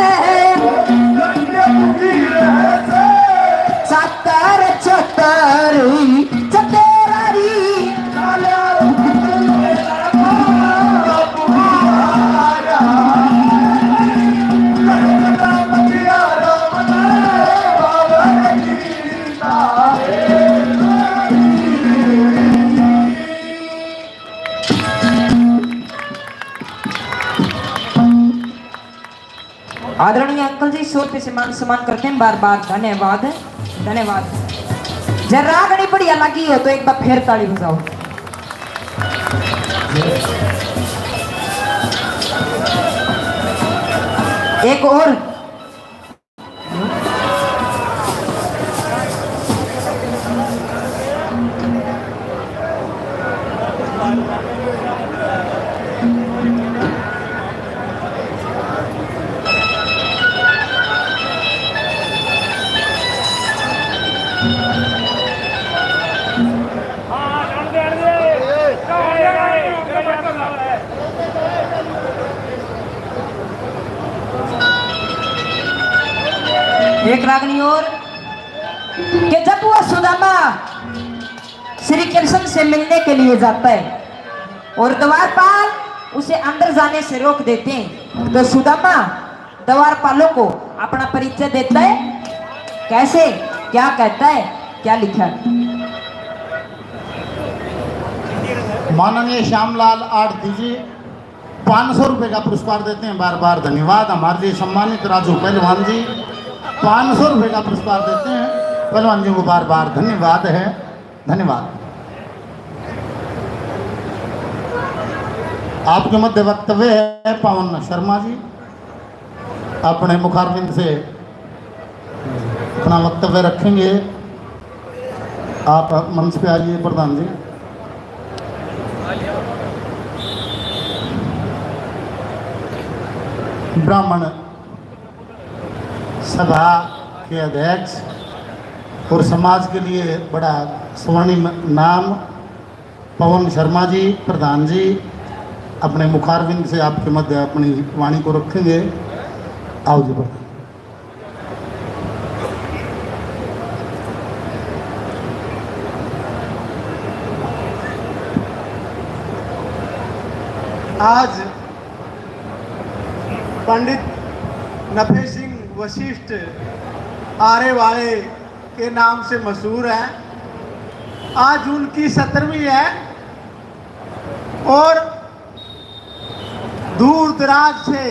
चातर चतर चतेरा री। आदरणीय अंकल जी, सौ रुपये से मान सम्मान करते हैं बार बार। धन्यवाद, धन्यवाद। जब रागनी बढ़िया लगी हो तो एक बार फिर ताली बजाओ। एक और। एक रागनी और, कि जब वह सुदामा श्री कृष्ण से मिलने के लिए जाता है और द्वारपाल उसे अंदर जाने से रोक देते हैं, तो सुदामा द्वारपालों को अपना परिचय देता है। कैसे, क्या कहता है, क्या लिखा है? माननीय श्यामलाल आरती जी पाँच सौ रुपए का पुरस्कार देते हैं। बार बार धन्यवाद। हमारे लिए सम्मानित राजू पहलवान जी पाँच सौ रुपए का पुरस्कार देते हैं। पहलवान जी को बार बार धन्यवाद है, धन्यवाद। आपके मध्य वक्तव्य है पवन शर्मा जी, अपने मुखारविंद से अपना वक्तव्य रखेंगे। आप मंच पे आइए प्रधान जी। ब्राह्मण सभा के अध्यक्ष और समाज के लिए बड़ा स्वर्णिम नाम पवन शर्मा जी, प्रधान जी, अपने मुखारविंद से आपके मध्य अपनी वाणी को रखेंगे। आओ जी प्रधान। आज पंडित नफे सिंह वशिष्ठ आरे वाले के नाम से मशहूर है। आज उनकी सत्रहवीं है और दूर दराज से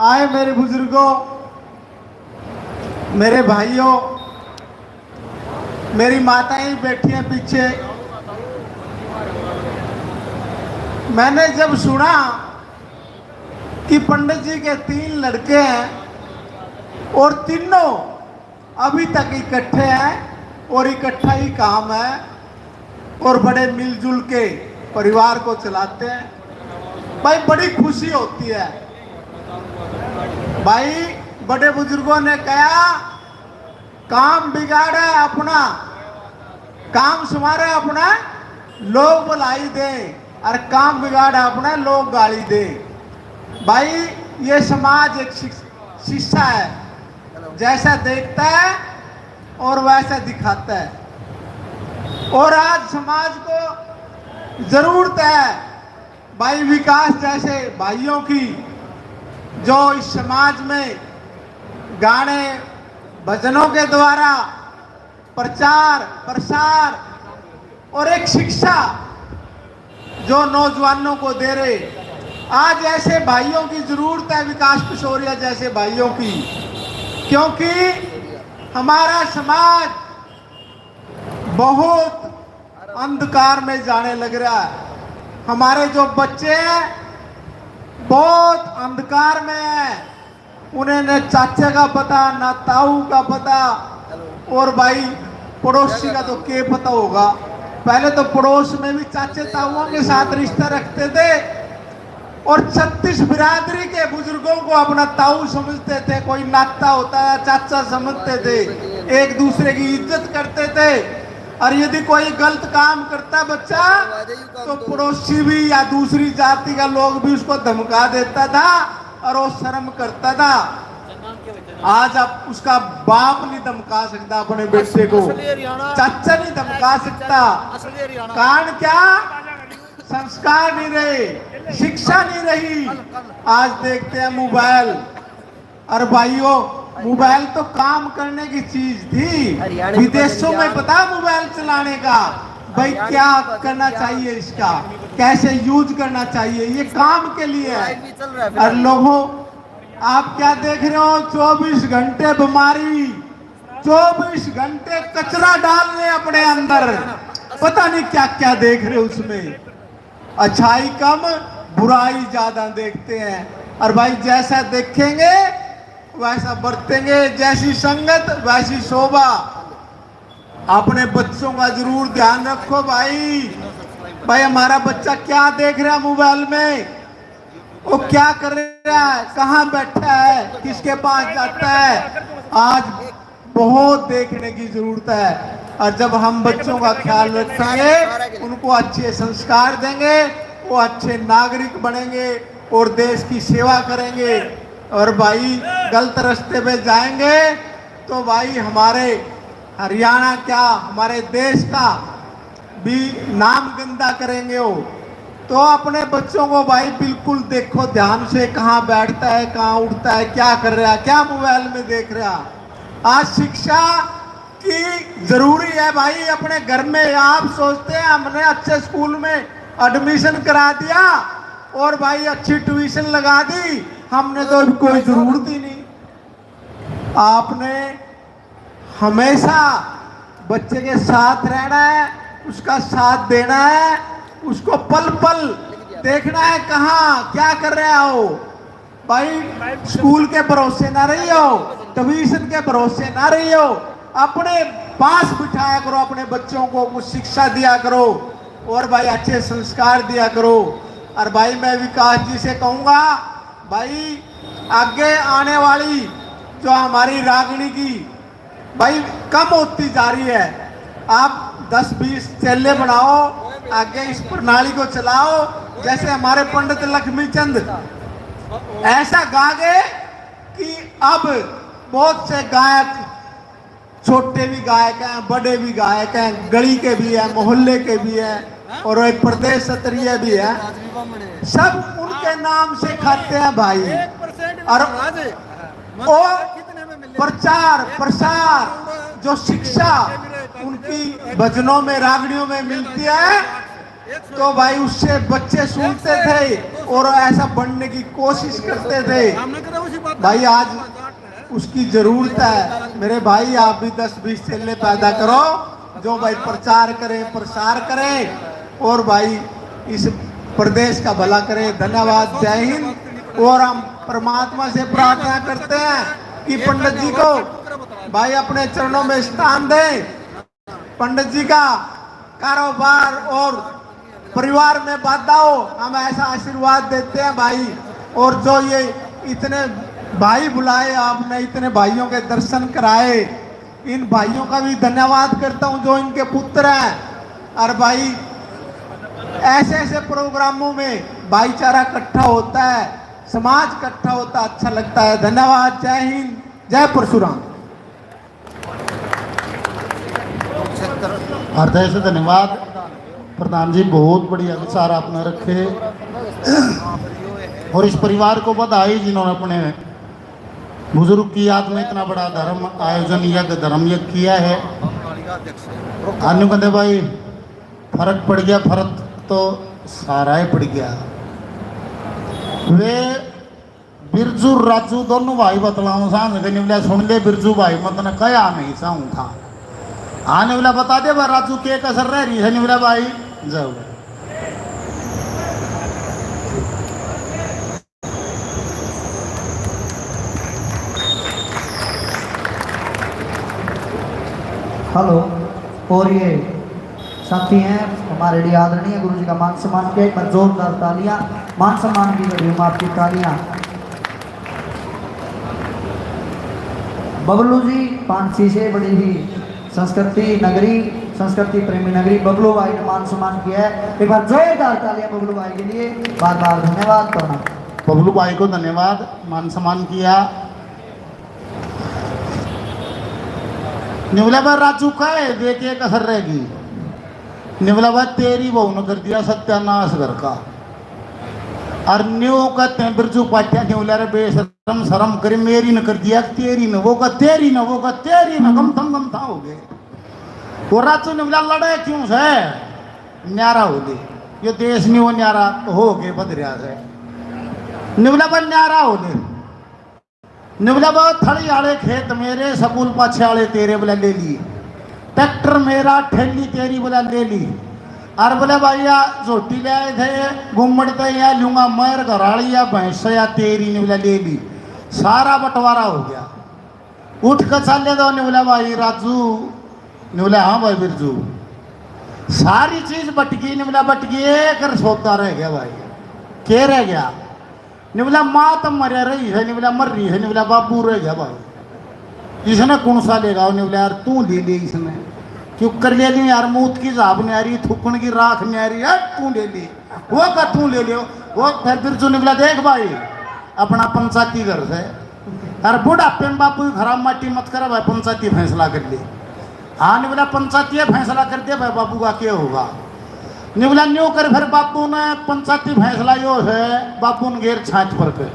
आए मेरे बुजुर्गों, मेरे भाइयों, मेरी माताएं बैठी हैं पीछे। मैंने जब सुना कि पंडित जी के तीन लड़के हैं और तीनों अभी तक इकट्ठे हैं और इकट्ठा ही काम है और बड़े मिलजुल के परिवार को चलाते हैं, भाई, बड़ी खुशी होती है। भाई, बड़े बुजुर्गों ने कहा, काम बिगाड़े अपना, काम संवारे अपना, लोग भलाई दे, और काम बिगाड़े अपना, लोग गाली दे। भाई, ये समाज एक शीश-, शीशा है, जैसा देखता है और वैसा दिखाता है। और आज समाज को जरूरत है भाई विकास जैसे भाइयों की, जो इस समाज में गाने भजनों के द्वारा प्रचार प्रसार और एक शिक्षा जो नौजवानों को दे रहे। आज ऐसे भाइयों की जरूरत है, विकास पिसोरिया जैसे भाइयों की, क्योंकि हमारा समाज बहुत अंधकार में जाने लग रहा है। हमारे जो बच्चे हैं, बहुत अंधकार में हैं। उन्हें न चाचे का पता, ना ताऊ का पता, और भाई, पड़ोसी का तो के पता होगा। पहले तो पड़ोस में भी चाचे ताऊओं के साथ रिश्ता रखते थे और छत्तीस बिरादरी के बुजुर्गों को अपना ताऊ समझते थे, कोई नाता होता है, चाचा समझते थे, एक दूसरे की इज्जत करते थे। और यदि कोई गलत काम करता बच्चा, तो पड़ोसी भी या दूसरी जाति का लोग भी उसको धमका देता था और वो शर्म करता था। आज आप उसका बाप नहीं धमका सकता अपने बेटे को, चाचा नहीं धमका सकता। कारण क्या? संस्कार नहीं रहे, शिक्षा नहीं रही। आज देखते हैं मोबाइल। और भाइयों, मोबाइल तो काम करने की चीज थी। विदेशों में पता मोबाइल चलाने का, भाई, क्या करना चाहिए इसका, कैसे यूज करना चाहिए, ये काम के लिए है। और लोगों, आप क्या देख रहे हो? चौबीस घंटे बीमारी, चौबीस घंटे कचरा डाल रहे अपने अंदर, पता नहीं क्या क्या देख रहे उसमें। अच्छाई कम, बुराई ज्यादा देखते हैं। और भाई, जैसा देखेंगे वैसा बरतेंगे, जैसी संगत वैसी शोभा। अपने बच्चों का जरूर ध्यान रखो भाई। भाई, हमारा बच्चा क्या देख रहा है मोबाइल में, वो क्या कर रहा है, कहाँ बैठा है, किसके पास जाता है। आज बहुत देखने की जरूरत है। और जब हम बच्चों का ख्याल रखेंगे, उनको अच्छे संस्कार देंगे, वो अच्छे नागरिक बनेंगे और देश की सेवा करेंगे। और भाई, गलत रास्ते पे जाएंगे तो भाई, हमारे हरियाणा क्या, हमारे देश का भी नाम गंदा करेंगे हो। तो अपने बच्चों को भाई बिल्कुल देखो ध्यान से, कहाँ बैठता है, कहाँ उठता है, क्या कर रहा, क्या मोबाइल में देख रहा। आज शिक्षा की जरूरी है भाई। अपने घर में आप सोचते हैं हमने अच्छे स्कूल में एडमिशन करा दिया और भाई अच्छी ट्यूशन लगा दी, हमने तो कोई जरूरत ही नहीं। आपने हमेशा बच्चे के साथ रहना है, उसका साथ देना है, उसको पल पल देखना है, कहाँ क्या कर रहा हो। भाई, स्कूल के भरोसे ना रही हो, ट्यूशन के भरोसे ना रही हो, अपने पास बिठाया करो अपने बच्चों को, कुछ शिक्षा दिया करो और भाई अच्छे संस्कार दिया करो। और भाई, मैं विकास जी से कहूँगा, भाई, आगे आने वाली जो हमारी रागनी की भाई कम होती जा रही है, आप दस बीस चेले बनाओ, आगे इस प्रणाली को चलाओ। जैसे हमारे पंडित लक्ष्मी चंद ऐसा गा गए कि अब बहुत से गायक, छोटे भी गायक हैं, बड़े भी गायक हैं, गली के भी हैं, मोहल्ले के भी हैं, और एक प्रदेश स्तरीय भी है। सब उनके नाम से खाते हैं भाई। और वो प्रचार प्रसार, जो शिक्षा उनकी भजनों में, रागणियों में मिलती है, तो भाई उससे बच्चे सुनते थे और ऐसा बनने की कोशिश करते थे। भाई, आज उसकी जरूरत है। मेरे भाई, आप भी दस बीस चेले पैदा करो, जो भाई प्रचार करें, प्रसार करें और भाई इस प्रदेश का भला करें। धन्यवाद, जय हिंद। और हम परमात्मा से प्रार्थना करते हैं कि पंडित जी को भाई अपने चरणों में स्थान दें। पंडित जी का कारोबार और परिवार में बाधा हो, हम ऐसा आशीर्वाद देते हैं भाई। और जो ये इतने भाई बुलाए आपने, इतने भाइयों के दर्शन कराए, इन भाइयों का भी धन्यवाद करता हूँ जो इनके पुत्र हैं। और भाई, ऐसे ऐसे प्रोग्रामों में भाईचारा इकट्ठा होता है, समाज इकट्ठा होता है, अच्छा लगता है। धन्यवाद। जय हिंद, जय परशुराम। हृदय से धन्यवाद प्रधान जी, बहुत बढ़िया विचार आपने रखे। और इस परिवार को बधाई जिन्होंने अपने बुजुर्ग की याद में इतना बड़ा धर्म आयोजन, यज्ञ, धर्म यज्ञ किया है। अन्नू कहते भाई, फर्क पड़ गया, फर्क तो सारा ही पड़ गया। वे बिरजू राजू दोनों भाई बतलाऊं सांझ के निवल्या, सुन ले बिरजू भाई, मैं तने कया नहीं चाहूं था। हाँ निवल्या, बता दे भाई राजू, के कसर रह रही है निवल्या भाई? जाओ। हेलो, और ये साथी हैं हमारे लिए आदरणीय गुरु जी का मान सम्मान किया, एक बार जोरदार तालियां, मान सम्मान की घड़ी में आपकी तालियां। बबलू जी पानसी से बड़ी ही संस्कृति नगरी, संस्कृति प्रेमी नगरी बबलू भाई ने मान सम्मान किया है, एक बार जोरदार तालियां बबलू भाई के लिए, बार बार धन्यवाद करना। बबलू भाई को धन्यवाद, मान सम्मान किया। निवला बा राजू का है, देख एक असर रहेगी। निवला बा तेरी बहू ने कर दिया सत्यानाश घर का। और न्यू कहते हैं बिरजू पाटिया, निवला रे बेशरम शर्म करे, मेरी ने कर दिया तेरी ने, वो का तेरी ने, वो का तेरी ने, गम थम गम था हो गए। वो राजू निवला लड़े क्यों से? न्यारा हो गए। ये देश नहीं वो न्यारा हो गए बध रहा है। निवला बा न्यारा हो गए। निवला बा थड़ी आले खेत मेरे, स्कूल पाछे आले तेरे बोला ले ली, ट्रैक्टर मेरा, ठेली तेरी बोला ले ली। और बोले भाई या झोटी ले आए थे घूमड़ ते, या लूंगा मर घर आली या भैंस या तेरी, निवला ले ली। सारा बंटवारा हो गया। उठ के चाले दो निवला भाई राजू। निवला हाँ भाई बिरजू, सारी चीज बट गई। निवला बट गई, एक सौदा रह गया भाई। के रह गया? निवला माँ तो मर रही है, निवला मर रही है, निवला बाबू रह गया भाई। इसने कौन सा लेगा? निवला यार तू ले ले इसने, क्यों कर ले ली यार, मौत की झाब न्यारी, थूकण की राख न्यारी है, तू ले ले। वो का तू ले ले। वो फिर बिरजू निवला देख भाई, अपना पंचायती घर से अरे बुढ़ापे में बापू की खराब माटी मत करे भाई, पंचायती फैसला कर ले। हाँ, नहीं बोला, पंचायती फैसला कर दे भाई, बाबू का क्या होगा? नहीं बोला, न्यू कर। फिर बाबू ने पंचायती फैसला यो है, बाबू ने गेर छाछ पर के।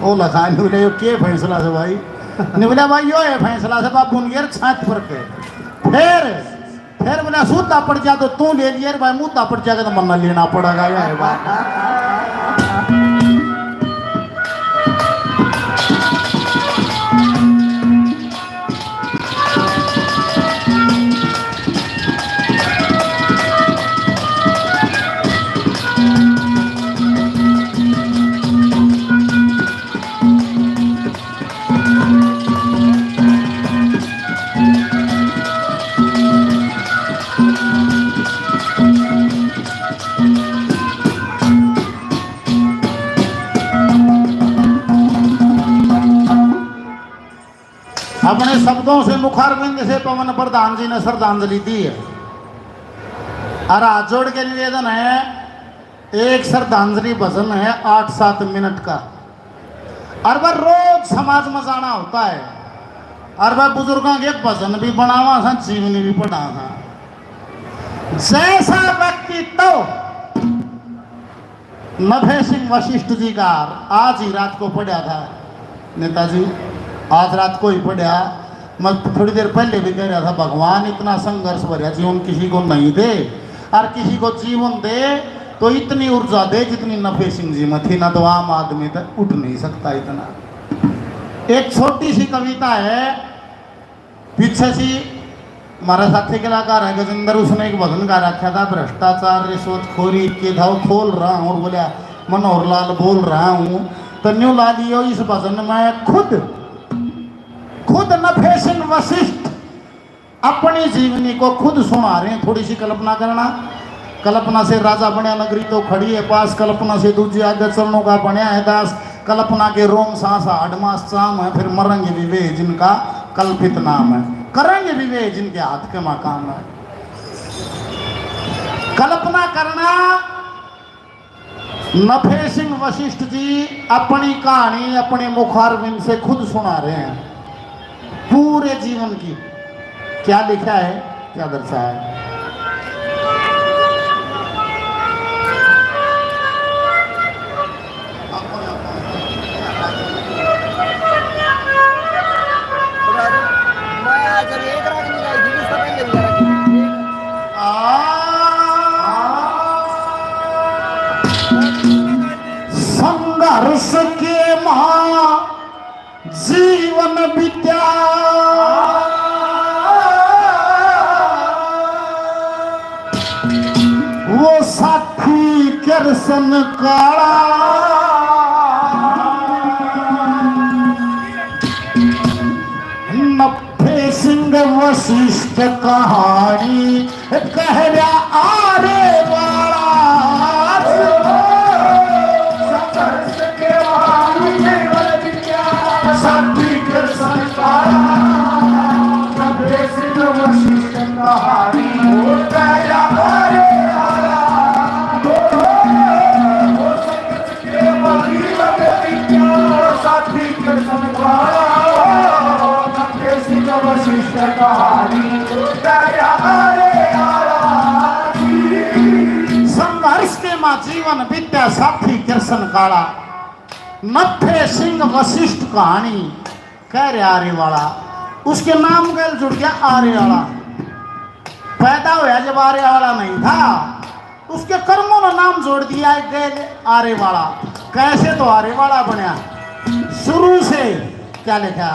ओ लखा, नहीं बोला, यो के फैसला है भाई? नहीं बोला, भाई यो है फैसला से, बाबू ने गेर छाछ पर के। फिर फिर बोला, सूदा पड़ जा तो तू ले लिया रे भाई, मुद्दा पड़ जाएगा तो मन्ना लेना पड़ेगा, या है बात। अपने शब्दों से, मुखारविंद से पवन प्रधान जी ने श्रद्धांजलि दी है। और हाथ जोड़ के निवेदन है, एक श्रद्धांजलि भजन है आठ सात मिनट का, और वह रोज समाज में जाना होता है, और वह बुजुर्गों के भजन भी बनावा था, जीवनी भी पढ़ा था। जैसा व्यक्तित्व नफे सिंह वशिष्ठ जी का आज ही रात को पढ़ा था नेताजी, आज रात को ही पढ़ा। मैं थोड़ी देर पहले भी कह रहा था, भगवान इतना संघर्ष भरया जीवन किसी को नहीं दे, और किसी को जीवन दे तो इतनी ऊर्जा दे जितनी नफे सिंह जी में थी ना, तो आम आदमी तो उठ नहीं सकता इतना। एक छोटी सी कविता है, पीछे सी हमारा साथी कलाकार है गजेंद्र, उसने एक भजन गा रखा था, भ्रष्टाचार रिश्वतखोरी के धाव खोल रहा हूँ, और बोला मनोहर लाल बोल रहा हूँ। तो न्यू ला लियो इस भजन में खुद, खुद नफे सिंह वशिष्ठ अपनी जीवनी को खुद सुना रहे हैं। थोड़ी सी कल्पना करना, कल्पना से राजा बनया, नगरी तो खड़ी है पास, कल्पना से दूजी आगे चलनों का बनया है दास। कल्पना के रोम सांस हाड मास चाम है, फिर मरेंगे भी वे जिनका कल्पित नाम है, करेंगे भी वे जिनके हाथ के मां काम है। कल्पना करना। नफे सिंह वशिष्ठ जी अपनी कहानी अपने मुखारविंद से खुद सुना रहे हैं, पूरे जीवन की क्या लिखा है, क्या दर्शाया है। संघर्ष के मां जीवन बित्या, वो साथी कृष्ण काला। नफे सिंह वशिष्ठ कहानी कह रहा आरे वाला। संघर्ष के मां जीवन बित्या, साथी कृष्ण काला। नफे सिंह वशिष्ठ कहानी कह रहा आरे वाला। संघर्ष के मां जीवन बित्या, साथी कृष्ण काला। नफे सिंह वशिष्ठ कहानी कह रहा आरे वाला, उसके नाम गैल जुड़ गया आरे वाला। पैदा होया जब आरे वाला नहीं था, उसके कर्मों ने नाम जोड़ दिया एक गैल आरे वाला। कैसे तो आरे वाला बनया, शुरू से क्या लिखा?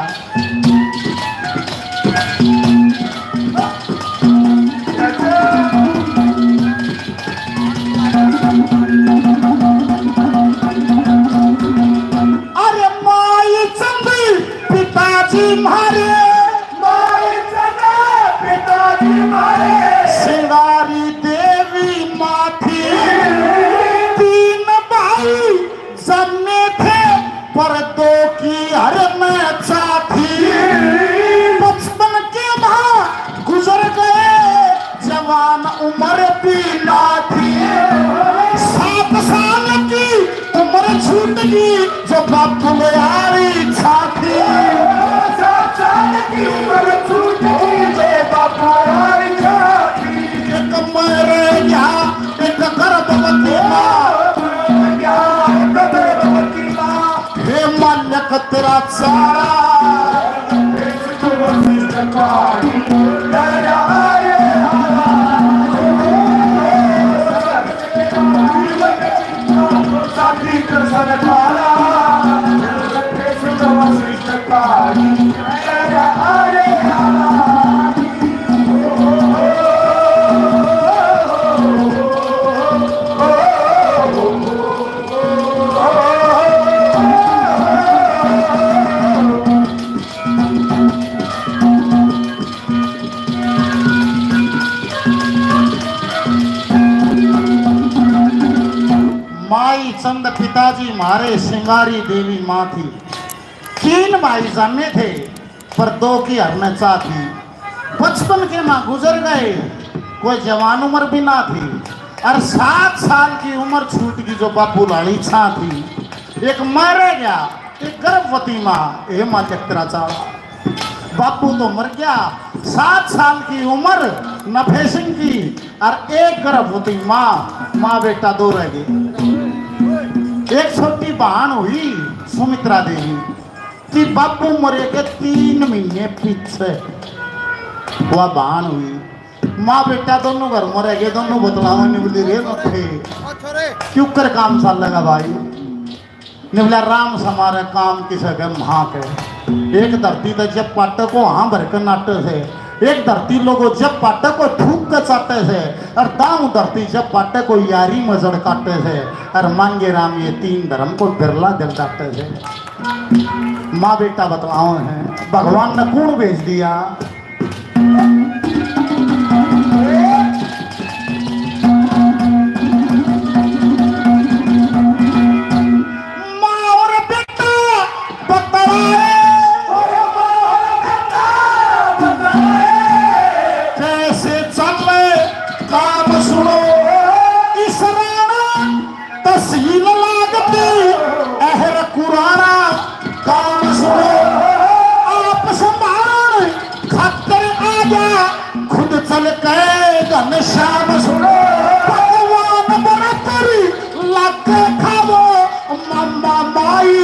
अरे माई चंद पिताजी मारे, माई चंद पिताजी मारे, सिंगारी देवी माँ थी, तीन भाई जन्मे थे, पर दो की हर में चाह थी। बचपन के माँ गुजर गए, जवान उम्र भी ना थी। सात साल की उम्र छूट गई, जो बाप तुम्हारी छाती। सात साल की उम्र छूट गई रे बाबू यारी छाती। एक मैं रह गया, एक गर्भवती माँ। क्या एक गर्भवती माँ। हे मालिक तेरा चाला। माई चंद पिताजी म्हारे सिंगारी देवी माँ थी। तीन भाई जामे थे, पर दो की हरने चाह थी। बचपन के माँ गुजर गए, कोई जवान उम्र भी ना थी। और सात साल की उम्र छूट गई जो बापू लाली छां थी। एक मैं रह गया, एक गर्भवती माँ, हे माँ चक्रा चाला। बापू तो मर गया, सात साल की उम्र नफे सिंह की, और एक गर्भवती माँ, माँ बेटा दो रह गए। एक छोटी बहन हुई सुमित्रा देवी, कि बापू मरे के तीन महीने पीछे वह बहन हुई। माँ बेटा दोनों घर में रह गए, दोनों बतलावा निबली रे नथे। क्यों कर काम सालेगा भाई? निबला राम समारे काम किसे के म्हा के। एक धरती ते जब पाटे को हाँ भर के नाटे से, एक धरती लोगो जब पाटे को थूक के चाटे से, और दाऊ धरती जब पाटे को यारी मजड़ काटे से, और मांगे राम ये तीन धर्म को बिरला दिल डाटे से। माँ बेटा बतलाओ है, भगवान ने कौन भेज दिया? माँ और बेटा बतलाए, कैसे चले काम सुनो, इस राणा तहसील लागती अहर कुराना। काम सुनो, आप संभाल खातर आ गया, खुद चल के घनश्याम सुनो। भगवान बरतरी लागे खावो, मामा माई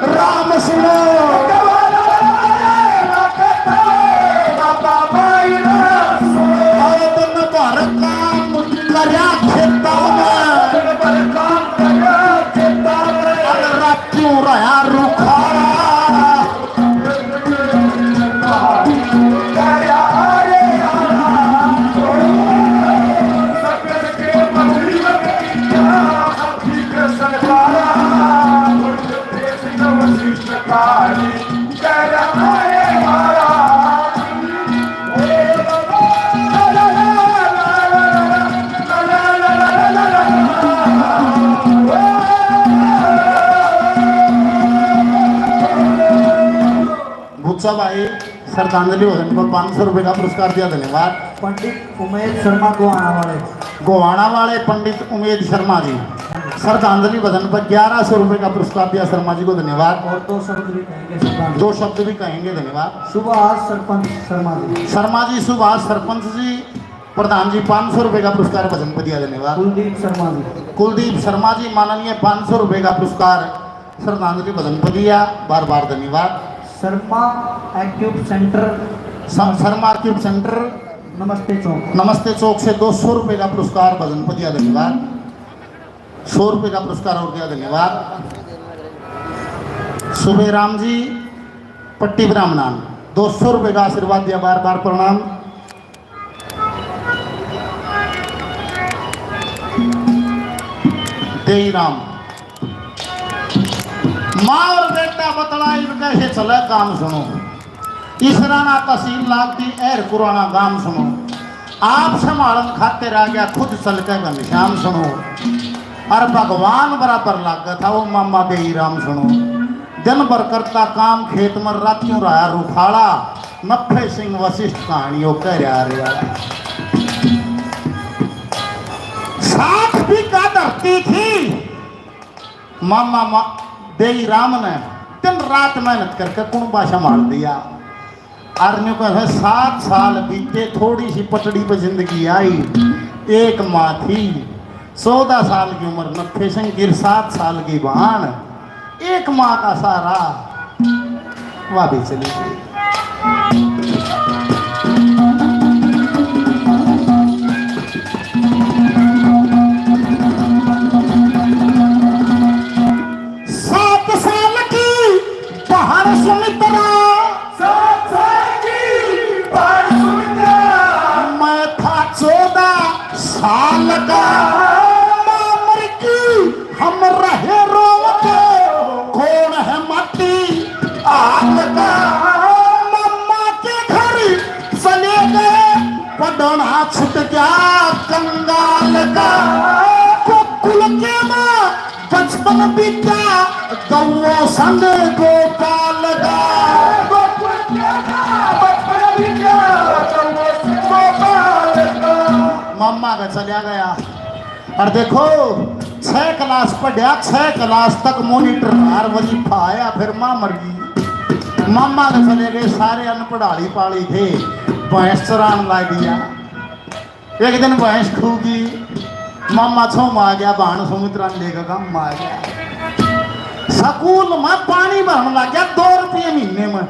राम सुनो। बाबा माई राम सुनो। दिन भर काम करया खेता में, दिन भर काम करया खेता में। अरे रात क्यों रहा रूखा? गुच्छा भाई श्रद्धांजलि भजन पर पाँच सौ रुपए का पुरस्कार दिया, धन्यवाद। पंडित उमेद शर्मा गोहाना वाले। गोहाना वाले पंडित उमेद शर्मा जी श्रद्धांजलि भजन पर ग्यारह सौ रुपए का पुरस्कार दिया शर्मा जी को, धन्यवाद। और दो शब्द भी कहेंगे शर्मा जी। दो शब्द भी कहेंगे, धन्यवाद। सुभाष सरपंच शर्मा जी। शर्मा जी, सुभाष सरपंच जी, प्रधान जी पाँच सौ रुपए का पुरस्कार भजन पर दिया, धन्यवाद। कुलदीप शर्मा जी। कुलदीप शर्मा जी माननीय पाँच सौ रुपए का पुरस्कार श्रद्धांजलि भजन पर दिया, बार बार धन्यवाद। शर्मा एक्यूब सेंटर। स-, शर्मा एक्यूब सेंटर नमस्ते चौक। नमस्ते चौक से दो सौ रुपए का पुरस्कार भजन पर दिया, धन्यवाद। सौ रुपए का पुरस्कार और दिया, धन्यवाद। सुबे राम जी पट्टी ब्राह्मणान दो सौ रुपए का आशीर्वाद दिया, बार बार प्रणाम। देई राम। माँ और बेटा बतला इनका हे चले काम सुनो। इस राणा तहसील लागती अहर कुराना गाम सुनो। आप संभालन खातिर आ गया खुद चल के घनश्याम सुनो। और भगवान बराबर लागे था वो मामा बेई राम सुनो। दिन भर करता काम खेत में, रातियों रहा रुखाला। नफे सिंह वशिष्ठ कहानियों कह रहा रहा। साठ बीघा धरती थी। मामा मा-, बेई राम ने दिन रात मेहनत करके कुणबा संभाल दिया। और न्यू कहे, सात साल बीते, थोड़ी सी पटड़ी पे जिंदगी आई। एक माँ थी, चौदह साल की उम्र नत्थे संग गिर, सात साल की बहन, एक माँ का सहारा, वह भी चली गई। सात साल की बहन सुमित्रा, सात साल की बहन सुमित्रा, मैं था चौदह साल का। माँ मर गई, हम रहे रोवते, कौन है माटी हाल का। मम्मा के घर चले गए, पढ़ना छूट गया कंगाल का। गोकुल के माँ बचपन बीता, गौओं संग गोपाल का। गोकुल के माँ बचपन बीता, गौओं संग गोपाल का। मम्मा का चला गया। और देखो, छह क्लास पढ़या, छह क्लास तक मॉनिटर और वजीफा आया, फिर माँ मर गई। मामा के चले गए, सारे अनपढ़ आली पाली थे, भैंस चरान ला दिया। एक दिन भैंस खू गई, मामा छो में आ गया, बहन सुमित्रा ने लेकर गाम में आ गया। स्कूल में पानी भरने लग गया, दो रुपये महीने में।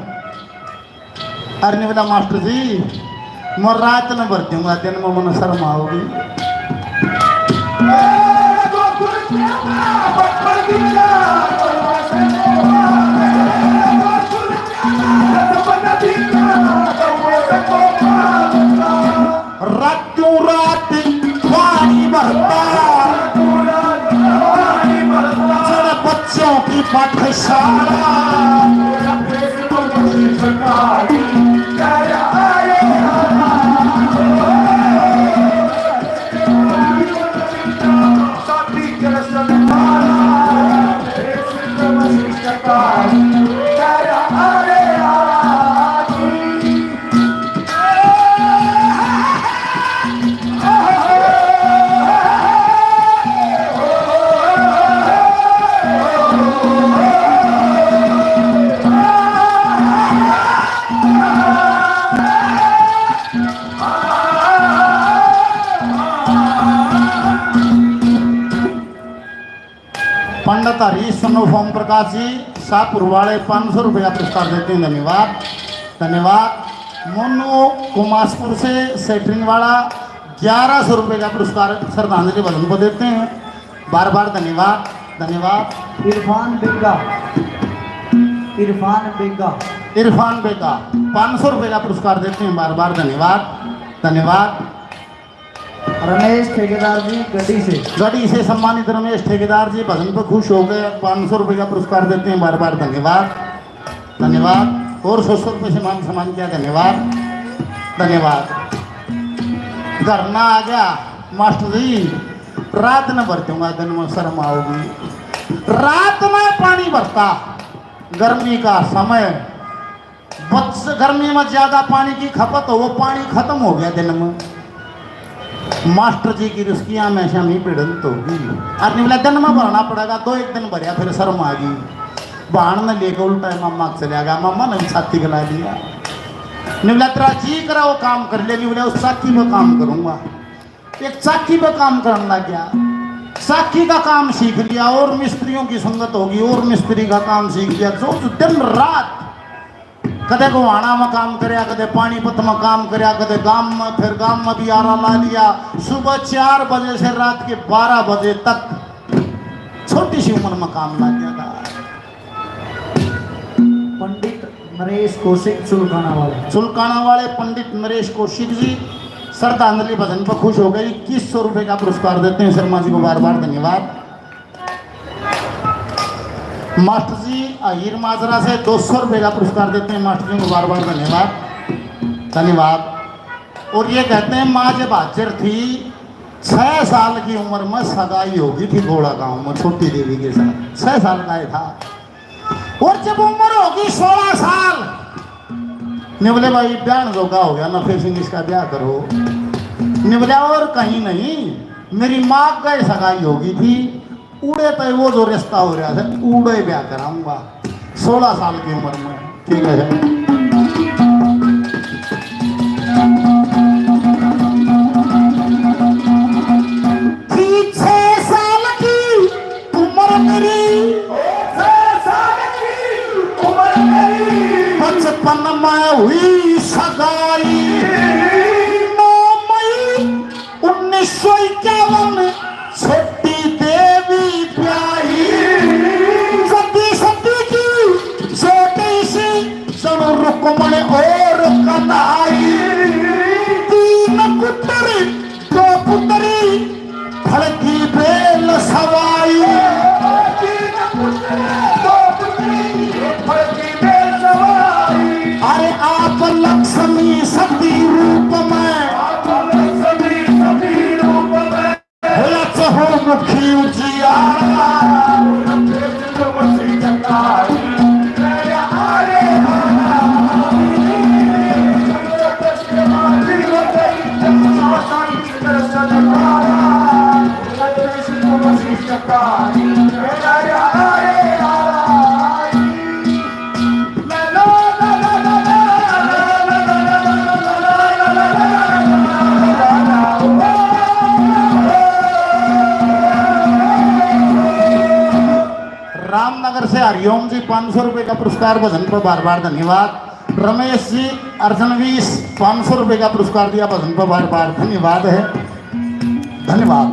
अरे ने बोला, मास्टर जी, मैं रात में भर दूंगा, दिन में मन्ने शर्म आओगी। रातों रात पानी भरता, जड़ बच्चों की पाठशाला। पंडित हरीश, son of ओम प्रकाश जी, शाहपुर वाले, पाँच सौ रुपये का पुरस्कार देते हैं। धन्यवाद, धन्यवाद। मोनू कुमासपुर से, सेटरिंग वाला, ग्यारह सौ रुपये का पुरस्कार श्रद्धांजलि भजन को देते हैं। बार बार धन्यवाद, धन्यवाद। इरफान बेगा, इरफान बेगा। इरफान बेगा, पाँच सौ रुपये का पुरस्कार देते हैं। बार बार धन्यवाद, धन्यवाद। रमेश ठेकेदार जी, गढ़ी से। गढ़ी से सम्मानित रमेश ठेकेदार जी भजन पर खुश हो गए, पाँच सौ रुपये का पुरस्कार देते हैं। बार बार धन्यवाद, धन्यवाद। और सौ सौ रुपये से मान सम्मान किया, धन्यवाद, धन्यवाद। धरना आ गया, मास्टर जी, रात में भर दूंगा, दिन में शर्म आओगी। रात में पानी भरता, गर्मी का समय, बच, गर्मी में ज्यादा पानी की खपत हो, वो पानी खत्म हो गया दिन में। मास्टर जी की रुस्कियां में श्यामी भिड़ंत होगी। और निवला दिन में भरना पड़ेगा, दो एक दिन भरया, फिर शर्म आ गई। बहन ने लेके उल्टा मामा के चला गया, मामा ने भी साथी गला लिया। निवला तेरा जी करा वो काम कर ले, निवला उस साथी में काम करूंगा। एक चाकी पे काम करने लग गया, चाकी का काम सीख लिया और मिस्त्रियों की संगत होगी और मिस्त्री का काम सीख लिया। जो दिन रात कदे गोहाना में काम करया, कदे पानीपत में काम करया, कदे गांव में, फिर गांव में भी आरा ला लिया। सुबह चार बजे से रात के बारह बजे तक छोटी सी उम्र में काम लग गया था। पंडित नरेश कौशिक चुलकाना वाले। चुलकाना वाले पंडित नरेश कौशिक जी श्रद्धांजलि भजन पर खुश हो गए, इक्कीस सौ रुपए का पुरस्कार देते हैं शर्मा जी को बार बार धन्यवाद। मास्टर जी अहीर माजरा से दो सौ रुपए का पुरस्कार देते हैं मास्टर जी को बार बार धन्यवाद, धन्यवाद। और ये कहते हैं, माँ जब हाजिर थी, छह साल की उम्र में सगाई होगी थी गोला गांव में छोटी देवी के साथ, छह साल का ही था। और जब उम्र होगी सोलह साल, निवले भाई ब्याह जोगा हो गया ना, फिर सिंह इसका ब्याह करो। निवले और कहीं नहीं, मेरी माँ का ही सगाई होगी थी, उड़े पे वो जो रिश्ता हो रहा था, उड़े ब्याह कराऊंगा। सोलह साल की उम्र में, ठीक है। थी छह साल की उम्र मेरी, छह साल की उम्र मेरी, बचपन में हुई सगाई। नौ मई उन्नीस सौ इक्यावन, छोटी देवी ब्याही। सती सती की छोटी सी, जणु रुक्मण और कन्हाई। तीन पुत्र दो पुत्री, फलकी बेल सवाई। तीन पुत्र दो पुत्री, फलकी बेल सवाई। अरे आप लक्ष्मी सती रूप में, आप लक्ष्मी सती रूप में। होया चहुमुखी उजियारा। रामनगर से हरिओम जी, पाँच सौ रुपए का पुरस्कार, भजन पर बार बार धन्यवाद। रमेश जी, अर्जनवीस, पाँच सौ रुपए का पुरस्कार दिया, भजन पर बार बार धन्यवाद है, धन्यवाद।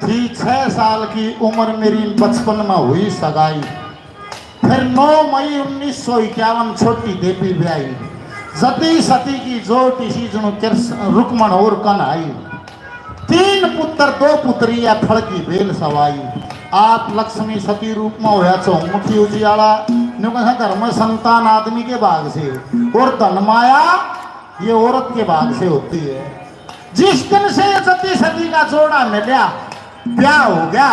थी छह साल की उम्र मेरी, बचपन में हुई सगाई। फिर नौ मई उन्नीस सौ इक्यावन, छोटी देवी ब्याही। जती सती की जोटी सी, जणु कृष्ण रुक्मण और कन्हाई। तीन पुत्र दो पुत्री, या फलकी बेल सवाई। आप लक्ष्मी सती रूप में होया चहुमुखी उजियाला। न्यू कहे घर में संतान आदमी के भाग से, और धन माया ये औरत के भाग से होती है। जिस दिन से ये सती सती का जोड़ा मिला, ब्याह हो गया,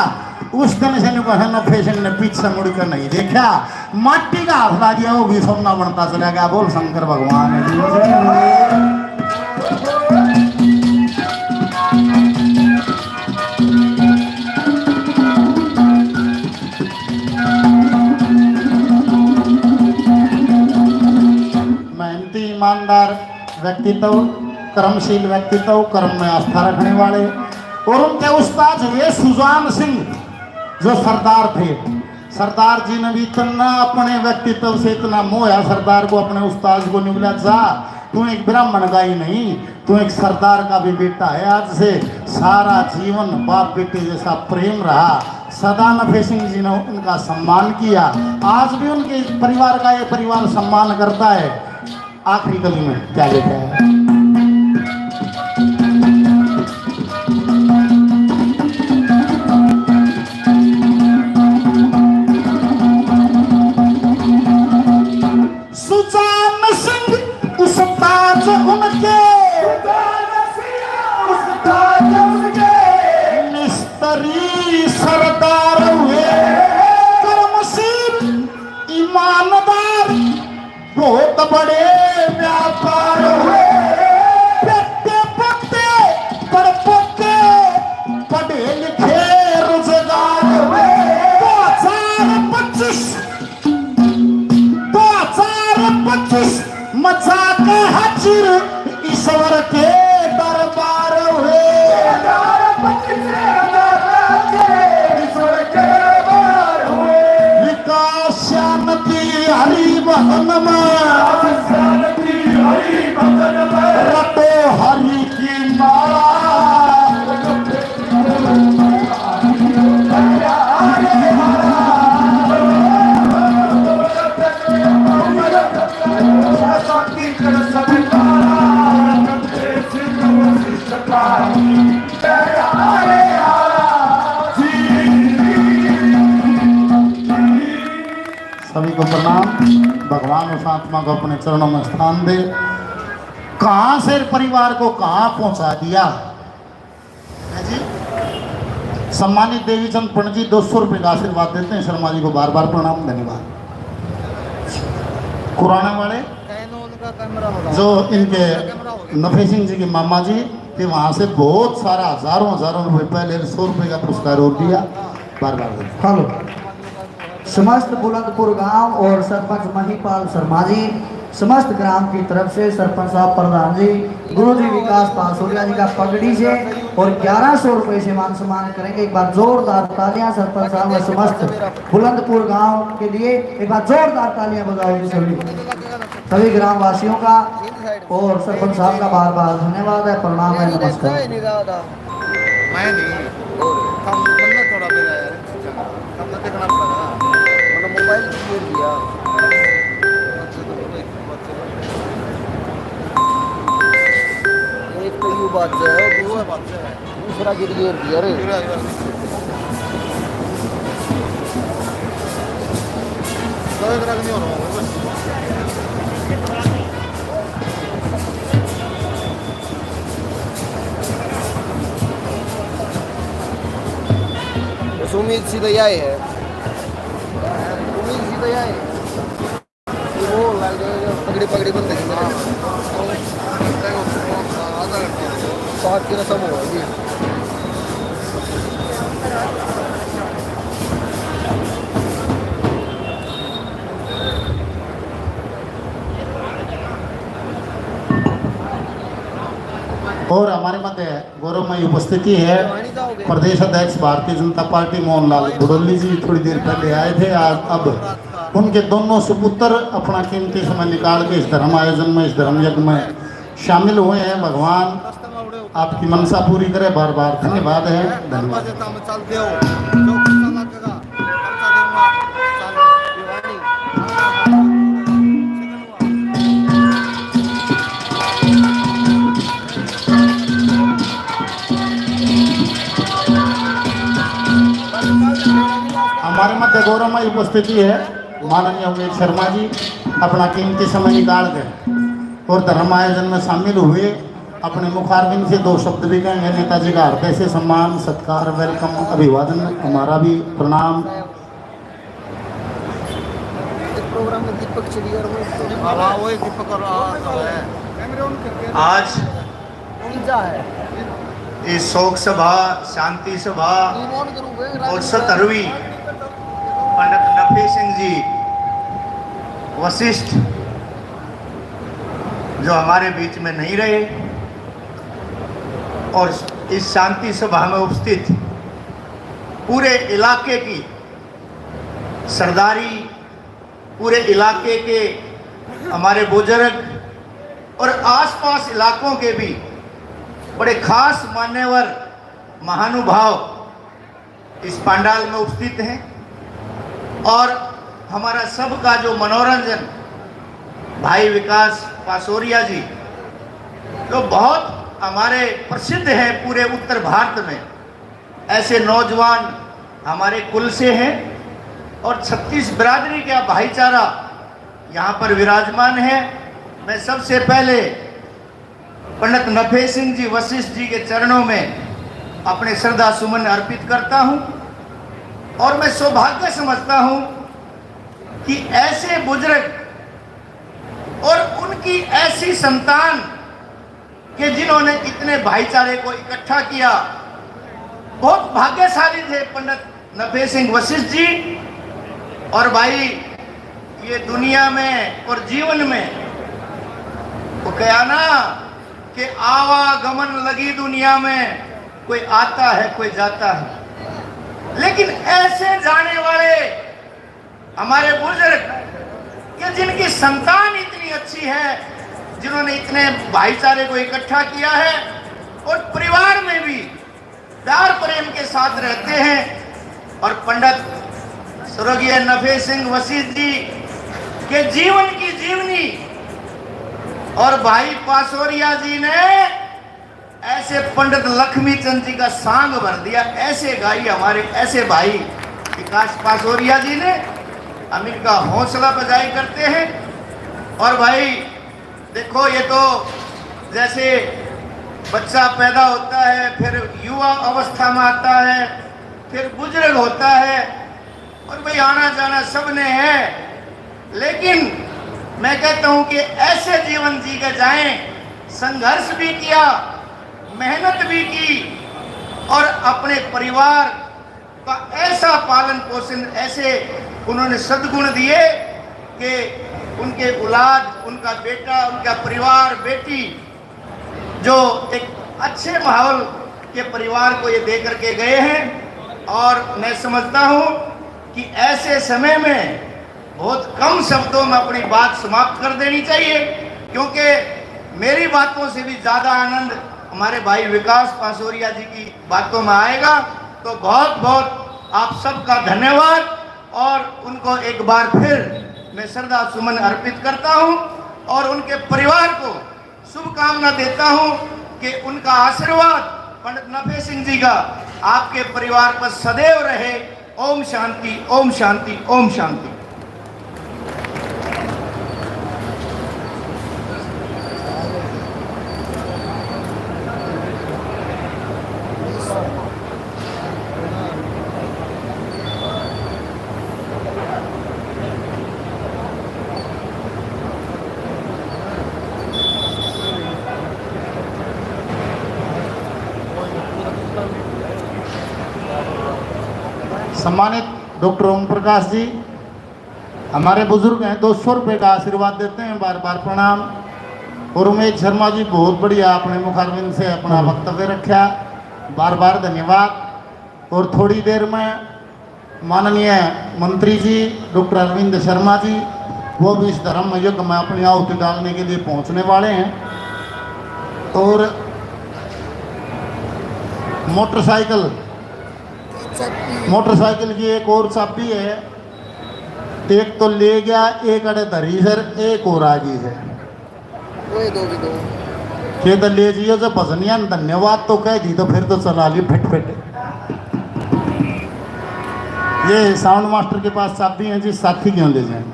उस दिन से न्यू कहे नफेसिंग ने पीछे मुड़ कर नहीं देखा। माटी का हाथ ला दिया, वो भी सोना बनता चला गया। बोल शंकर भगवान की जय। मेहनती, ईमानदार व्यक्तित्व, कर्मशील व्यक्तित्व, कर्म में आस्था रखने वाले, और उनके उस्ताद हुए सुजान सिंह, जो सरदार थे। सरदार जी ने भी इतना अपने व्यक्तित्व से इतना मोह है सरदार को, अपने उस्ताद को, न्यू बोला, जा, तू एक ब्राह्मण का ही नहीं, तू एक सरदार का भी बेटा है। आज से सारा जीवन बाप बेटे जैसा प्रेम रहा। सदा नफेसिंग जी ने उनका सम्मान किया, आज भी उनके परिवार का ये परिवार सम्मान करता है। आखिरी कली में क्या लेता है? सुजान सिंह उस्ताद उनके, उस्ताद उनके मिस्त्री सरदार हुए, कर्मशील ईमानदार बहुत बड़े व्यापार हुए। बेटे पोते, पड़पोते, पढ़े लिखे रोजगार हुए। दो हजार पच्चीस, दो हजार पच्चीस मचा के हाजिर ईश्वर के दरबार हुए। विकास शांति हरि भवन में, रटो हरि की माला। सभी को प्रणाम। भगवान उस आत्मा को अपने चरणों में स्थान दे। कहाँ से परिवार को कहाँ पहुँचा दिया। जी, सम्मानित देवीचंद पंडित जी दो सौ रुपये का आशीर्वाद देते हैं। शर्मा जी को बार बार प्रणाम, धन्यवाद। कुराना वाले जो इनके नफे सिंह जी के मामा जी, कि वहां से बहुत सारा, हजारों हजारों रुपए, पहले सौ रुपए का पुरस्कार और दिया। बार बार धन्यवाद। हेलो। समस्त बुलंदपुर गांव और सरपंच महीपाल शर्मा जी, समस्त ग्राम की तरफ से सरपंच साहब, प्रधान जी, गुरु जी विकास पासोलिया जी का पगड़ी से और ग्यारह सौ रुपए से मान सम्मान करेंगे। एक बार जोरदार तालियां सरपंच साहब और समस्त बुलंदपुर गांव के लिए, एक बार जोरदार तालियां बजाओ जी सभी, सभी ग्रामवासियों का और सरपंच साहब का बार बार धन्यवाद है, प्रणाम है, नमस्कार। मैं नहीं, और कम, मतलब, थोड़ा मेरा यार, कम तो देखना पड़ेगा, मतलब, मोबाइल भी गिर गया। एक तो यू बात है, और दूसरा बात है, दूसरा गिर गिर दिया रे। तो एक रख नहीं हो रहा, बस। बस उम्मीद सी तो यही है, उम्मीद सी तो यही है। वो लाल जो, जो पगड़ी, पगड़ी बंद है मेरे। पाठ की रस्म होगी। और हमारे मध्य गौरवमय उपस्थिति है प्रदेश अध्यक्ष भारतीय जनता पार्टी मोहनलाल बुडोली जी, थोड़ी देर पहले आए थे। आज अब उनके दोनों सुपुत्र अपना कीमती समय निकाल के इस धर्म आयोजन में, इस धर्म यज्ञ में शामिल हुए हैं। भगवान आपकी मनसा पूरी करे। बार बार धन्यवाद है। धन्यवाद। हमारे मध्य गौरवमय उपस्थिति है माननीय उमेश शर्मा जी, अपना कीमती समय निकाल के और धर्म आयोजन में शामिल हुए। अपने मुखारविंद से दो शब्द भी कहेंगे। नेताजी का हृदय से सम्मान, सत्कार, वेलकम, अभिवादन, हमारा भी प्रणाम। एक प्रोग्राम में दीपक चिड़िया और वो तो हाँ, हाँ, वही दीपक और, आ, है। आज तीजा है। इस शोक सभा, शांति सभा और सत्तरवीं पंडित नफे सिंह जी वशिष्ठ जो हमारे बीच में नहीं रहे और इस शांति सभा में उपस्थित पूरे इलाके की सरदारी, पूरे इलाके के हमारे बुजुर्ग और आसपास इलाकों के भी बड़े खास मान्यवर महानुभाव इस पंडाल में उपस्थित हैं और हमारा सबका जो मनोरंजन भाई विकास पासोरिया जी, जो बहुत हमारे प्रसिद्ध हैं पूरे उत्तर भारत में, ऐसे नौजवान हमारे कुल से हैं और छत्तीस बिरादरी का भाईचारा यहाँ पर विराजमान है। मैं सबसे पहले पंडित नफे सिंह जी वशिष्ठ जी के चरणों में अपने श्रद्धा सुमन अर्पित करता हूं और मैं सौभाग्य समझता हूं कि ऐसे बुजुर्ग और उनकी ऐसी संतान कि जिन्होंने इतने भाईचारे को इकट्ठा किया, बहुत भाग्यशाली थे पंडित नफे सिंह वशिष्ठ जी। और भाई, ये दुनिया में और जीवन में वो कहा ना कि आवागमन लगी दुनिया में, कोई आता है, कोई जाता है, लेकिन ऐसे जाने वाले हमारे बुजुर्ग कि जिनकी संतान इतनी अच्छी है, जिन्होंने इतने भाईचारे को इकट्ठा किया है और परिवार में भी प्यार प्रेम के साथ रहते हैं। और पंडित स्वर्गीय नफे सिंह वशिष्ठ जी के जीवन की जीवनी और भाई पासोरिया जी ने ऐसे पंडित लक्ष्मी चंद जी का सांग भर दिया, ऐसे गाई हमारे ऐसे भाई विकास पासोरिया जी ने। हम इनका हौसला अफजाई करते हैं। और भाई देखो, ये तो जैसे बच्चा पैदा होता है, फिर युवा अवस्था में आता है, फिर बुजुर्ग होता है, और भाई आना जाना सब ने है, लेकिन मैं कहता हूं कि ऐसे जीवन जी के जाएं। संघर्ष भी किया, मेहनत भी की और अपने परिवार का ऐसा पालन पोषण, ऐसे उन्होंने सद्गुण दिए कि उनके औलाद, उनका बेटा, उनका परिवार, बेटी, जो एक अच्छे माहौल के परिवार को ये दे करके गए हैं। और मैं समझता हूँ कि ऐसे समय में बहुत कम शब्दों में अपनी बात समाप्त कर देनी चाहिए, क्योंकि मेरी बातों से भी ज़्यादा आनंद हमारे भाई विकास पासोरिया जी की बातों में आएगा। तो बहुत बहुत आप सबका धन्यवाद और उनको एक बार फिर मैं श्रद्धा सुमन अर्पित करता हूं और उनके परिवार को शुभकामना देता हूं कि उनका आशीर्वाद पंडित नफे सिंह जी का आपके परिवार पर सदैव रहे। ओम शांति, ओम शांति, ओम शांति। सम्मानित डॉक्टर ओम प्रकाश जी, हमारे बुजुर्ग हैं, दो सौ रुपये का आशीर्वाद देते हैं, बार बार प्रणाम। और उमेश शर्मा जी, बहुत बढ़िया, आपने मुखारविंद से अपना हम्म। वक्तव्य रखा, बार बार धन्यवाद। और थोड़ी देर में माननीय मंत्री जी डॉक्टर अरविंद शर्मा जी, वो भी इस धर्म यज्ञ में अपनी आहुति डालने के लिए पहुंचने वाले हैं। और मोटरसाइकिल, मोटरसाइकिल की एक और चाबी है, एक तो ले गया, एक अड़े धरी सर, एक और आ गई है। वो ये दो भी दो। के तो ले जियो, जब भजनिया ने धन्यवाद तो कह दी, तो फिर तो चला ली फिट फिट। ये साउंड मास्टर के पास चाबी है जी, साथी क्यों ले जाए?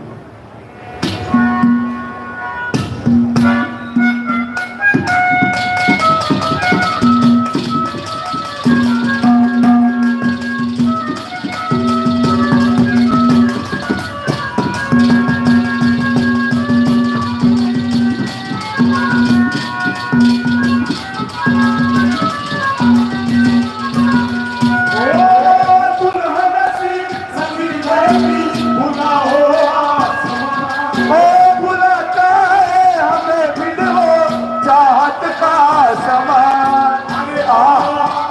चाहत का समान।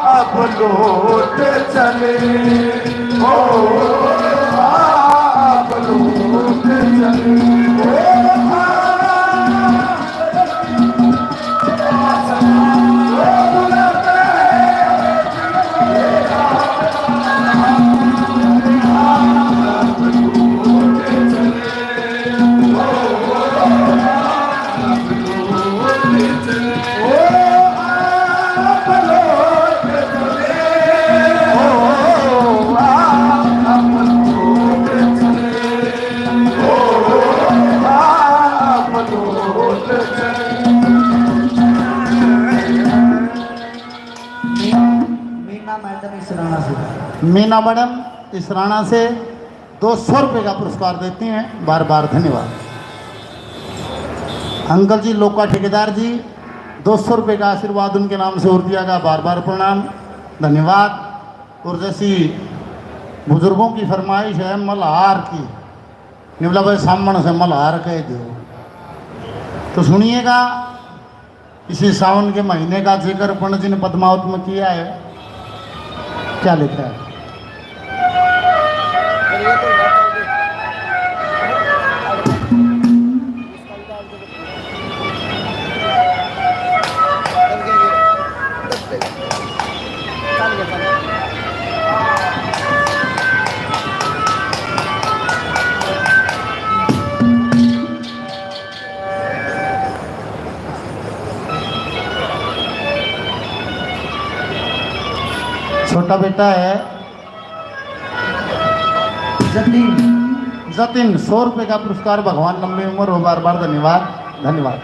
अब लौट चले, ओ, अब लौट चले, ओ, मीना मैडम इसराना से। मीना मैडम इसराना से दो सौ रुपये का पुरस्कार देती हैं, बार बार धन्यवाद। अंकल जी लोका ठेकेदार जी, दो सौ रुपये का आशीर्वाद उनके नाम से और दिया गया, बार बार प्रणाम, धन्यवाद। और जैसी बुजुर्गों की फरमाइश है मल्हार की, निवला भाई सामने से मल्हार कह दो, तो सुनिएगा। इसी सावन के महीने का जिक्र पंडित जी ने पद्मावत में किया है। क्या लिखा है? छोटा बेटा है जतिन। जतिन, सौ रुपए का पुरस्कार। भगवान लंबी उम्र हो, बार बार धन्यवाद, धन्यवाद।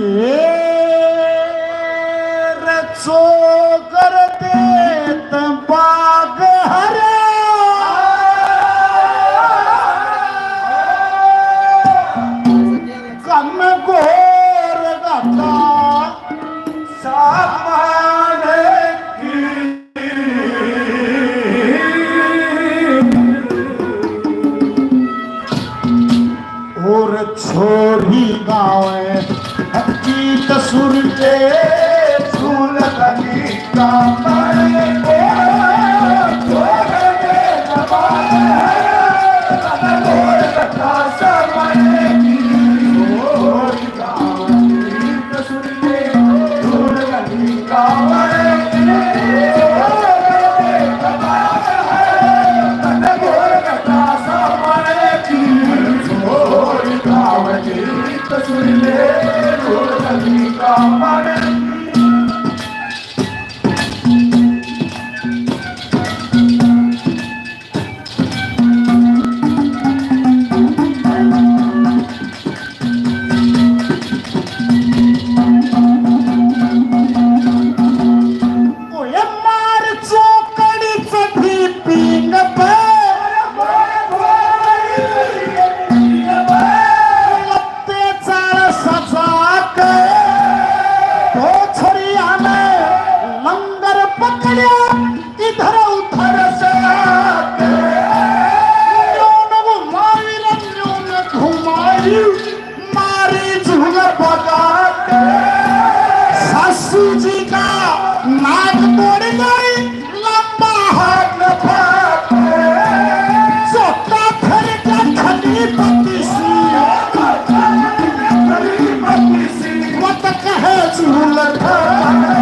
ए रचो कर दे त बाग हरे। ओए मार चौकड़ी चढ़ी पींग पे, लत्ते चाल सजा के, दो छरिया ने लंगर पकड़िया, इधर उधर से आके। न्यून घुमाई रे न्यून घुमाई, मारी झूल बजा के। सासू जी का नाक तोड़ गई, लंबा हाथ फाड़ के। सोता फिर के खली पति सी, मत कहे झूल खाके।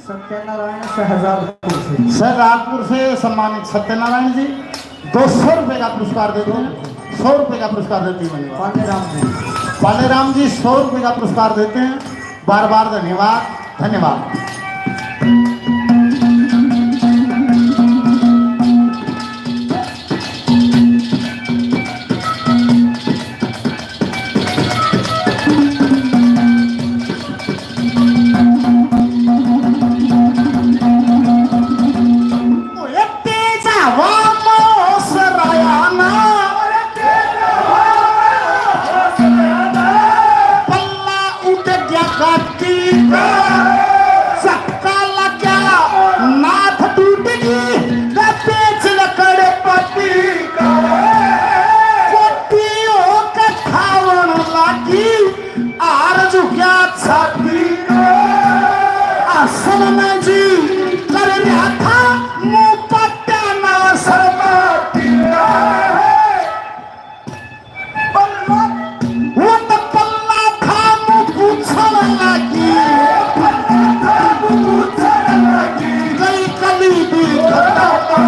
सत्यनारायण शहजादपुर से। शहजादपुर से सम्मानित सत्यनारायण जी, दो सौ रुपए का पुरस्कार देते हैं, सौ रुपए का पुरस्कार देते हैं। धन्यवाद। पालेराम जी। पालेराम जी सौ रुपए का पुरस्कार देते हैं। बार बार धन्यवाद, धन्यवाद। ओए तेजा वा मौसराया ना, पल्ला उठ गया गद्दी का, झटका लग गया नाथ टूट गई, गद्दी लकड़ पति का, कोटी होके खावन लागी। आर झुक्या छाती ने। असल में जी कर रहा था मुंह पट्टा ना शर्मा दिया। वो तो पल्ला था मुंह पूछण लागी। गई कली भी खत्म।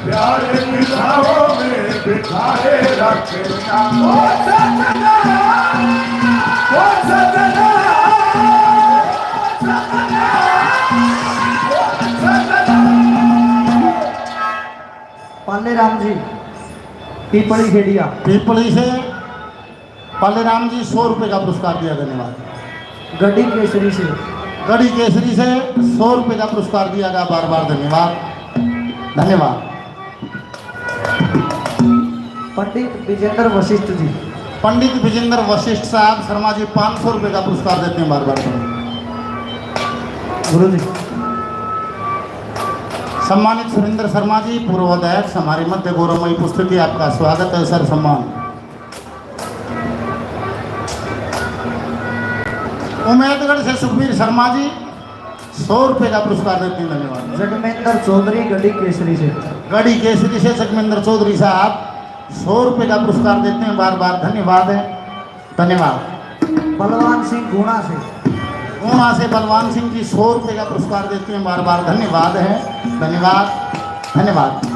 प्यारे की छाँव में बिठाए रखना। ओ सजना, ओ सजना, ओ सजना, ओ सजना। पाले राम जी, पीपली खेड़िया। पीपली से पालेराम जी, सौ रुपए का पुरस्कार दिया, धन्यवाद। गढ़ी केसरी से। गढ़ी केसरी से सौ रुपए का पुरस्कार दिया गया, बार बार धन्यवाद, धन्यवाद। पंडित विजेंद्र वशिष्ठ जी। पंडित विजेंद्र वशिष्ठ साहब शर्मा जी, पाँच सौ रुपए का पुरस्कार देते हैं, बार बार धन्यवाद। गुरु जी। सम्मानित सुरेंद्र शर्मा जी, पूर्व अध्यक्ष, हमारी मध्य गौरवमयी उपस्थिति, आपका स्वागत है सर, सम्मान। उमेदगढ़ से सुखबीर शर्मा जी सौ रुपए का पुरस्कार देते हैं, धन्यवाद। जगमेंद्र चौधरी गढ़ी केसरी से। गढ़ी केसरी से जगमेंद्र चौधरी साहब सौ रुपए का पुरस्कार देते हैं, बार बार धन्यवाद है, धन्यवाद। बलवान सिंह गुणा से। गुणा से बलवान सिंह जी सौ रुपए का पुरस्कार देते हैं, बार बार धन्यवाद है, धन्यवाद, धन्यवाद।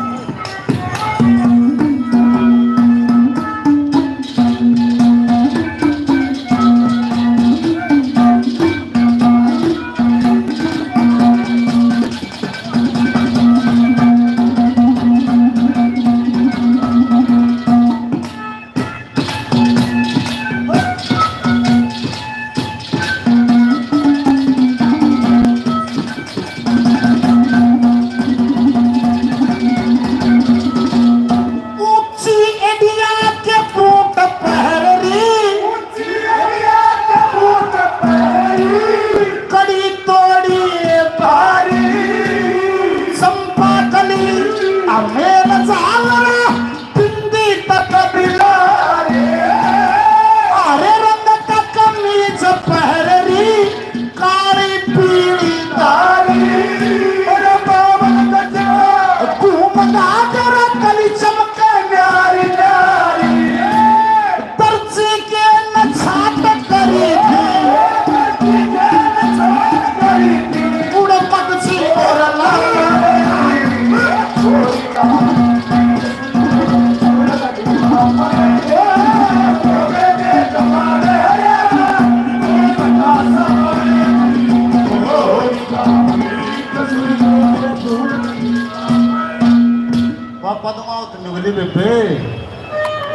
पद्मावत निकली बेबे,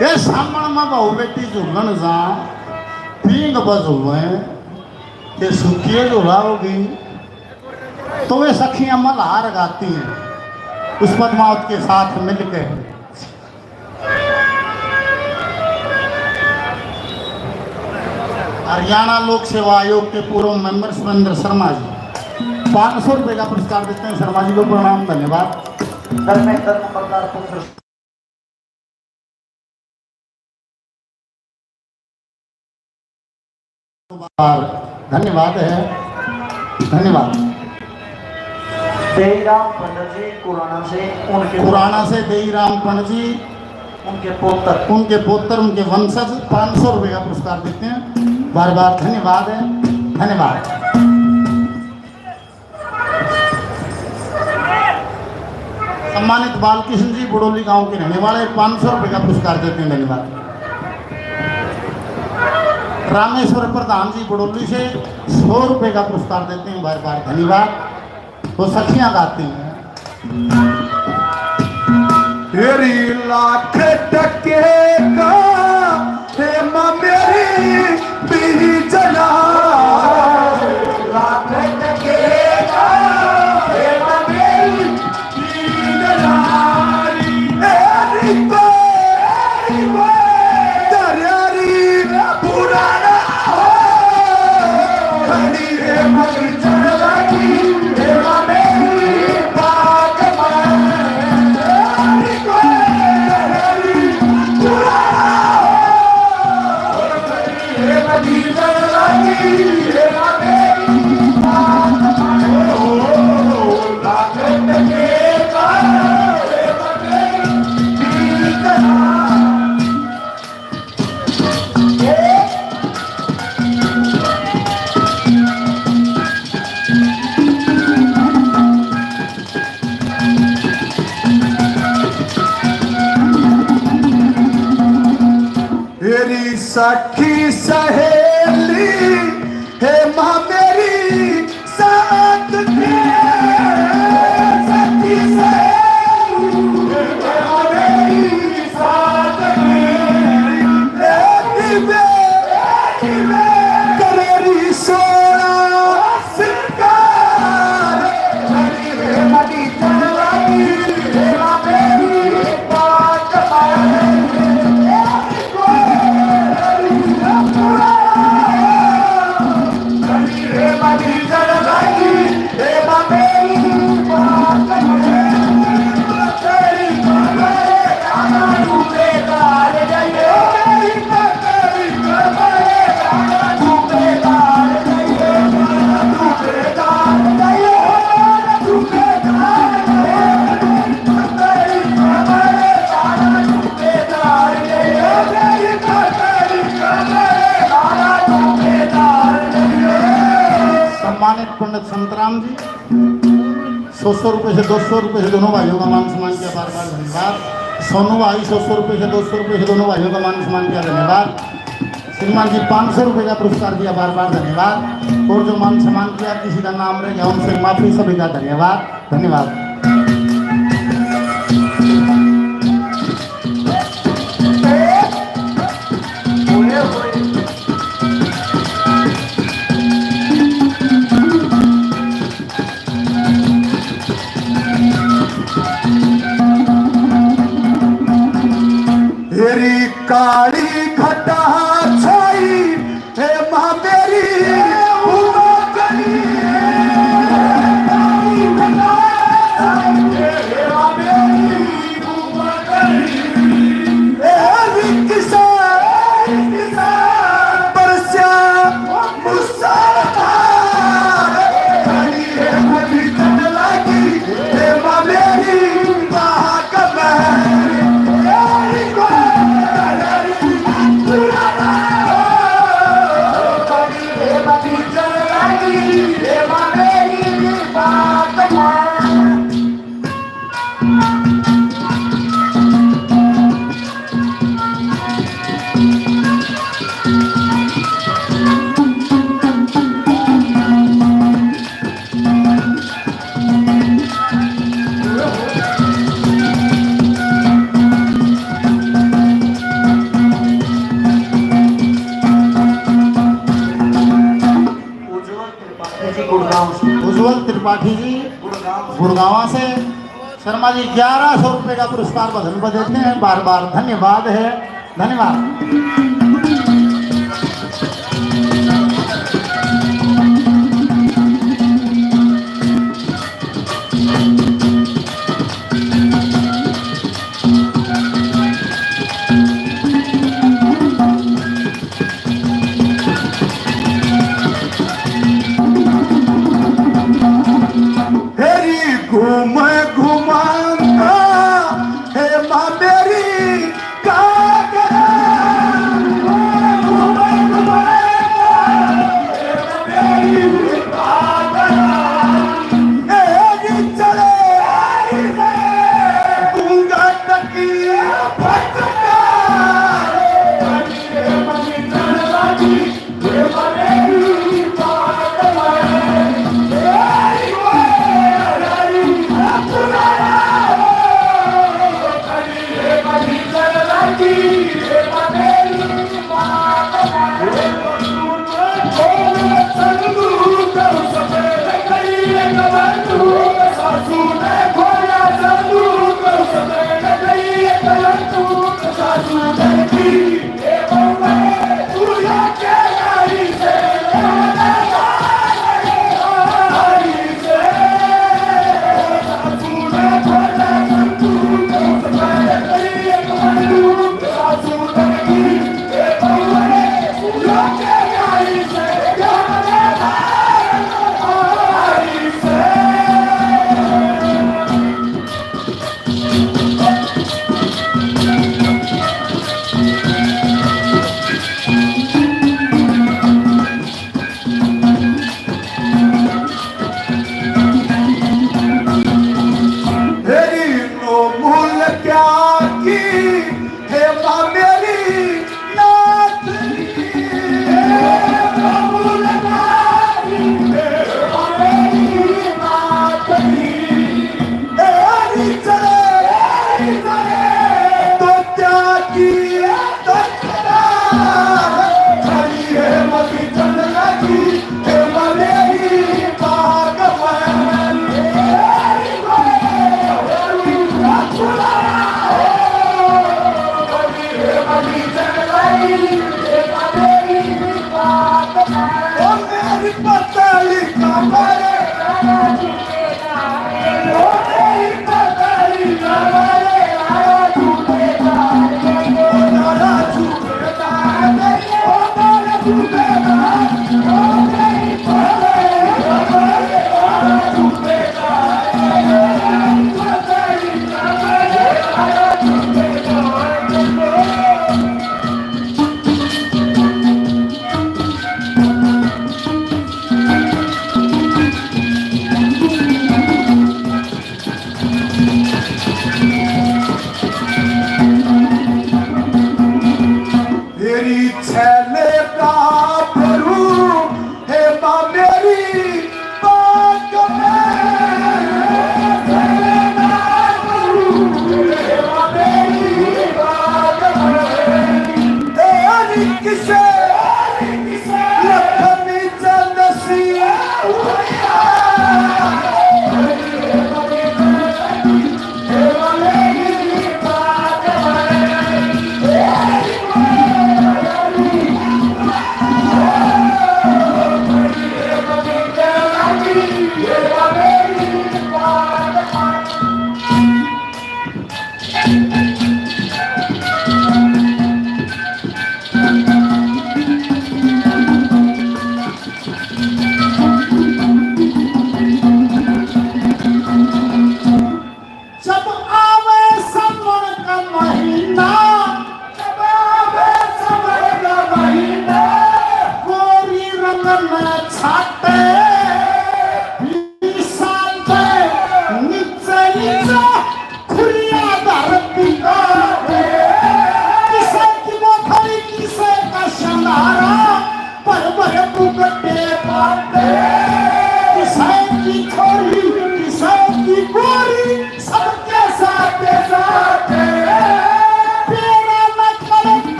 ये सामण में बहू बेटी झूलन जा, पींग बजुए, ये सुखिए झुलाओगी, तो वे सखियां मल्हार गाती हैं उस पद्मावत के साथ मिलकर। हरियाणा लोक सेवा आयोग के पूर्व मेंबर सुरेंद्र शर्मा जी पाँच सौ रुपए का पुरस्कार देते हैं। शर्मा जी को प्रणाम, धन्यवाद। धर्मेंद्र नंबरदार पुत्र। और धन्यवाद है, धन्यवाद। देईराम पंडित जी कुराना से, उनके कुराना से देईराम पंडित जी, उनके पुत्र। उनके पुत्र, उनके वंशज पाँच सौ रुपए का पुरस्कार देते हैं। बार बार धन्यवाद है, धन्यवाद। सम्मानित बालकृष्ण जी, बड़ोली गांव के रहने वाले, पाँच सौ रुपए का पुरस्कार देते हैं, धन्यवाद। रामेश्वर प्रधान जी, बड़ोली से, सौ रुपए का पुरस्कार देते हैं, बार बार धन्यवाद। वो सखियां गाती हैं। तेरी लाख टके का, हे माँ मेरी बीजना। लाख टके का, हे माँ मेरी बीजना। तेरी तो, तेरी तो, तेरी पुराना हो। तेरी सखी सहेली, हे माँ मेरी साथ दे, सखी सहेली, हे माँ मेरी साथ दे। ए दिवे, ए दिवे, करेरी सोना सिंगार। सम्मानित पंडित संतराम जी, सौ सौ रुपए से, दो सौ रुपए से दोनों भाइयों का मान सम्मान किया, बार बार धन्यवाद। सोनू भाई, सौ सौ रुपए से, दो सौ रुपए से दोनों भाइयों का मान सम्मान किया, धन्यवाद। श्रीमान जी, पाँच सौ रुपए का पुरस्कार दिया, बार बार धन्यवाद। और जो मान सम्मान किया, किसी का नाम रह गया, उनसे माफी, सभी का धन्यवाद, धन्यवाद। तेरी काली घटा छाई, हे माँ मेरी उमा कली। जी गुड़गांव से। उज्जवल त्रिपाठी जी गुड़गांव से। गुड़गांव से। शर्मा जी ग्यारह सौ रुपए का पुरस्कार भजन पर देते हैं, बार बार धन्यवाद है, धन्यवाद। तेरी घूम घुमाना, हे माँ मेरी, का करा? घूम घुमाना, हे माँ मेरी, का करा? ए जी चले, गूंगा तकिया फटका। तेरी नो मुल क्या की, हे माँ मेरी नाथनी, हे नो मुल क्या की, हे माँ मेरी नाथनी, हे हरी चले, हरी चले, तो क्या की, तो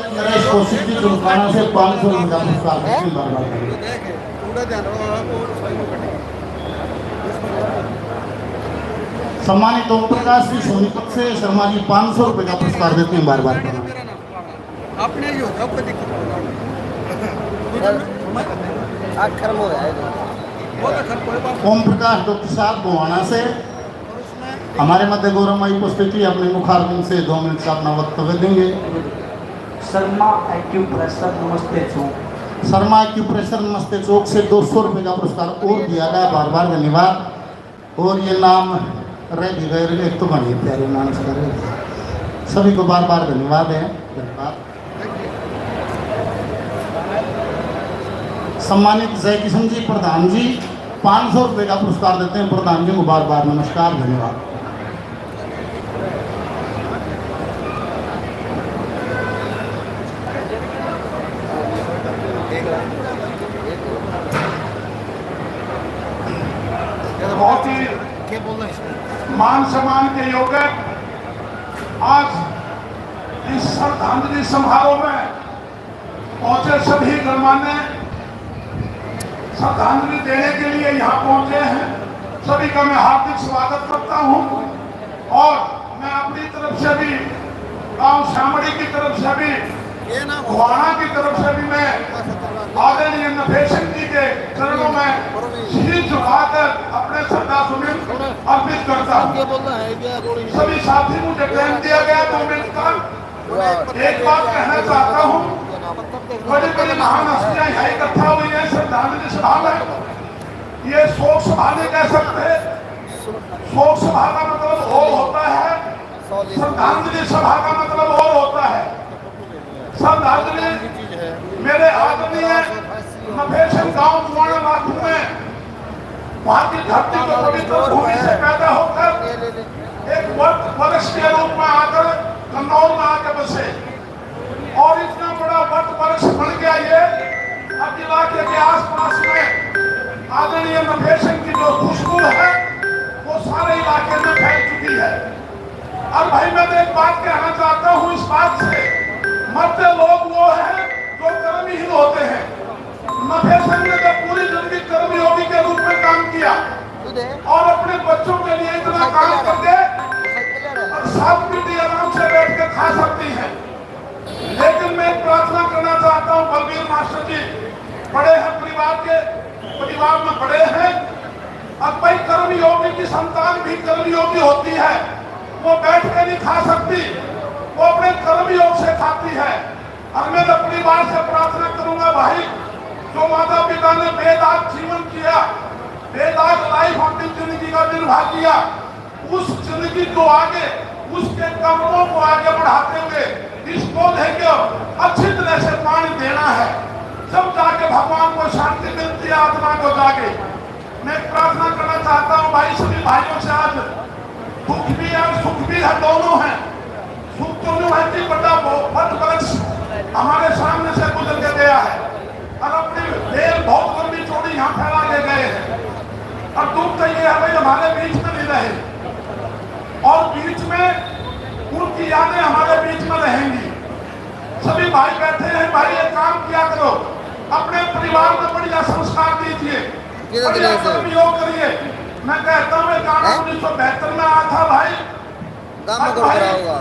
नरेश कौशिक जी चुमकाना से पाँच सौ रुपये का पुरस्कार, बार बार करें। सम्मानित ओम प्रकाश जी सोनीपत से शर्मा जी पाँच सौ रुपये का पुरस्कार देते हैं, बार बार करें। अपने ही होगा, कोई दिक्कत नहीं। आखिर में हो जाएगा। वो तो खर कोई बात ओम प्रकाश डॉक्टर साहब गोहाना से हमारे मध्य गौरवमय उपस्थिति, अपने मुखारविंद से दो मिनट का अपना वक्तव्य देंगे। शर्मा एक्यूप्रेशर नमस्ते चौक। शर्मा एक्यूप्रेशर नमस्ते चौक से दो सौ रुपये का पुरस्कार और दिया गया, बार बार धन्यवाद। और ये नाम रह भी गए, एक तो बने प्यारे मानस कर रहे थे। सभी को बार बार धन्यवाद है, धन्यवाद। सम्मानित जय किशन जी, प्रधान जी पाँच सौ रुपये का पुरस्कार देते हैं। प्रधान जी को बार बार नमस्कार, धन्यवाद। बहुत ही मान सम्मान के योग्य आज इस श्रद्धांजलि समारोह में पहुंचे सभी गणमान्य श्रद्धांजलि देने के लिए यहाँ पहुंचे हैं, सभी का मैं हार्दिक स्वागत करता हूं। और मैं अपनी तरफ से भी, गांव श्यामड़ी की तरफ से भी, गोहाना की तरफ से भी मैं आदरणीय नफेशन जी के चरणों में सिर झुकाकर अपने श्रद्धा सुमन अर्पित करता हूँ। सभी साथी, मुझे टाइम दिया गया दो मिनट का। एक बात कहना चाहता हूँ, बड़ी बड़ी महान हस्तियां यहाँ इकट्ठा हुई हैं श्रद्धांजलि सभा में। ये शोक सभा नहीं कह सकते। शोक सभा का मतलब हॉल होता है, श्रद्धांजलि सभा का मतलब और होता है। श्रद्धांजलि मेरे आदरणीय नफेशन गांव कुआना नाथू में वहां की धरती को पवित्र भूमि से पैदा होकर एक वट वृक्ष के रूप में आकर कन्नौर में आके बसे और इतना बड़ा वट वृक्ष बन गया ये। अब इलाके के आसपास में आदरणीय नफेशन की जो खुशबू है वो सारे इलाके में फैल चुकी है। और भाई, मैं तो एक बात कहना चाहता हूँ, इस बात से मरते लोग वो हैं जो कर्महीन होते हैं। नफेशन ने तो पूरी जिंदगी कर्मयोगी के रूप में काम किया और अपने बच्चों के लिए इतना काम करके और सात पीढ़ी आराम से बैठ के खा सकती है। लेकिन मैं एक प्रार्थना करना चाहता हूँ, बलबीर मास्टर जी बड़े हैं परिवार के, परिवार में बड़े हैं। अब भाई, कर्मयोगी की संतान भी कर्मयोगी होती है, वो बैठ के नहीं खा सकती, वो अपने कर्मयोग से खाती है। और मैं तो परिवार से प्रार्थना करूंगा भाई, जो माता पिता ने बेदाग जीवन किया, बेदाग लाइफ, अपनी जिंदगी का निर्वाह किया, उस जिंदगी को आगे, उसके कर्मों को आगे बढ़ाते हुए इस पौधे को अच्छी तरह से पानी देना है, जब जाके भगवान को शांति मिलती है, आत्मा को जाके। मैं प्रार्थना करना चाहता हूँ भाई, सभी भाइयों से, आज दुख भी है और सुख भी है, दोनों है। सुख तो यूं है कि बड़ा बहु-, वट वृक्ष हमारे सामने से गुजर के गया है और अपनी बेल बहुत लंबी चौड़ी यहाँ फैला के गए हैं। और दुख तो ये है भाई, हमारे बीच में नहीं रहे और बीच में उनकी यादें हमारे बीच में रहेंगी। सभी भाई बैठे हैं, भाई एक काम किया करो, अपने परिवार में बढ़िया संस्कार दीजिए, बढ़िया कर्मयोग करिए। मैं कहता हूँ, एक गाना उन्नीस सौ बहत्तर में आया था भाई, काम करो करा होगा।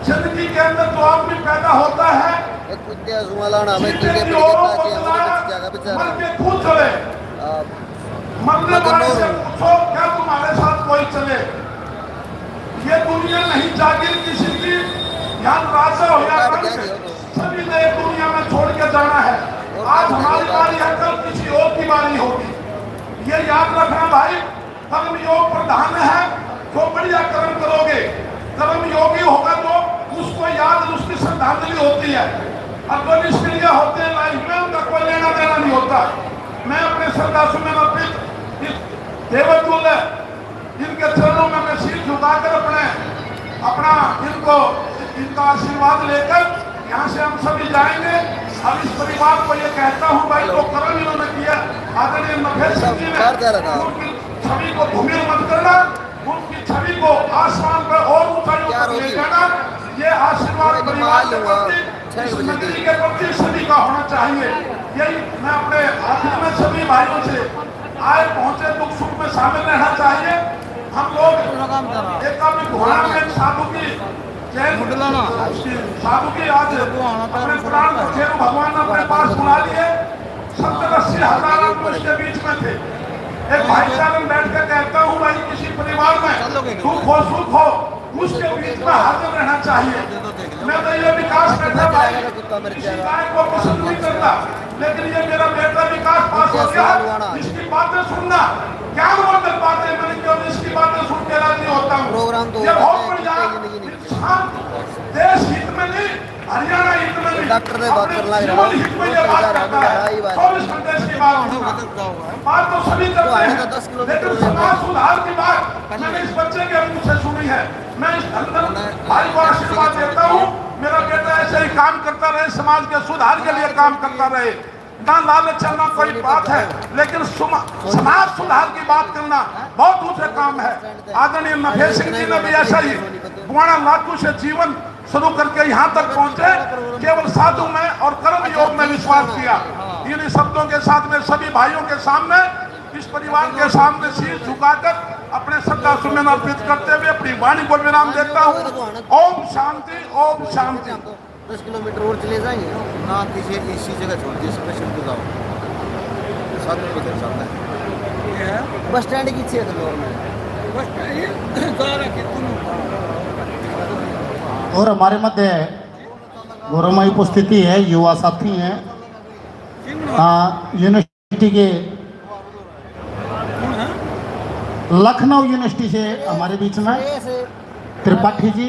जिंदगी के अंदर जो आदमी पैदा होता है, एक कुत्ते सुमालाना भाई, जिंदगी के लिए ताकि हमारे कुछ जगह बेचारा मर के खुद चले। मरने वाले से पूछो, क्या तुम्हारे साथ कोई चले? ये दुनिया नहीं जागीर किसी की, यहाँ राजा हो या रंक, सभी ने एक दुनिया में छोड़ के जाना है। आज हमारी बारी है, कल किसी और की बारी होगी। ये याद रखना भाई, कर्मयोग प्रधान है। जो बढ़िया कर्म करोगे, कर्मयोगी होगा जो, उसको याद, उसकी श्रद्धांजलि होती है। और जो निष्क्रिय होते हैं लाइफ में, उनका कोई लेना देना नहीं होता। मैं अपने श्रद्धा सुमन अर्पित इस देवतुल्य, इनके चरणों में मैं शीश झुकाकर अपने, अपना, इनको, इनका आशीर्वाद लेकर यहाँ से हम सभी जाएंगे। अब इस परिवार को ये कहता हूँ भाई, जो कर्म इन्होंने किया, आदरणीय नफेस सिंह जी ने, उनकी छवि को धूमिल मत करना, उनकी छवि को आसमान पर और ऊंचाइयों तक ले जाना, ये आशीर्वाद परिवार के प्रति, इस नगरी के प्रति सभी का होना चाहिए। यही मैं अपने आखिर में सभी भाइयों से, आए पहुंचे दुख सुख में शामिल रहना चाहिए। हम लोग एकामिक घोड़ा में एक साधु की जैन, साधु की आज अपने प्राण को शेर भगवान ने अपने पास बुला लिए। सत्तर अस्सी हजार आदमी उसके बीच में थे। एक भाईचारे में बैठ कर कहता हूँ, भाई, किसी परिवार में दुख हो, सुख हो, उसके बीच में हाजिर रहना चाहिए। मैं तो ये विकास में था भाई, किसी गाय को पसंद नहीं करता, लेकिन ये मेरा बेटा विकास पास हो गया, इसकी बातें सुनना, ज्ञानवर्धक बातें, मैंने केवल इसकी बातें सुन के राजी होता हूँ। प्रोग्राम तो ये बहुत बढ़िया। शांत, देश हित में नहीं, हरियाणा हित में नहीं, डॉक्टर ने बात अपने करना है। जीवन हित में ये बात करता है। चौबीस घंटे इसकी बात सुनना। बात तो सभी करते हैं, लेकिन समाज सुधार की बात मैंने इस बच्चे के मुंह से सुनी है। मैं इस धन धन भाई को आशीर्वाद देता हूँ। मेरा बेटा ऐसे ही काम करता रहे, समाज के सुधार के लिए काम करता रहे। ना लालच है, ना कोई बात है, लेकिन सुमा-, समाज सुधार की बात करना बहुत ऊंचा काम है। आदरणीय नफेस सिंह जी ने भी ऐसा ही बुआना लागू से जीवन शुरू करके यहाँ तक पहुंचे, केवल साधु में और कर्म योग में विश्वास किया। इन्हीं शब्दों के साथ मैं सभी भाइयों के सामने, इस परिवार के सामने शीश झुकाकर अपने श्रद्धा सुमन अर्पित करते हुए अपनी वाणी को विराम देता हूँ। ओम शांति, ओम शांति। दस किलोमीटर और चले जाएंगे। ना, किसी इसी जगह छोड़ दिए, स्पेशल पे जाओ। सात रुपये का चलता है। बस स्टैंड की छेद नॉर्मल। बस स्टैंड ये जा रहा कि तुम और हमारे मध्य गौरवमय उपस्थिति है, युवा साथी हैं। हाँ, यूनिवर्सिटी के, लखनऊ यूनिवर्सिटी से हमारे बीच में त्रिपाठी जी,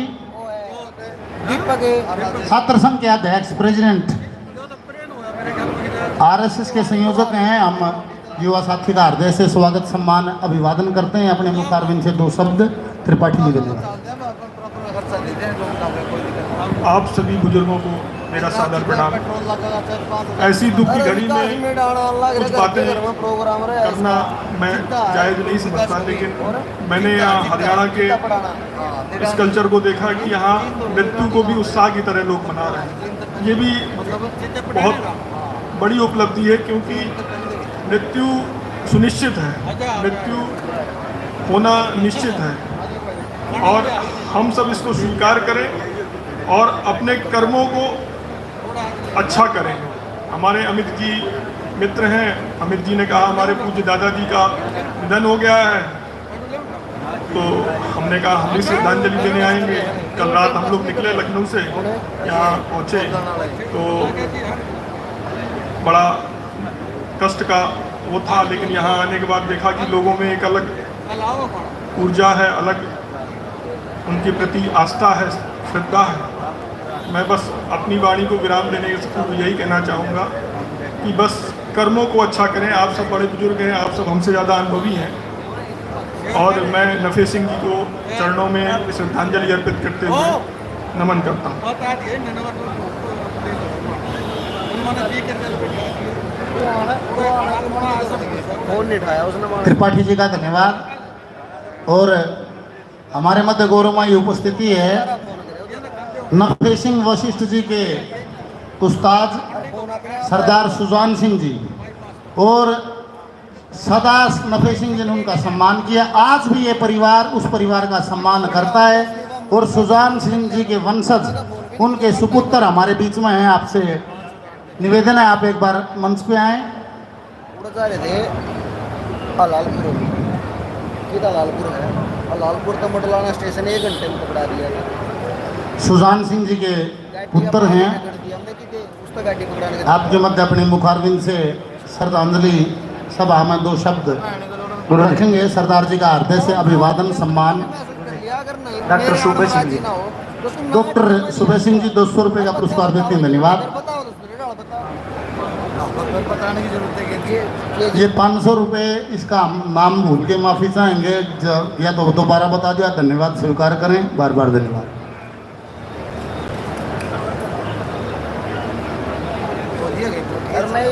छात्र संघ के अध्यक्ष, प्रेसिडेंट, आरएसएस के संयोजक हैं। हम युवा साथी का हृदय से स्वागत, सम्मान, अभिवादन करते हैं। अपने मुखारविंद से दो शब्द त्रिपाठी जी के लिए। आप सभी बुजुर्गों को मेरा सादर प्रणाम। ऐसी दुख की घड़ी में कुछ बातें करना मैं जायज नहीं समझता, लेकिन मैंने यहाँ हरियाणा के इस कल्चर को देखा कि यहाँ मृत्यु को भी उत्साह की तरह लोग मना रहे हैं। ये भी बहुत बड़ी उपलब्धि है, क्योंकि मृत्यु सुनिश्चित है, मृत्यु होना निश्चित है, और हम सब इसको स्वीकार करें और अपने कर्मों को अच्छा करें। हमारे अमित जी मित्र हैं, अमित जी ने कहा हमारे पूज्य दादाजी का निधन हो गया है, तो हमने कहा हम भी श्रद्धांजलि देने आएंगे। कल रात हम लोग निकले लखनऊ से, यहाँ पहुँचे तो बड़ा कष्ट का वो था, लेकिन यहाँ आने के बाद देखा कि लोगों में एक अलग ऊर्जा है, अलग उनके प्रति आस्था है, श्रद्धा है। मैं बस अपनी वाणी को विराम देने से पूर्व यही कहना चाहूँगा कि बस कर्मों को अच्छा करें। आप सब बड़े बुजुर्ग हैं, आप सब हमसे ज़्यादा अनुभवी हैं, और मैं नफे सिंह जी को चरणों में श्रद्धांजलि अर्पित करते हुए नमन करता हूँ। फोन नहीं उठाया उसने। त्रिपाठी जी का धन्यवाद। और हमारे मध्य गौरवमयी उपस्थिति है नफे सिंह वशिष्ठ जी के उस्ताद सरदार सुजान सिंह जी, और सदा नफे सिंह जी ने उनका सम्मान किया। आज भी ये परिवार उस परिवार का सम्मान करता है, और सुजान सिंह जी के वंशज, उनके सुपुत्र हमारे बीच में हैं। आपसे निवेदन है, आप एक बार मंच पे आए। उड़ जा रहे थे। हाँ, लालपुर। किधर लालपुर है? हाँ, लालपुर तो मटलाना स्टेशन एक घंटे में पकड़ा दिया था। सुजान सिंह जी के पुत्र हैं। हमने की दे, उस तो गाड़ी पकड़ाने के आपके मध्य अपने मुखारविंद से श्रद्धांजलि सभा में दो शब्द रखेंगे। सरदार जी का हृदय से अभिवादन, सम्मान। डॉक्टर सुबह सिंह जी। डॉक्टर सुबह सिंह जी दो सौ रुपये का पुरस्कार देते हैं, धन्यवाद। बताने की जरूरत है कि ये, ये पाँच सौ रुपये, इसका हम नाम भूल के माफ़ी चाहेंगे। ज-, या तो दोबारा बता दिया, धन्यवाद स्वीकार करें, बार बार धन्यवाद।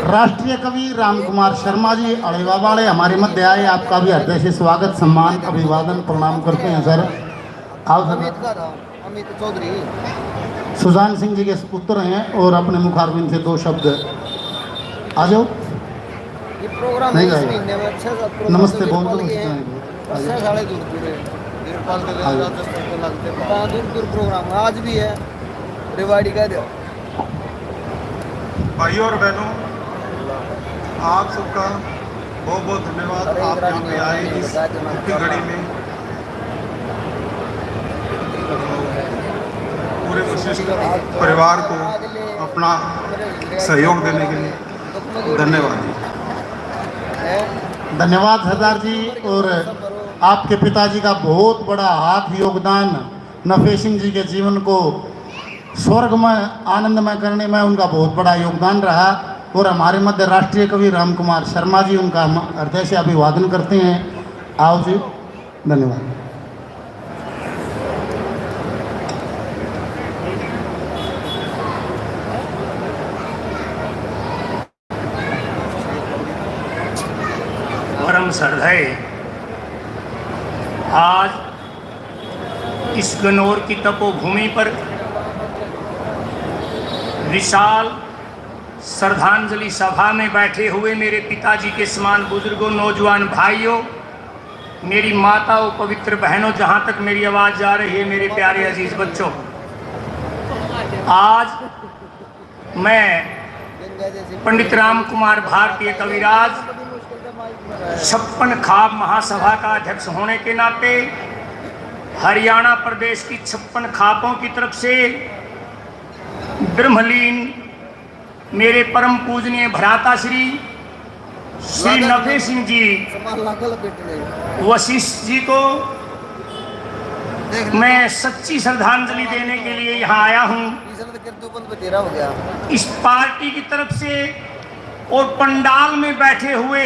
राष्ट्रीय कवि राम कुमार शर्मा जी अड़ेवा वाले हमारे मध्य आए, आपका भी हृदय से स्वागत, सम्मान, अभिवादन, प्रणाम करते हैं सर। आओ सर। अमित चौधरी। सुजान सिंह जी के सुपुत्र हैं और अपने मुखारविंद से दो शब्द। आ जाओ। ये प्रोग्राम नहीं है इस जाएगा। महीने में, छह सात प्रोग्राम नमस्ते तो बोल दो, वीरपाल के हैं। उसमें नहीं बोल। और छह साढ़े दूर दूर है। वीरपाल के आ जाओ। राजस्थान को लगते हैं। हाँ, दूर दूर प्रोग्राम है, आज भी है। रेवाड़ी का दो। भाइयों और बहनों, आप सबका बहुत बहुत धन्यवाद। आप यहाँ पे आए इस दुख की घड़ी में पूरे वशिष्ठ परिवार को अपना सहयोग देने के लिए धन्यवाद। धन्यवाद सरदार जी, और आपके पिताजी का बहुत बड़ा हाथ, योगदान, नफे सिंह जी के जीवन को स्वर्ग में आनंदमय करने में उनका बहुत बड़ा योगदान रहा। और हमारे मध्य राष्ट्रीय कवि राम कुमार शर्मा जी, उनका हम हृदय से अभिवादन करते हैं। आओ जी, धन्यवाद। परम श्रद्धेय, आज इस गनौर की तपोभूमि पर विशाल श्रद्धांजलि सभा में बैठे हुए मेरे पिताजी के समान बुजुर्गों, नौजवान भाइयों, मेरी माताओं, पवित्र बहनों, जहां तक मेरी आवाज जा रही है, मेरे प्यारे अजीज बच्चों, आज मैं पंडित राम कुमार भारतीय कविराज छप्पन खाप महासभा का अध्यक्ष होने के नाते हरियाणा प्रदेश की छप्पन खापों की तरफ से ब्रह्मलीन मेरे परम पूजनीय भ्राता श्री श्री नफे सिंह जी वशिष्ठ जी को मैं सच्ची श्रद्धांजलि देने के लिए यहाँ आया हूँ। इस पार्टी की तरफ से और पंडाल में बैठे हुए